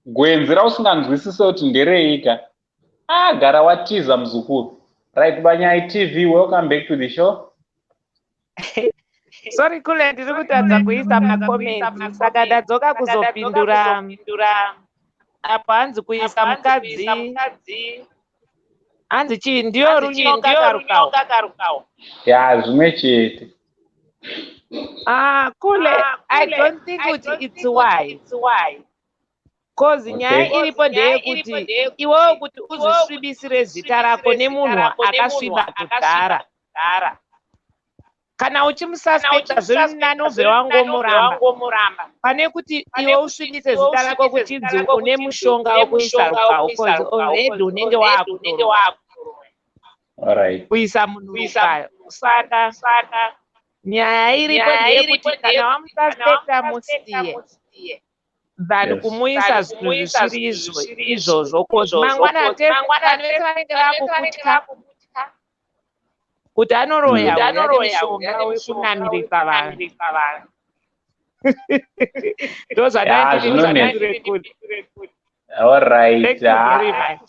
Gwenzi rausinganzwisise kuti ndereika, ah, gara watiza muzukuru. Right, Banyai TV, welcome back to the show. Sorry kule, ndiri kutadza kuisa macomments, saka ndadzoka kuzopindura apo hanzi kuisa mukadzi, hanzi chii, ndiyo runyoka karukawo. Ya, zvimwe chete. Ah, kule, I don't think kuti it's wise, cause nyaya iripo ndeyekuti iwewe kuti uzvisvibisire zita rako nemunhu akasviba kudhara, kana uchimususpecta zviri nani ubve wangomuramba pane kuti iwe usvibise zita rako kuchinzi une mushonga wekuisa rukawo, cause already unenge waakutorwa kuisa munhu rukayo. Saka nyaya iripo ndeyekuti kana wamususpecta, musiye than kumuisa zvinhu zvisiri izvo izvozvo, cause mangwana tese vanhu vese vanenge vakukutya kuti anoroya uyu, ane mushonga wekunamirisa vanhu. Ndo Ya, zvinonetsa. zvandandiri. All right. Thank you very Ah, much.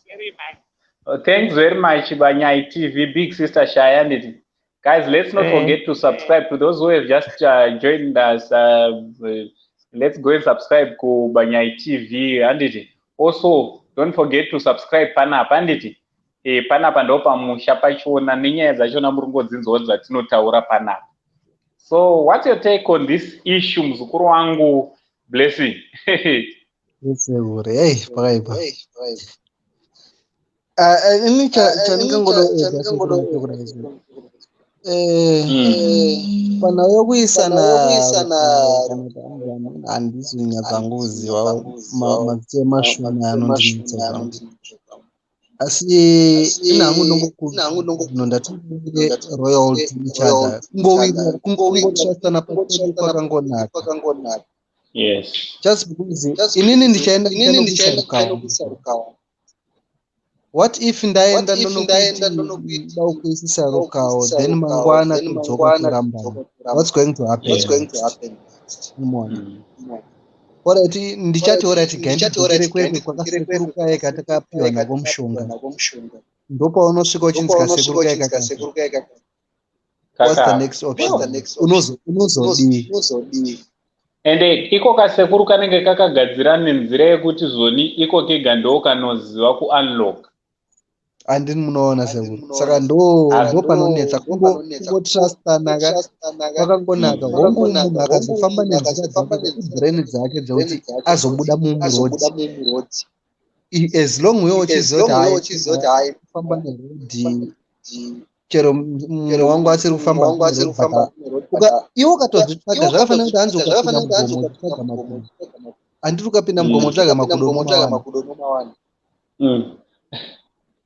Oh, thanks very much, Banyai TV, Big Sister Shaya. Guys, let's not forget to subscribe. To those who have just joined us, let's go and subscribe to Banyai TV. And also, don't forget to subscribe panapa, handiti? Panapa ndo pamusha pachona, nenyaya dzachona muri kungodzinzwawo dzatinotaura panapa. So what's your take on this issue, muzukuru wangu Blessing? Yesekure, ei, pakaipa. Ah, ini chandingangoda sekuru kudai, panhau yokuisana kana kuti handisi kunyatsangoziva mazita emashona anondinetsa zvangu, asi ini hangu ndongokuno ndati loyal to each other, kungotrustana pachedu kwakangonaka. Just because inini ndichaenda ndichanokuisa rukawo, what if ndaenda ndonokuida kuisisa rukawo, then mangwana todzoka torambana? What's going to happen next? Unoona? Alright, ndichati alright, gandidzokere kwekwe kwakasekuru kaye katakapiwa nako mushonga. Ndopaunosvika uchinzi kasekuru kaye kaka. What's the next option? Unozodii? Ende iko kasekuru kanenge kakagadzira nenzira yekuti zvoni iko kega ndo kanoziva kuunlock. Handini munoona sekuru, saka ndo ndo panonetsa kungotrustana kwakangonaka. Hongu, munhu akazofamba nenzira dzake, brain dzake dzekuti azobuda mumuroad, as long iwe uchiziva kuti hai, kufamba neroad, chero mumwe wangu asiri kufamba, iwe ukatozvitsvaga, zvakafanira kuti hanzi ukapinda mugomo uchitsvaga makudo, handiti ukapinda mugomo utsvaga makudo unomawana,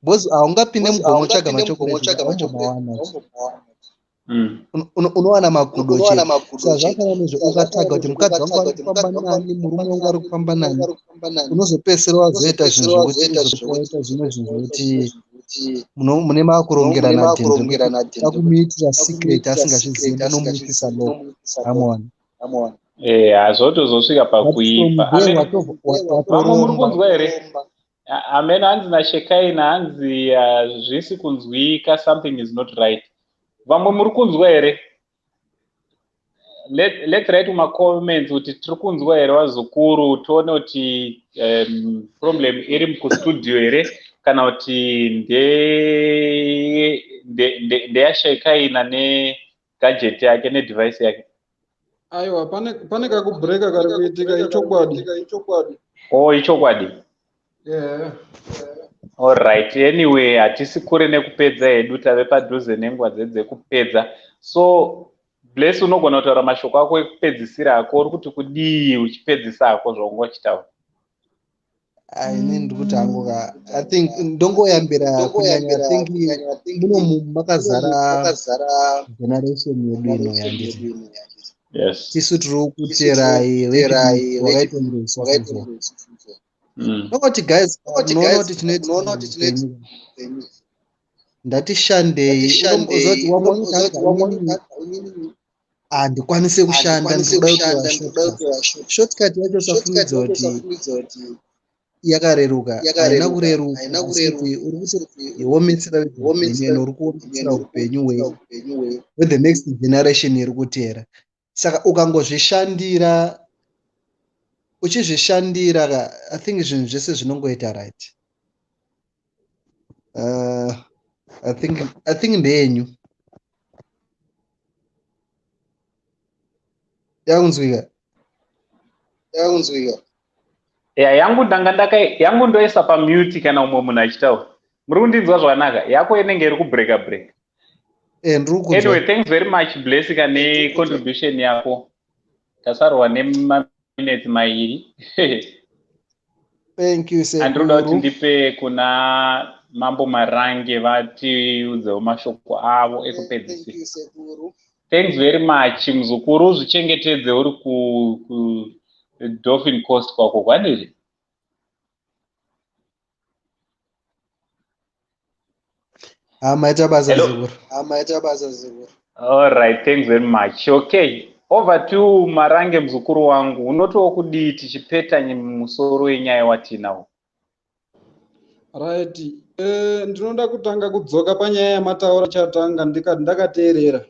because haungapinde mugomo utsvaga machokoreti, haumbomawana, unowana makudo chete. Saka zvakafanana nezve ukatsvaga kuti mukadzi wangu ari kufamba nani, murume wangu ari kufamba nani, unozopedzisira wazoita zvinhu zvokuti waita zvimwe zvinhu zvokuti mune makurongerana dhenze, takumuitira secret asingazvizivi, munomuitisa lock, amuona. Hazvotozosvika pakuipa. Vamwe muri kunzwa here? Amen. Hanzi naShekaina, hanzi hazvisi kunzwika, something is not right. Vamwe muri kunzwa here? Let's write mumacomments kuti tiri kunzwa here vazukuru, tione kuti problem iri mukustudio here kana kuti ndeyashekaina negadget yake, nedevice yake. Aiwa, pane kakubreaka kari kuitika, ichokwadi. Oh, ichokwadi. Yeah. Alright, anyway, hatisi kure nekupedza hedu, tave padhuze nenguva dzedu dzekupedza. So Bless, unogona kutaura mashoko ako ekupedzisira ako, uri kuti kudii uchipedzisa hako zvaunga uchitaura? Ini ndiri kuti hangu ka, I think ndongoyambira kunyanya, I think muno makazara generation yedu ino, yanditi tisu tiri kuterai wakaita isusu. Nokoti guys, munoona kuti chinoitika, ndatishandei. Uzoti wamwe, handikwanisi kushanda, ndikuda kutora shortcut yacho. Usafungidza kuti yakareruka, haina kureruka, asi kuti uri kutiomesera upenyu, uri kuomesera upenyu hwethe next generation iri kuteera. Saka ukangozvishandira, uchizvishandira ka, I think zvinhu zvese zvinongoita right. I think ndeyenyu yakunzwika. Yakunzwika. Ya, yangu ndanga ndaka yangu ndoisa pamute kana umwe munhu achitaura. Muri kundinzwa zvakanaka? Yako inenge iri kubreka break. Ndiri kunzwa. Anyway, thanks very much, Blessika, necontribution yako. Tasarwa nemaminutes 2. Thank you. Andinoda kuti ndipe kuna Mambo Marange vatiudzewo mashoko avo ekupedzisira. Thanks very much, muzukuru, uzvichengetedze uri ku Dolphin Coast kwako kwaniri. Maita basa sekuru. Maita basa sekuru. All right, thanks very much. Okay, over to Marange. Muzukuru wangu, unotiwo kudii tichipeta musoro wenyaya watinawo? Right, ndinoda kutanga kudzoka panyaya yamataura chatanga ndakateerera.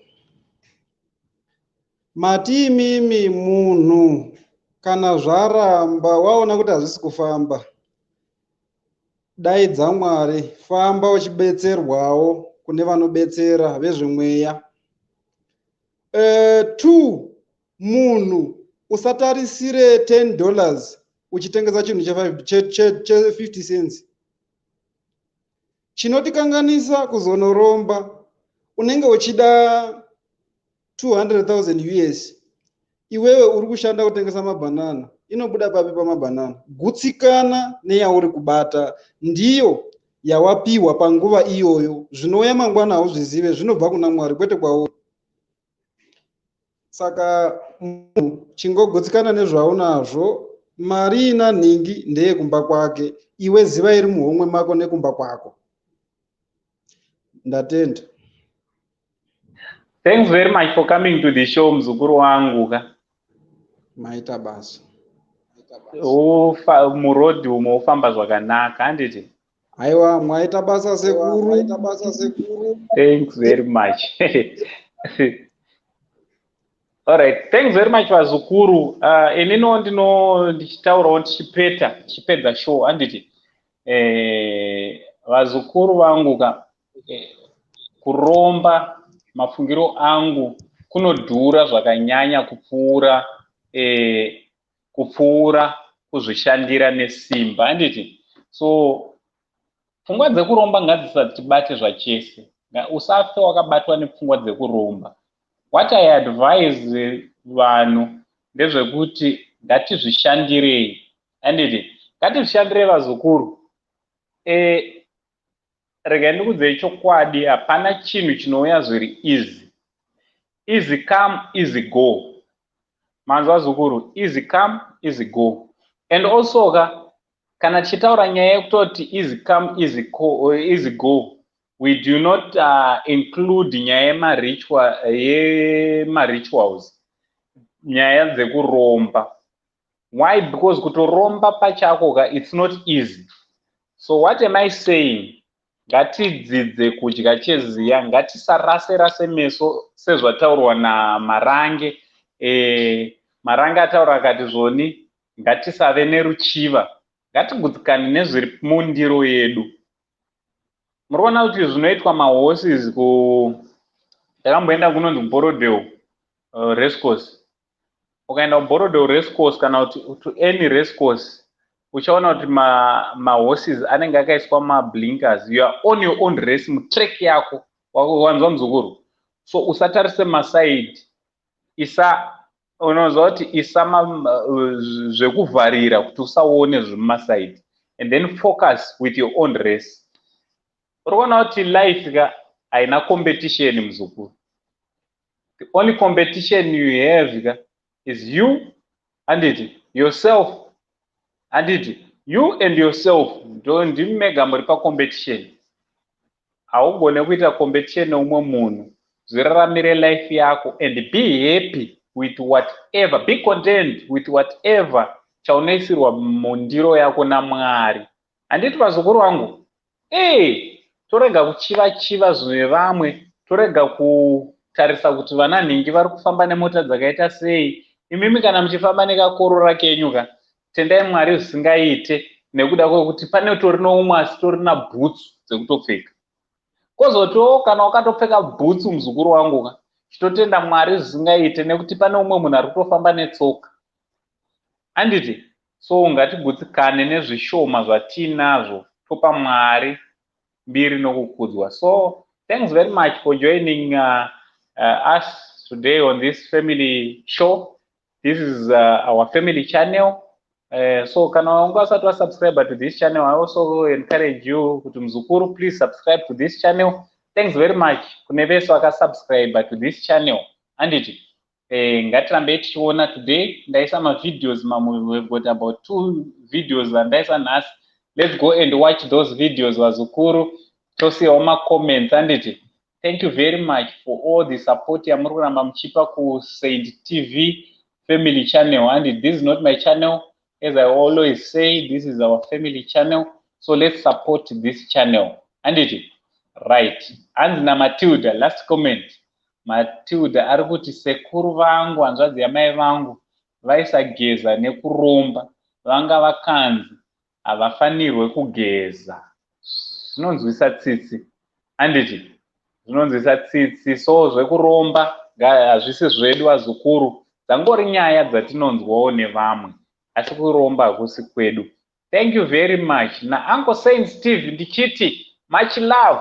Mati imimi munhu kana zvaramba, waona kuti hazvisi kufamba, daidza Mwari, famba uchibetserwawo kune vanobetsera vezvemweya. Two, munhu usatarisire $10 uchitengesa chinhu che50 cents. Chinotikanganisa kuzonoromba, unenge uchida 200,000 US, iwewe uri kushanda kutengesa mabhanana, inobuda papi pamabhanana? Gutsikana neyauri kubata, ndiyo yawapiwa panguva iyoyo. Zvinouya mangwana hauzvizive, zvinobva kuna Mwari kwete kwauri. Saka munhu chingogutsikana nezvaunazvo. Mari ina nhingi ndeyekumba kwake, iwe ziva iri muhomwe mako nekumba kwako. Ndatenda. Thanks very much for coming to the show, muzukuru wangu ka. Maita basa. Murodhi umo ufamba zvakanaka, handiti? Aiwa, mwaita basa sekuru. Thanks very much. Alright, thanks very much, vazukuru. Inino ndino ndichitaurawo ndichipeta, ndichipedza show, handiti? Vazukuru vangu ka, kuromba, mafungiro angu, kunodhura zvakanyanya kupfuura kuzvishandira nesimba, handiti? So pfungwa dzekuromba ngadzisatibate zvachese. Usafe wakabatwa nepfungwa dzekuromba. What I advise vanhu ndezvekuti ngatizvishandirei, handiti? Ngatizvishandirei, vazukuru. Regai ndikudzei chokwadi, hapana chinhu chinouya zviri easy. Easy come, easy go. Manzwa, vazukuru? Easy come, easy go. And also ka, kana tichitaura nyaya yekutoti easy come, easy go, we do not include nyaya yemarituals, nyaya dzekuromba. Why? Because kutoromba pachako ka, it's not easy. So what am I saying? Ngatidzidze kudya cheziya, ngatisarase rase meso sezvataurwa naMarange. Marange ataura akati zvoni ngatisave neruchiva, ngatigutsikane nezviri mundiro yedu. Muri kuona kuti zvinoitwa mahorses ku, ndakamboenda kunonzi kuBorrowdale Racecourse. Ukaenda kuBorrowdale Racecourse kana kuti to any racecourse, uchaona kuti mahorses anenge akaiswa mablinkers. You are on your own race mutrack yako, wanzwa, muzukuru? So usatarise masaidi, isa, unoziva kuti, isa zvekuvharira kuti usaone zvemumasaidi and then focus with your own race. Uri kuona kuti life ka haina competition, muzukuru. The only competition you have ka is you, handiti? Yourself, handiti? You and yourself, ndo ndimi mega muri pacompetition. Haugone kuita competition neumwe munhu. Zviraramire life yako and be happy with whatever, be content with whatever chaunoisirwa mundiro yako naMwari, handiti, vazukuru vangu? Ee, torega kuchiva chiva zvevamwe, torega kutarisa kuti vana nhingi vari kufamba nemota dzakaita sei. Imimi kana muchifamba nekaCorolla kenyu ka, tendai Mwari zvisingaite, nekuda kwekuti pane tori noumwe asi torina bhutsu dzekutopfeka. Kwozotiwo kana wakatopfeka bhutsu, muzukuru wangu ka, chitotenda Mwari zvisingaite, nekuti pane umwe munhu ari kutofamba netsoka, handiti? So ngatigutsikane nezvishoma zvatiinazvo, topa Mwari mbiri nokukudzwa. So thanks very much for joining us today on this family show. This is our family channel. So kana wanga usati wasubscribe to this channel, I also encourage you kuti, muzukuru, please subscribe to this channel. Thanks very much kune vese vakasubscribe to this channel, handiti? Ngatirambei tichiona. Today ndaisa mavideos mamwe. We've got about two videos andaisa nhasi. Let's go and watch those videos, vazukuru, tosiyawo macomments, handiti? Thank you very much for all the support yamuri kuramba muchipa kuSaint TV family channel. And this is not my channel. As I always say, this is our family channel, so let's support this channel, handiti? Right, hanzi naMatilda, last comment. Matilda ari kuti, "Sekuru vangu, hanzvadzi yamai vangu, vaisageza nekuromba. Vanga vakanzi havafanirwe kugeza." Zvinonzwisa tsitsi, handiti? Zvinonzwisa tsitsi. So zvekuromba hazvisi zvedu, vazukuru. Dzangori nyaya dzatinonzwawo nevamwe, asi kuromba hakusi kwedu. Thank you very much. NaUncle Saint Steve ndichiti much love.